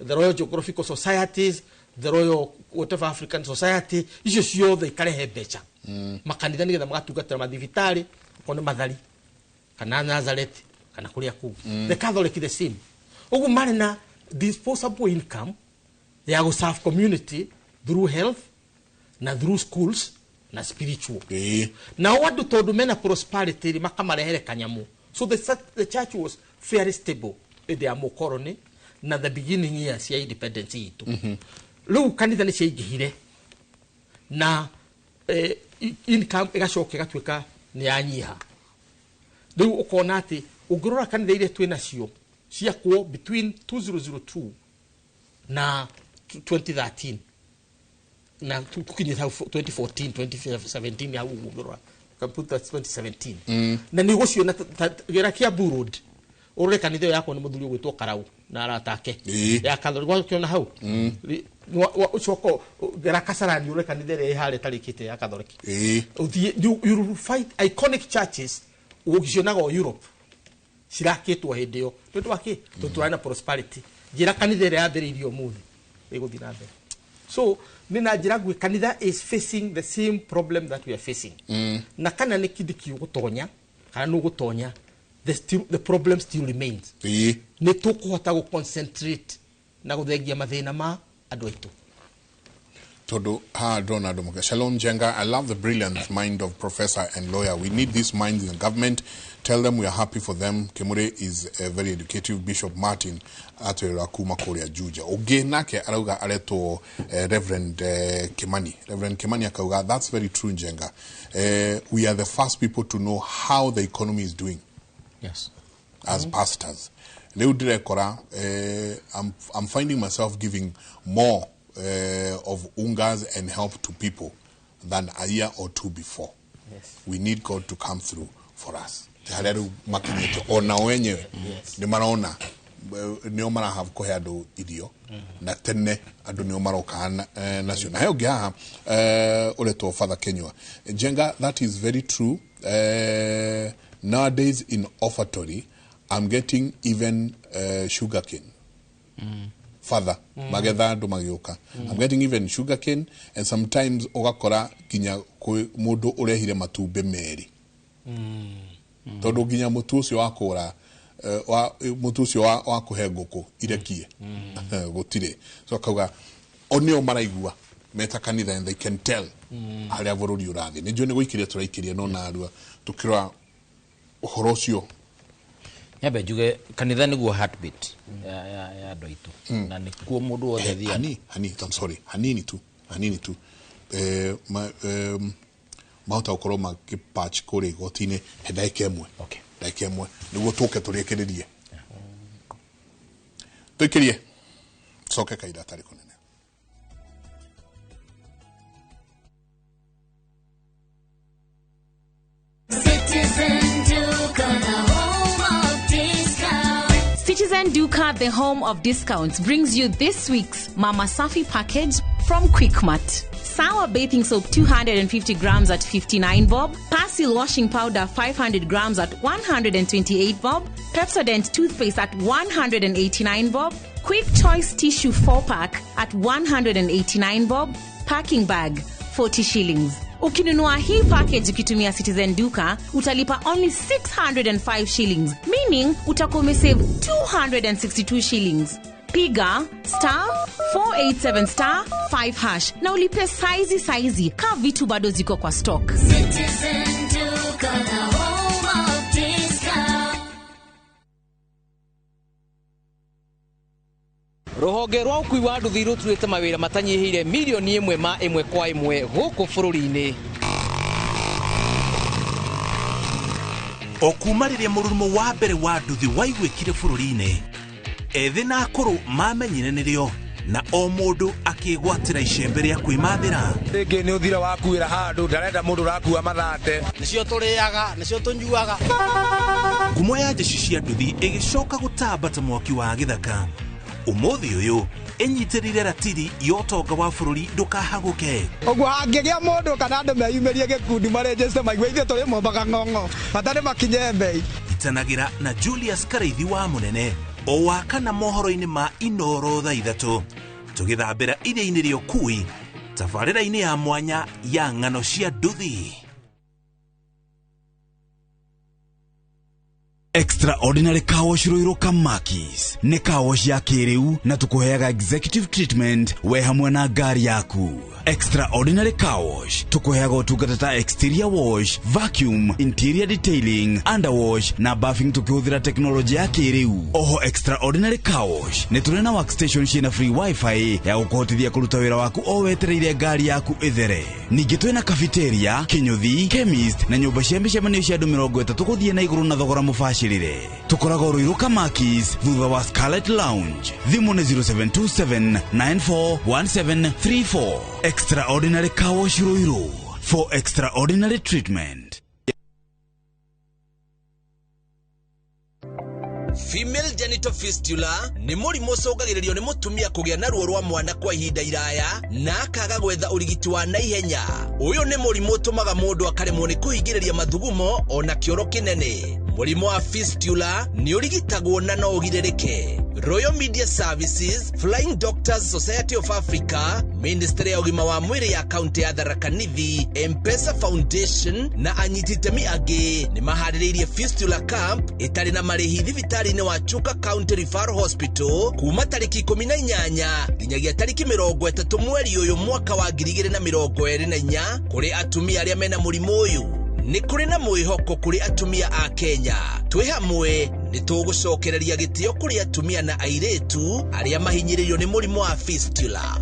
the Royal Geographical Societies, the Royal whatever African Society, icio ciothe ikarehe mbeca makanitha nĩgetha magatungatĩra mathibitarĩ, okorwo nĩ Mathari kana Nazareth kana kũrĩa kũngĩ. The Catholic the same. Ũguo marĩ na disposable income ya gũ serve community through health na through schools na spiritual. Nao andũ tondũ mena prosperity rĩ, makamarehere kanyamu. So the church was fairly stable hĩndĩ ya mũkoroni na the beginning years ya independence itũ. Rĩu kanitha nĩ ciaingĩhire na income ĩgacoka ĩgatuĩka nĩ yanyiha. Rĩu ũkona atĩ ũngĩrora kanitha iria twĩ nacio ciakwo between 2002 na 2013 na tukinyĩte hau 2014, 2017 hau ũguo, ũngĩrora computer 2017 na nĩ ũgũciona gera Kiambu Road ũrore kanitha ĩyo yakwo nĩ mũthuri ũgwĩtwo Karau na arata ake ya Catholic, wakĩona hau. Ũcoka gera Kasarani ũrore kanitha ĩrĩa ĩ harĩa ĩtarĩkĩte ya Catholic. Ũthiĩ you will find iconic churches ũgĩcionaga o Europe cirakĩtwo hĩndĩ ĩyo. Nĩ ũndũ wa kĩ? Tondũ tũrarĩ na prosperity. Njĩra kanitha ĩrĩa yambĩrĩirio ũmũthĩ ĩgũthiĩ na mbere. So nĩ na njĩra nguhĩ, kanitha is facing the same problem that we are facing. Na kana nĩ Kindiki ũgũtonya kana nĩ ũgũtonya, the problem still remains. Nĩ tũkũhota gũ concentrate na gũthengia mathĩna ma andũ aitũ? Tondũ haha ndĩrona andũ Shalom Jenga, I love the brilliant mind of professor and lawyer. We need these minds in government. Tell them we are happy for them. Kimure is a very educative. Bishop Martin atwĩrĩra kuma kũrĩa Juja. Ũngĩ nake arauga aretwo Reverend Kimani. Reverend Kimani akauga, that's very true, Njenga. We are the first people to know how the economy is doing. As pastors. Rĩu ndĩrekora I'm finding myself giving more of ungas and help to people than a year or two before. We need God to come through for us. Harĩa rĩu makinyĩte ona o enyewe nĩ marona nĩo marahave kũhe andũ irio na tene andũ nĩo maroka nacio. Na he ũngĩ haha ũretwo Father Kenyua Njenga, that is very true. Nowadays in offertory I'm getting even sugarcane. Father, magetha andũ magĩũka, I'm getting even sugarcane and sometimes ũgakora nginya kwĩ mũndũ ũrehire matumbĩ merĩ, tondũ nginya mũtu ũcio wa kũgũra mũtu ũcio wa kũhe ngũkũ irekie gũtirĩ. So akauga o nĩo maraigua meta kanitha and they can tell harĩa bũrũri ũrathiĩ. Nĩ njũĩ nĩ gũikĩria tũraikĩria, no narua tũkĩrora ũhoro ũcio. Nyambe njuge kanitha nĩguo heartbeat ya andũ aitũ na nĩkuo mũndũ wothe athiaga. Hani, I'm sorry, hanini tu mahota gũkorwo makĩpatch kũrĩa igoti-inĩ he ndagĩka ĩmwe. Ndagĩka ĩmwe nĩguo tũke tũrĩkĩrĩrie, tũikĩrie coke kahinda atarĩ kũnene. Citizen Duka, the home of discount. Citizen Duka, the home of discounts, brings you this week's Mama Safi package from Quickmart. Sour bathing soap 250 grams at 59 bob, Persil washing powder 500 grams at 128 bob, Pepsodent toothpaste at 189 bob, Quick Choice tissue 4-pack at 189 bob, packing bag 40 shillings. Ukinunua hii package ukitumia Citizen Duka, utalipa only 605 shillings, meaning utakuwa umesave 262 shillings. Piga *487 *5# na ulipe saizi saizi ka vitu bado ziko kwa stock. Citizen Duka, the home of discount. Ruhonge rwa ukui wa nduthi ruturite mawira matanyihire milioni 1 ma 1 kwa 1 guku bururi-ini. O kuma riria mururumo wa mbere wa nduthi waiguikire bururi-ini, ethĩ na akũrũ mamenyire nĩrĩo na o mũndũ akĩgwatĩra icembe rĩa kwĩmathĩra. Rĩngĩ nĩ ũthira wakuĩra handũ ndarenda mũndũ ũrakua mathate. Nĩcio tũrĩaga, nĩcio tũnyuaga. Ngumo ya jeshi cia nduthi ĩgĩcoka gũtamba ta mwaki wa gĩthaka. Ũmũthĩ ũyũ ĩnyitĩrĩire ratiri ya ũtonga wa bũrũri ndũkahagũke. Ũguo hangĩgĩa mũndũ kana andũ meyumĩrie gĩkundi marenjeste maigue ithuĩ tũrĩ mombaga ng'ong'o bata nĩ makinye mbei. Itanagĩra na Julius Karaithi wa Mũnene o wa kana mohoro-inĩ ma Inoro thaa 3 tũgĩthambĩra iria-inĩ rĩa ũkui tabarĩra-inĩ ya mwanya ya ng'ano cia nduthi. Extraordinary Car Wash Ruiru Kamakis nĩ car wash ya kĩrĩu na tũkũheaga executive treatment we hamwe na ngari yaku. Extraordinary Car Wash tũkũheaga ũtungata ta exterior wash, vacuum, interior detailing, underwash na buffing tũkĩhũthĩra teknolojĩ ya kĩrĩu. Oho Extraordinary Car Wash nĩ tũrĩ na workstation ciĩna free wifi ya gũkũhotithia kũruta wĩra waku o wetereire ngari yaku ĩthere. Ningĩ twĩna cafeteria, kĩnyũthi, chemist na nyũmba cia mĩcemanio cia andũ 30 gũthiĩ na igũrũ na thogora mũbacĩrĩre. Tũkoragwo Ruiru Kamakis thutha wa Scarlet Lounge. Thimũ nĩ 0727 941734. Extraordinary Car Wash Ruiru for extraordinary treatment. Female genital fistula nĩ mũrimũ ũcũngagĩrĩrio nĩ mũtumia kũgĩa na ruo rwa mwana kwa ihinda iraya na akaga gwetha ũrigiti wa naihenya. Ũyũ nĩ mũrimũ ũtũmaga mũndũ akaremwo nĩ kũhingĩrĩria mathugumo ona kĩoro kĩnene. Mũrimũ wa fistula nĩ ũrigitagwo na no ũgirĩrĩke. Royal Media Services, Flying Doctors Society of Africa, Ministry ya ũgima wa mwĩrĩ ya kaunti ya Tharaka Nithi, M-Pesa Foundation na anyiti itemi angĩ nĩ maharĩrĩirie Fistula Camp ĩtarĩ na marĩhi thibitarĩ-inĩ wa Chuka County Referral Hospital kuma tarĩki 18 nginyagia tarĩki 30 mweri ũyũ mwaka wa 2024 kũrĩ atumia arĩa mena mũrimũ ũyũ. Nĩ kũrĩ na mwĩhoko kũrĩ atumia a Kenya. Twĩ hamwe nĩ tũgũcokereria gĩtĩo kũrĩ atumia na airĩtu arĩa mahinyĩrĩirio nĩ mũrimũ wa fistula.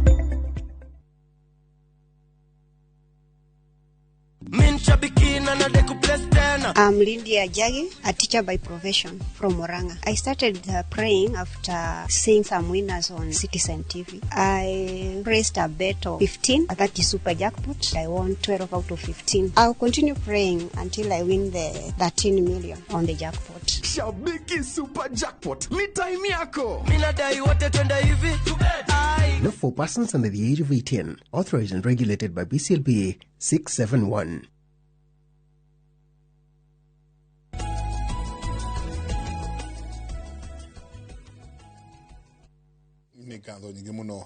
I'm Lydia Jagi, a teacher by profession from Murang'a. I started praying after seeing some winners on Citizen TV. I raised a bet of 15, that is super jackpot. I won 12 out of 15. I'll continue praying until I win the 13 million on the jackpot. Shabiki super jackpot, ni time yako. Not for persons under the age of 18. Authorized and regulated by BCLB 671. Nĩ ngatho nyingĩ mũno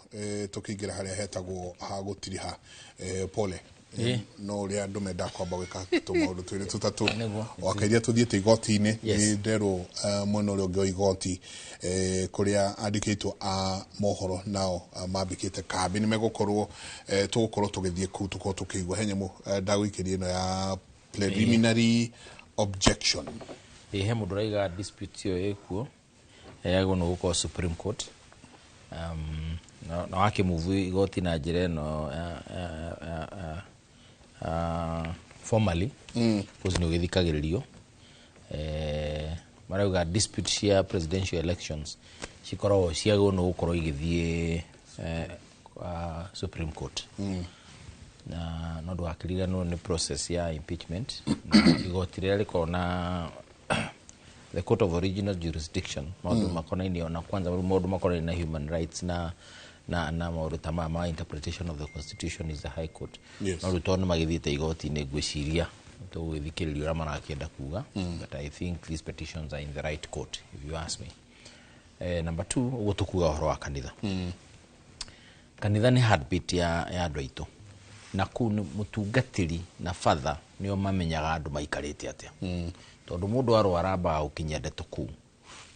tũkĩingĩra harĩa hetagwo ha gũtiriha pole no ũrĩa andũ mendaga kwamba gwĩka tũmaũndũ twĩrĩ tũtatũ wakairia tũthiĩte igoti-inĩ nĩ nderwo mwena ũrĩa ũngĩ wa igoti kũrĩa andĩkĩtwo a mohoro nao mambĩkĩte kambĩ nĩ megũkorwo tũgũkorwo tũgĩthiĩ kũu tũkorwo tũkĩigua he nyamũ ndagũikĩria ĩno ya preliminary objection. He mũndũ ũraiga dispute ĩyo ĩkuo yagĩrĩirwo nĩ gũkorwo Supreme Court. Na wakĩmove igoti na njĩra ĩno formally because nĩ ũgĩthikagĩrĩrio marauga dispute cia presidential elections cikoragwo ciagĩrĩirwo nĩ gũkorwo igĩthiĩ Supreme Court. Na no ndũgakĩriganĩrwo nĩ process ya impeachment na igoti rĩrĩa rĩkoragwo na the court of original jurisdiction maũndũ makonainie na kwanza maũndũ makonainie na human rights na maũndũ ta maya ma interpretation of the constitution is the high court. Yes. No rĩu tondũ nĩmagĩthiĩte igoti-inĩ ngwĩciria tũgũgĩthikĩrĩria ũrĩa marakĩenda kuga, but I think these petitions are in the right court if you ask me. Number 2 ũguo tũkuga ũhoro wa kanitha. Kanitha nĩ heartbeat ya andũ aitũ. Na kũu nĩ mũtungatĩri na father nĩo mamenyaga andũ maikarĩte atĩa. Tondũ mũndũ arwara ambaga gũkinyia ndeto kũu,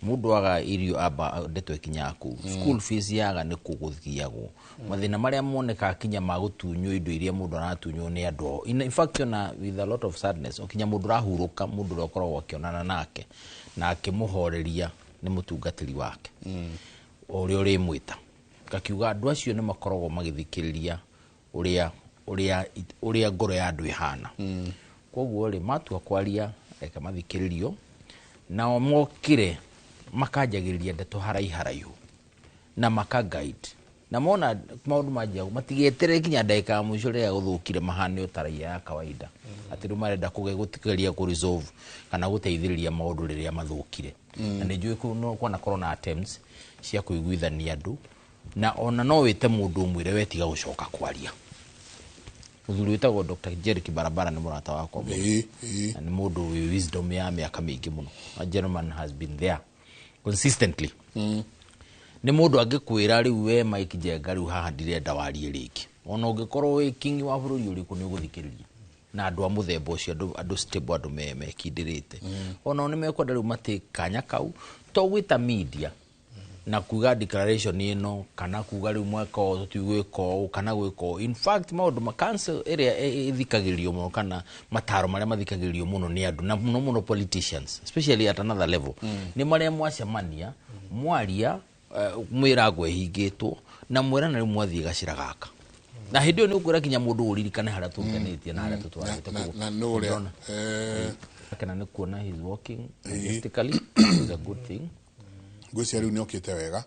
mũndũ aga irio amba ndeto ĩkinyaga kũu, school fees yaga nĩ kũ gũthiagwo, mathĩna marĩa monekaga kinya ma gũtunywo indo iria mũndũ aratunywo nĩ andũ ao. In fact, ona with a lot of sadness, o kinya mũndũ ũrahurũka, mũndũ ũrĩa ũkoragwo akĩonana nake na akĩmũhoreria nĩ mũtungatĩri wake o ũrĩa ũrĩmwĩta. Ngakiuga andũ acio nĩ makoragwo magĩthikĩrĩria ũrĩa ngoro ya andũ ĩhana. Koguo rĩ, matua kwaria, reke mathikĩrĩrio, nao mokire makanjagĩrĩria ndeto haraiharaihu na maka guide, na mona maũndũ manjia matigeterere kinya ndagĩka ya mũico rĩrĩa gũthũkire mahane o ta raia ya kawaida, atĩ rĩu marenda gũgeria kũ resolve kana gũteithĩrĩria maũndũ rĩrĩa mathũkire. Na nĩ njũĩ no kwanakorwo na attempts cia kũiguithania andũ, na ona no wĩte mũndũ ũmwĩre we tiga gũcoka kwaria. Mũthuri wĩtagwo Dr. Jerry Kibarabara nĩ mũrata wakwa mũno, na nĩ mũndũ wĩ wisdom ya mĩaka mĩingĩ mũno. A gentleman has been there consistently. Nĩ mũndũ angĩkwĩra rĩu we Mike Njenga rĩu haha ndirenda warie rĩngĩ, ona ũngĩkorwo wĩ king wa bũrũri ũrĩkũ nĩ ũgũthikĩrĩria. Na andũ a mũthemba ũcio, andũ stable, andũ mekindĩrĩte, onao nĩ mekwenda rĩu matĩ kanya kau to gwĩta media na kuga declaration ĩno kana kuga rĩu mwaka ũyũ tũtigwĩka ũũ kana gwĩka ũũ. In fact, maũndũ ma council ĩrĩa ĩthikagĩrĩrio mũno kana mataro marĩa mathikagĩrĩrio mũno nĩ andũ, na mũno mũno politicians, especially at another level, nĩ marĩa mwacemania mwaria, mwĩrango ĩhingĩtwo na mwĩrana rĩu mwathiĩ gacĩra gaka, na hĩndĩ ĩyo nĩ ũkwĩra kinya mũndũ ũririkane harĩa tũrutanĩtie na harĩa tũtwarĩte. Na nĩ ũrĩa kana nĩ kuona he's walking majestically is a good thing. Ngwĩciria rĩu nĩ okĩte wega,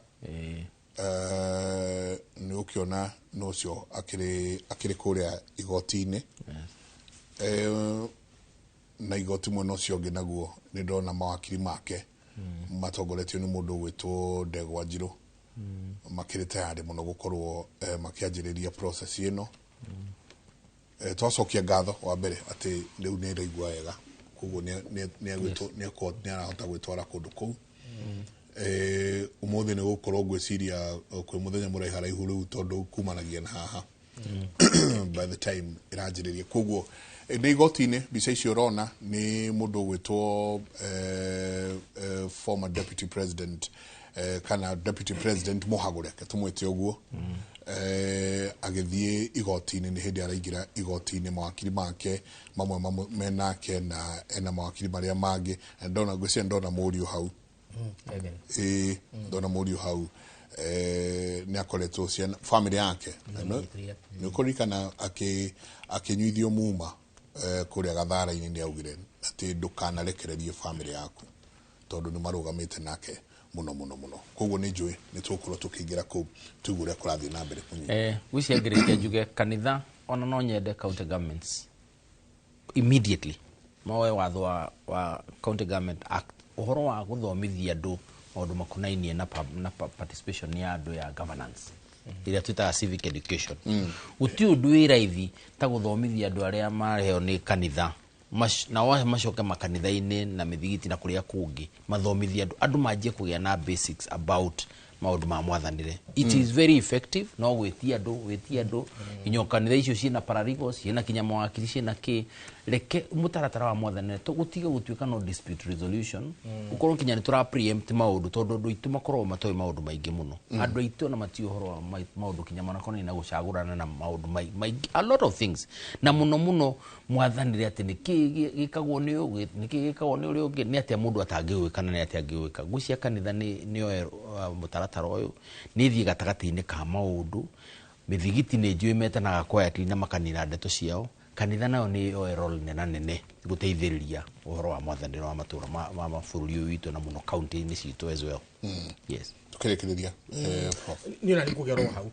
nĩ ũkĩona no ũcio akĩrĩ kũrĩa igoti-inĩ, na igoti mwena ũcio ũngĩ naguo nĩ ndona mawakiri make matongoretio nĩ mũndũ ũgwĩtwo Ndegwa Njirũ makĩrĩ tayarĩ mũno gũkorwo makĩanjĩrĩria process ĩno. Twacokia ngatho wa mbere atĩ rĩu nĩ ĩraigua wega, koguo nĩ arahota gwĩtwara kũndũ kũu. Ũmũthĩ nĩ gũkorwo ngwĩciria kwĩ mũthenya mũraiharaihu rĩu tondũ kumanagia na haha by the time ĩranjĩrĩria. Koguo nĩ igoti-inĩ, mbica icio ũrona nĩ mũndũ ũgwĩtwo former deputy president, kana deputy president mũhagũre, tũmwĩte ũguo, agĩthiĩ igoti-inĩ. Nĩ hĩndĩ araingĩra igoti-inĩ, mawakiri make mamwe menake na ena mawakiri marĩa mangĩ. Na ndona ngwĩciria ndona mũriũ hau, ndona mũriũ hau, nĩ akoretwo ciana family yake nĩ ũkũririkana akĩnyuithio muma kũrĩa Gathara-inĩ, nĩ augire atĩ ndũkanarekererie family yaku tondũ nĩ marũgamĩte nake mũno mũno mũno. Koguo nĩ njũĩ nĩ tũgũkorwo tũkĩingĩra kũu tũigue ũrĩa kũrathiĩ na mbere. Ngwĩciria ngĩrĩkia njuge kanitha, ona no nyende county governments immediately moe watho wa County Government Act, ũhoro wa gũthomithia andũ maũndũ makonainie na participation ya andũ ya governance ĩrĩa twĩtaga civic education. Gũtirĩ ũndũ wĩ raithi ta gũthomithia andũ arĩa mareheo nĩ kanitha, nao macoke makanitha-inĩ na mĩthigiti na kũrĩa kũngĩ mathomithie andũ, andũ manjie kũgĩa na basics about maũndũ ma mwathanĩre. It is very effective. No gwĩtia andũ nginya kanitha icio ciĩna paralegals, ciĩna kinya mawakiri, ciĩna kĩ. Reke mũtaratara wa mwathanĩre tũgũtige gũtuĩka no dispute resolution, ũkorwo kinya nĩ tũra preempt maũndũ, tondũ andũ aitũ makoragwo matoĩ maũndũ maingĩ mũno. Andũ aitũ ona matiũĩ ũhoro wa maũndũ kinya manakonainie na gũcagũrana na maũndũ maingĩ, a lot of things, na mũno mũno mwathanĩre atĩ nĩkĩ gĩkagwo nĩ ũyũ, nĩkĩ gĩkagwo nĩ ũrĩa ũngĩ, nĩ atĩa mũndũ atangĩgwĩka na nĩ atĩa angĩgwĩka. Ngwĩciria kanitha nĩyoe mũtaratara ũyũ, nĩ ĩthiĩ gatagatĩ-inĩ ka maũndũ. Mĩthigiti nĩ njũĩ metanaga quietly na makanina ndeto ciao. Kanitha nayo nĩ yoe role nena nene gũteithĩrĩria ũhoro wa mwathanĩre wa matũra ma bũrũri ũyũ witũ na mũno kaunti-inĩ citũ as well. Yes. Tũkĩrĩkĩrĩria, Prof. Niĩ ona nĩ ngũgerwo hau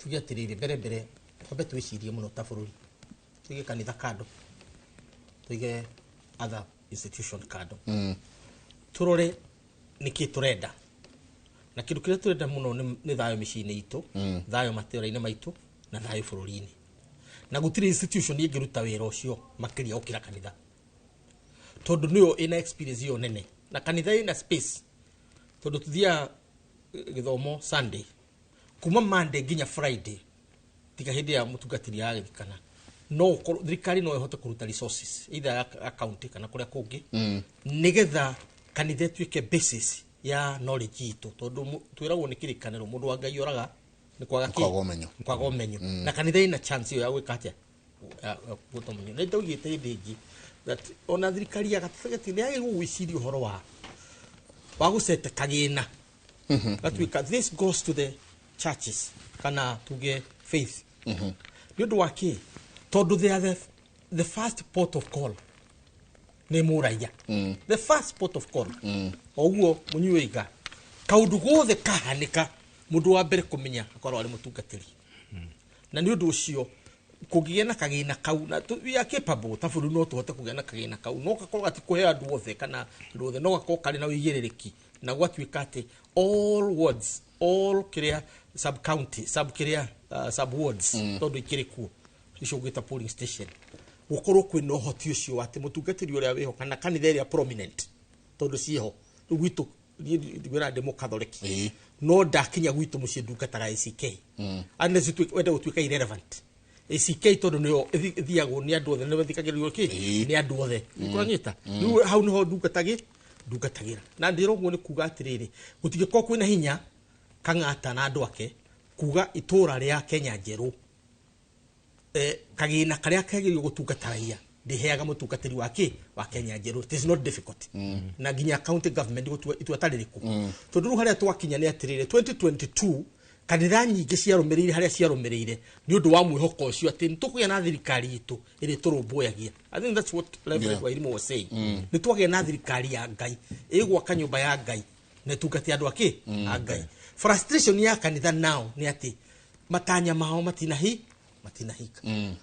tuge atĩrĩrĩ, mbere twambe twĩcirie mũno ta bũrũri, tuige kanitha kando, tuige other institution kando, tũrore nĩkĩ tũrenda, na kĩndũ kĩrĩa tũrenda mũno nĩ thayũ mĩciĩ-inĩ itũ, thayũ matũũra-inĩ maitũ na thayũ bũrũri-inĩ. Na gũtirĩ institution ĩngĩruta wĩra ũcio makĩria gũkĩra kanitha, tondũ nĩyo ĩna experience ĩyo nene, na kanitha ĩna space, tondũ tũthiaga gĩthomo Sunday kuma Monday nginya Friday, tiga hĩndĩ ya mũtungatĩri agĩthikana, No ũkorwo thirikari no ĩhote kũruta resources either ya county kana kũrĩa kũngĩ, nĩgetha kanitha ĩtuĩke basis ya knowledge itũ, tondũ twĩragwo nĩ kĩrĩkanĩro mũndũ wa Ngai oraga nĩ kwaga kĩ? Kwaga ũmenyo. Nĩ kwaga ũmenyo. Na kanitha ĩna chance ĩyo ya gwĩka atĩa, ya gwĩta ũmenyo. Na ndaugĩte hĩndĩ ĩngĩ that ona thirikari ya gatagatĩ nĩ yagĩrĩirwo gwĩciria ũhoro wa gũcete kagĩna gatuĩka this goes to the churches kana tuge faith. Nĩ ũndũ wa kĩ? Tondũ they are the first port of call nĩ mũraiya, the first port of call. O ũguo mũnyuiga kaũndũ gothe kahanĩka, mũndũ wa mbere kũmenya akorwo arĩ mũtungatĩri. Na nĩ ũndũ ũcio kũngĩgĩa na kagĩna kau, na we are capable ta bũrũri, no tũhote kũgĩa na kagĩna kau, no gakorwo gatikũhe andũ othe kana andũ othe, no gakorwo karĩ na ũigĩrĩrĩki na gwatuĩka atĩ all wards, all kĩrĩa sub county, sub kĩrĩa, sub wards, tondũ ikĩrĩ kuo icio ũgwĩta polling station, gũkorwo kwĩna ũhoti ũcio atĩ mũtungatĩri ũrĩa wĩho kana kanitha ĩrĩa prominent, tondũ ciĩho. Rĩu gwitũ niĩ ndigwĩra ndĩ mũkathoreki, no ndakinya gwitũ mũciĩ ndungataga ACK, unless wende gũtuĩka irrelevant ACK, tondũ nĩyo ĩthiagwo nĩ andũ othe, nĩyo ĩthikagĩrĩrio kĩ nĩ andũ othe. Kũranyita rĩu hau nĩho ndungatagĩra. Na ndĩra ũguo nĩ kuga atĩrĩrĩ, gũtingĩkorwo kwĩna hinya Kang'ata na andũ ake kuga itũra rĩa Kenya Njerũ, kagĩna karĩa kagĩrĩirwo gũtungata raia ndĩheaga mũtungatĩri wa kĩ wa Kenya Njerũ. It is not difficult. Na nginya county government gũtua itua ta rĩrĩkũ, tondũ rĩu harĩa twakinya nĩ atĩrĩrĩ, 2022 kanitha nyingĩ ciarũmĩrĩire harĩa ciarũmĩrĩire nĩ ũndũ wa mwĩhoko ũcio atĩ nĩ tũkũgĩa na thirikari itũ ĩrĩa tũrũmbũyagia. I think that's what Reverend Wairimu was saying. Nĩ twagĩa na thirikari ya Ngai ĩgwaka nyũmba ya Ngai na ĩtungate andũ akĩ a Ngai. Frustration ya kanitha nao nĩ atĩ matanya mao matinahika.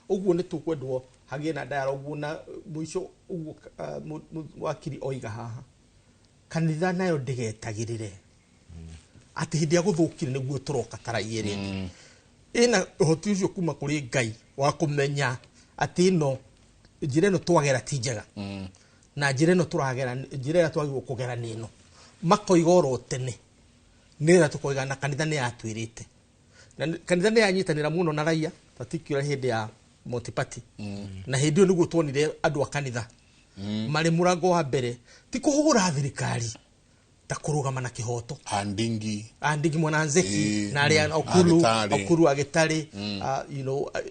Ũguo nĩ tũkwendwo hagĩe na dialogue. Na mũico ũguo wakiri oiga haha, kanitha nayo ndĩgetagĩrĩre atĩ hĩndĩ ya gũthũkire nĩguo tũroka ta raia ĩrĩa ĩngĩ. Ĩna ũhoti ũcio kuma kũrĩ Ngai wa kũmenya atĩ ĩno njĩra ĩno twagera ti njega, na njĩra ĩno tũragera, njĩra ĩrĩa twagĩrĩirwo kũgera nĩ ĩno. Makoiga oro tene nĩgetha tũkoiga na kanitha nĩ yatwĩrĩte. Na kanitha nĩ yanyitanĩra mũno na raia, particularly hĩndĩ ya multi-party. Na hĩndĩ ĩyo nĩguo tuonire andũ a kanitha marĩ mũrango wa mbere, ti kũhũra thirikari, ta kũrũgama na kĩhoto. Andingi. Andingi Mwananzeki na arĩa Okuru. Agĩtarĩ. Okuru Agĩtarĩ,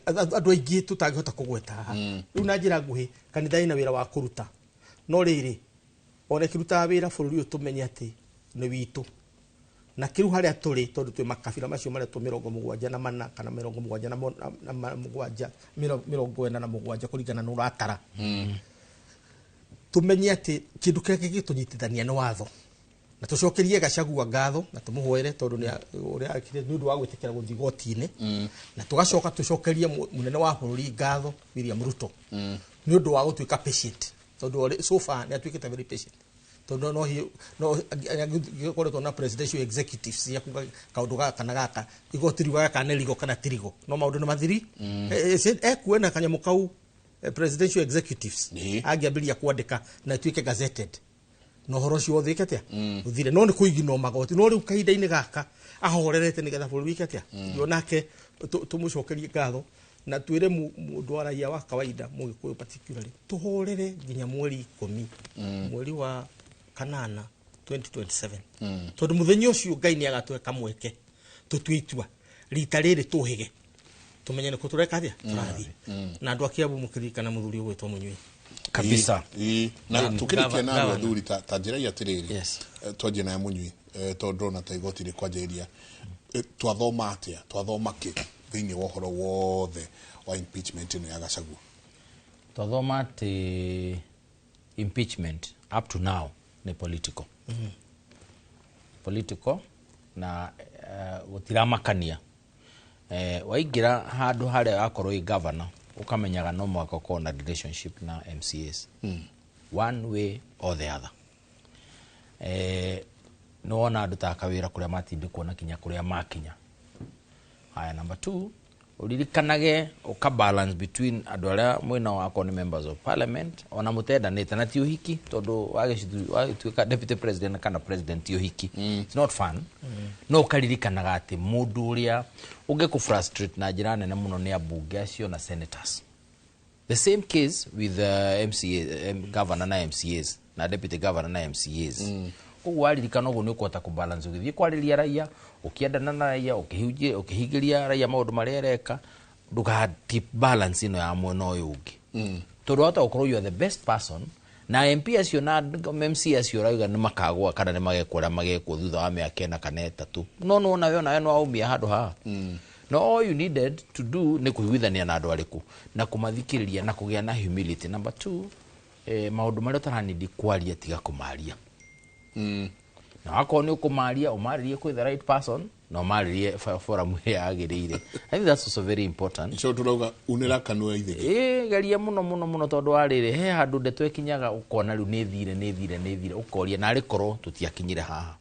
andũ aingĩ tũtangĩhota kũgweta haha. Rĩu na njĩra nguhĩ, kanitha ĩna wĩra wa kũruta, no rĩrĩ ona ĩkĩrutaga wĩra, bũrũri ũyũ tũmenye atĩ nĩ witũ. Na kĩu harĩa tũrĩ, tondũ twĩ makabira macio maretwo 74 kana 77 na 7, 47, kũringana na ũratara, tumenye atĩ kĩndũ kĩrĩa kĩngĩtũnyitithania nĩ watho. Na tũcokerie Gachagua ngatho na tũmũhoere tondũ nĩ ũrĩa akire nĩ ũndũ wa gwĩtĩkĩra gũthiĩ igoti-inĩ. Na tũgacoka tũcokerie mũnene wa bũrũri ngatho, William Ruto, nĩ ũndũ wa gũtuĩka patient, tondũ so far nĩ atuĩkĩte very patient, tondũ no gĩkoretwo na presidential executives cia kuga kaũndũ gaka na gaka, igoti riugaga kana nĩ rigo kana ti rigo, no maũndũ nĩ mathiri. Ekuona kanyamũ kau, presidential executives angĩambĩrĩria kwandĩka na ĩtuĩke gazetted, na ũhoro ũcio wothe wĩke atĩa, ũthire. No nĩ kũiginwo magoti, no rĩu kahinda-inĩ gaka ahorerete nĩgetha bũrũri wĩke atĩa. Nake tũmũcokerie ngatho na twĩre mũndũ wa raia wa kawaida, mũgĩkũyũ particularly, tũhorere nginya mweri 10, mweri wa 8 2027, tondũ mũthenya ũcio Ngai nĩ agatũhe kamweke tũtue itua rita rĩrĩ, tũhĩge tũmenye nĩkũ tũreka atĩa, tũrathiĩ. Na andũ a Kiambu mũkĩririkana mũthuri ũgwĩtwo Mũnyui. Kabisa. Ĩ, na tukĩrĩkia na andũ Gavana. athuri, ta njĩra ia atĩrĩrĩ, twanjie na Mũnyui, tondũ ndĩrona ta igoti rĩkwanjĩrĩria. Twathoma atĩa, twathoma kĩ thĩinĩ wa ũhoro wothe wa impeachment ĩno ya Gachagua? Twathoma atĩ impeachment up to now nĩ political, political, na gũtiramakania. Waingĩra handũ harĩa wakorwo wĩ governor, ũkamenyaga no mũhaka ũkorwo na relationship na MCAs one way or the other. Nĩ wona andũ ta kawĩra kũrĩa matindĩkwo na kinya kũrĩa makinya. Haya, number two, ũririkanage ũka balance between andũ arĩa mwĩna wako nĩ members of parliament, ona mũtendanĩte, na ti ũhiki, tondũ wagĩtuĩka deputy president kana president ti ũhiki. It's not fun. No ũkaririkanaga atĩ mũndũ ũrĩa ũngĩkũ frustrate na njĩra nene mũno nĩ ambunge acio na senators. The same case with MCA, governor na MCAs na deputy governor na MCAs. Koguo waririkana ũguo nĩ ũkũhota kũbalance ũgĩthiĩ kwarĩria raia, ũkĩendana na raia, ũkĩhingĩria raia maũndũ marĩa ĩreka, ndũgati balance ĩno ya mwena ũyũ ũngĩ. Tondũ wahota gũkorwo you are the best person na MP acio na MC acio ũrauga nĩ makagũa kana nĩ magekwo ũrĩa magekwo thutha wa mĩaka 4 kana 3, no nĩwona we onawe nĩwaumia handũ haha. No all you needed to do nĩ kũiguithania na andũ arĩkũ na kũmathikĩrĩria na kũgĩa na humility. Number 2, maũndũ marĩa ũtaranindi kwaria tiga kũmaria. Na wakorwo nĩ ũkũmaria, ũmarĩrie kwĩ the right person na ũmarĩrie forum ĩrĩa yagĩrĩire. I think that's also very important. Icio tũrauga unĩra kanua ithĩkĩ. Geria mũno mũno mũno, tondũ wa rĩrĩ he handũ ndeto ĩkinyaga ũkona rĩu nĩ thire nĩ thire nĩ thire, ũkoria narĩ korwo tũtiakinyire haha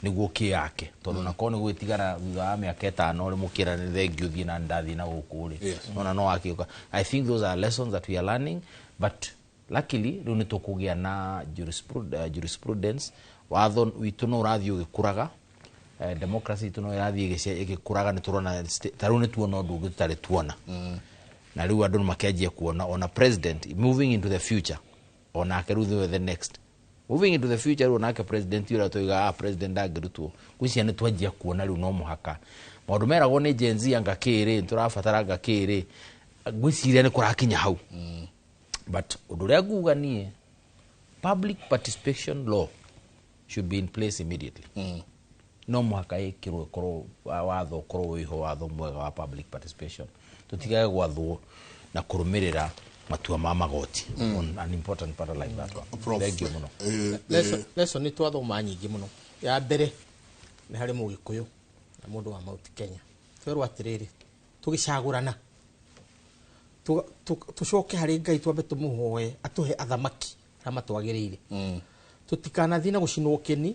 nĩguo kĩyake, tondũ nakorwo nĩ gũgĩtigara thutha wa mĩaka 5 rĩ mũkĩra nĩ thengiũ thiĩ na ndathiĩ na gũkũ rĩ, nona no wakĩũka. I think those are lessons that we are learning, but luckily rĩu nĩ tũkũgĩa na jurisprudence. Watho witũ no ũrathiĩ ũgĩkũraga, democracy itũ no ĩrathiĩ ĩgĩkũraga, nĩ tũrona ta rĩu nĩ tuona ũndũ ũngĩ tũtarĩ tuona. Na rĩu andũ nĩ makĩanjia kuona ona president moving into the future, onake rĩu the next moving into the future, rĩu onake president ũrĩa tũigaga president ndangĩrutwo, gwĩciria nĩ twanjia kuona rĩu no mũhaka maũndũ meragwo nĩ Gen Z anga kĩrĩ tũrabatara anga kĩrĩ, ngwĩciria nĩ kũrakinya hau. But ũndũ ũrĩa nguga niĩ, public participation law should be in place immediately. No mũhaka ĩkĩrwo ĩkorwo watho ũkorwo wĩho, watho mwega wa public participation, tũtigage gwathwo na kũrũmĩrĩra matua ma magoti on an important part like that one. Thank you mũno. Lesson nĩ twathoma nyingĩ mũno. Ya mbere nĩ harĩ Mũgĩkũyũ na mũndũ wa Mount Kenya, twerwo atĩrĩrĩ, tũgĩcagũrana tũcoke harĩ Ngai twambe tũmũhoe atũhe athamaki arĩa matwagĩrĩire. Tũtikanathiĩ na gũcinwo kĩni,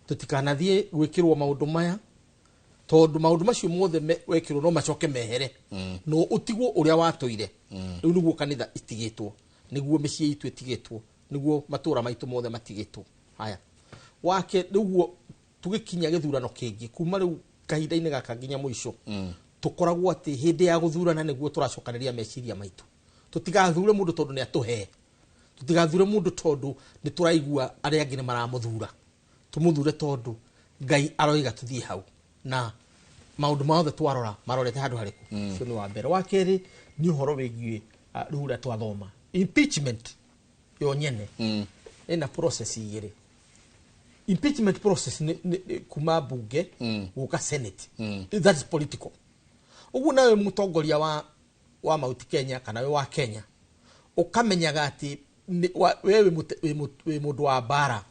tũtikanathiĩ gwĩkĩrwo maũndũ maya, tondũ maũndũ macio mothe wekĩrwo no macoke mehere, no ũtigwo ũrĩa watũire. Rĩu nĩguo kanitha itigĩtwo, nĩguo mĩciĩ itũ ĩtigĩtwo, nĩguo matũũra maitũ mothe matigĩtwo. Haya wake nĩguo tũgĩkinya gĩthurano kĩngĩ kuma rĩu kahinda-inĩ gaka nginya mũico, tũkoragwo atĩ hĩndĩ ya gũthurana nĩguo tũracokanĩria meciria maitũ. Tũtigathure mũndũ tondũ nĩ atũhe, tũtigathure mũndũ tondũ nĩ tũraigua arĩa angĩ nĩ maramũthura, tũmũthure tondũ Ngai aroiga tũthiĩ hau, na maũndũ mothe twarora marorete handũ harĩkũ. Ũcio nĩ wa mbere. Wa kerĩ nĩ ũhoro wĩgiĩ rĩu ũrĩa twathoma impeachment yo nyene ĩna process igĩrĩ. Impeachment process nĩ kuma bunge gũka Senate, that is political. Ũguo nawe mũtongoria wa Mount Kenya kana we wa Kenya ũkamenyaga atĩ we wĩ mũndũ wa mbara.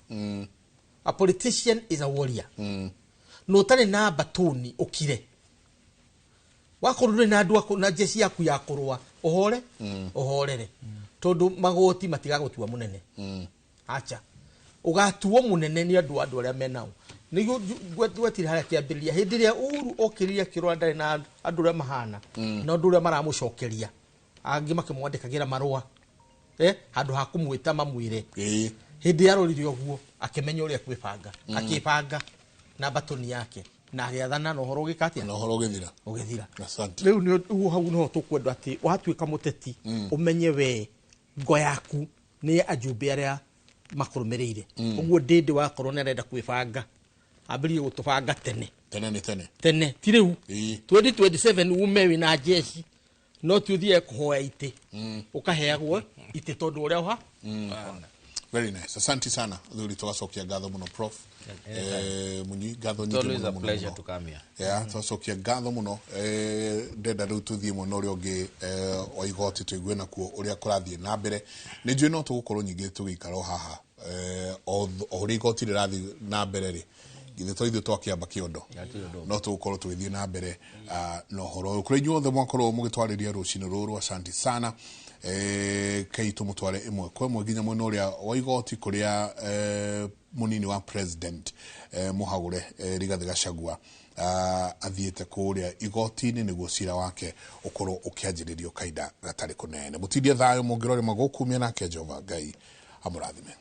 A politician is a warrior. No ũtarĩ na batoni ũkire, wakorwo ndũrĩ na andũ aku na jeshi yaku ya kũrũa, ũhore ũhorere, tondũ magoti matigagũtua mũnene. Acha ũgatuo mũnene nĩ andũ arĩa menao. Nĩguo ngwetire harĩa kĩambĩrĩria, hĩndĩ ĩrĩa Uhuru okĩrire akĩrora ndarĩ na andũ ũrĩa mahana na ũndũ ũrĩa maramũcokeria, angĩ makĩmwandĩkagĩra marũa handũ ha kũmwĩta mamwĩre. Hĩndĩ yarorire ũguo akĩmenya ũrĩa kwĩbanga, akĩbanga na batoni yake na agĩathana na ũhoro ũgĩka atĩa, na ũhoro ũgĩthira ũgĩthira. Asante. Rĩu nĩ ũguo hau nĩho tũkwenda atĩ watuĩka mũteti ũmenye we ngo yaku nĩ ajumbe arĩa makũrũmĩrĩire. Ũguo ndĩndĩ wakorwo nĩ arenda kwĩbanga, ambĩrĩrie gũtũbanga tene tene nĩ tene tene, ti rĩu 2027 ume wĩna jeshi, no ti ũthiĩ kũhoya itĩ ũkaheagwo itĩ tondũ ũrĩa ũha. Very nice. Asante sana. Thuri tũgacokia ngatho mũno Prof. Munyi ngatho nyingĩ It's always mũno a mũno pleasure mũno. to come here. Yeah, tũgacokia ngatho mũno. Ndenda rĩu tũthiĩ mwena ũrĩa ũngĩ wa igoti tũigue nakuo ũrĩa kũrathiĩ na mbere. Nĩ njũĩ no tũgũkorwo nyingĩ tũgĩikara o haha. O ũrĩa igoti rĩrathiĩ na mbere rĩ, githĩ to ithuĩ twakĩamba kĩondo, no tũgũkorwo tũgĩthiĩ na mbere na ũhoro ũyũ. Kũrĩ inyuothe mwakorwo mũgĩtwarĩria rũcinĩ rũrũ, asante sana. Kei tũmũtware ĩmwe kwa ĩmwe nginya mwena ũrĩa wa igoti kũrĩa mũnini wa president mũhagũre Rigathĩ Gachagua athiĩte kũrĩa igoti-inĩ nĩguo cira wake ũkorwo ũkĩanjĩrĩrio kahinda gatarĩ kũnene. Mũtindie thayũ mũngĩrore magũkumia nake Jehova Ngai amũrathime.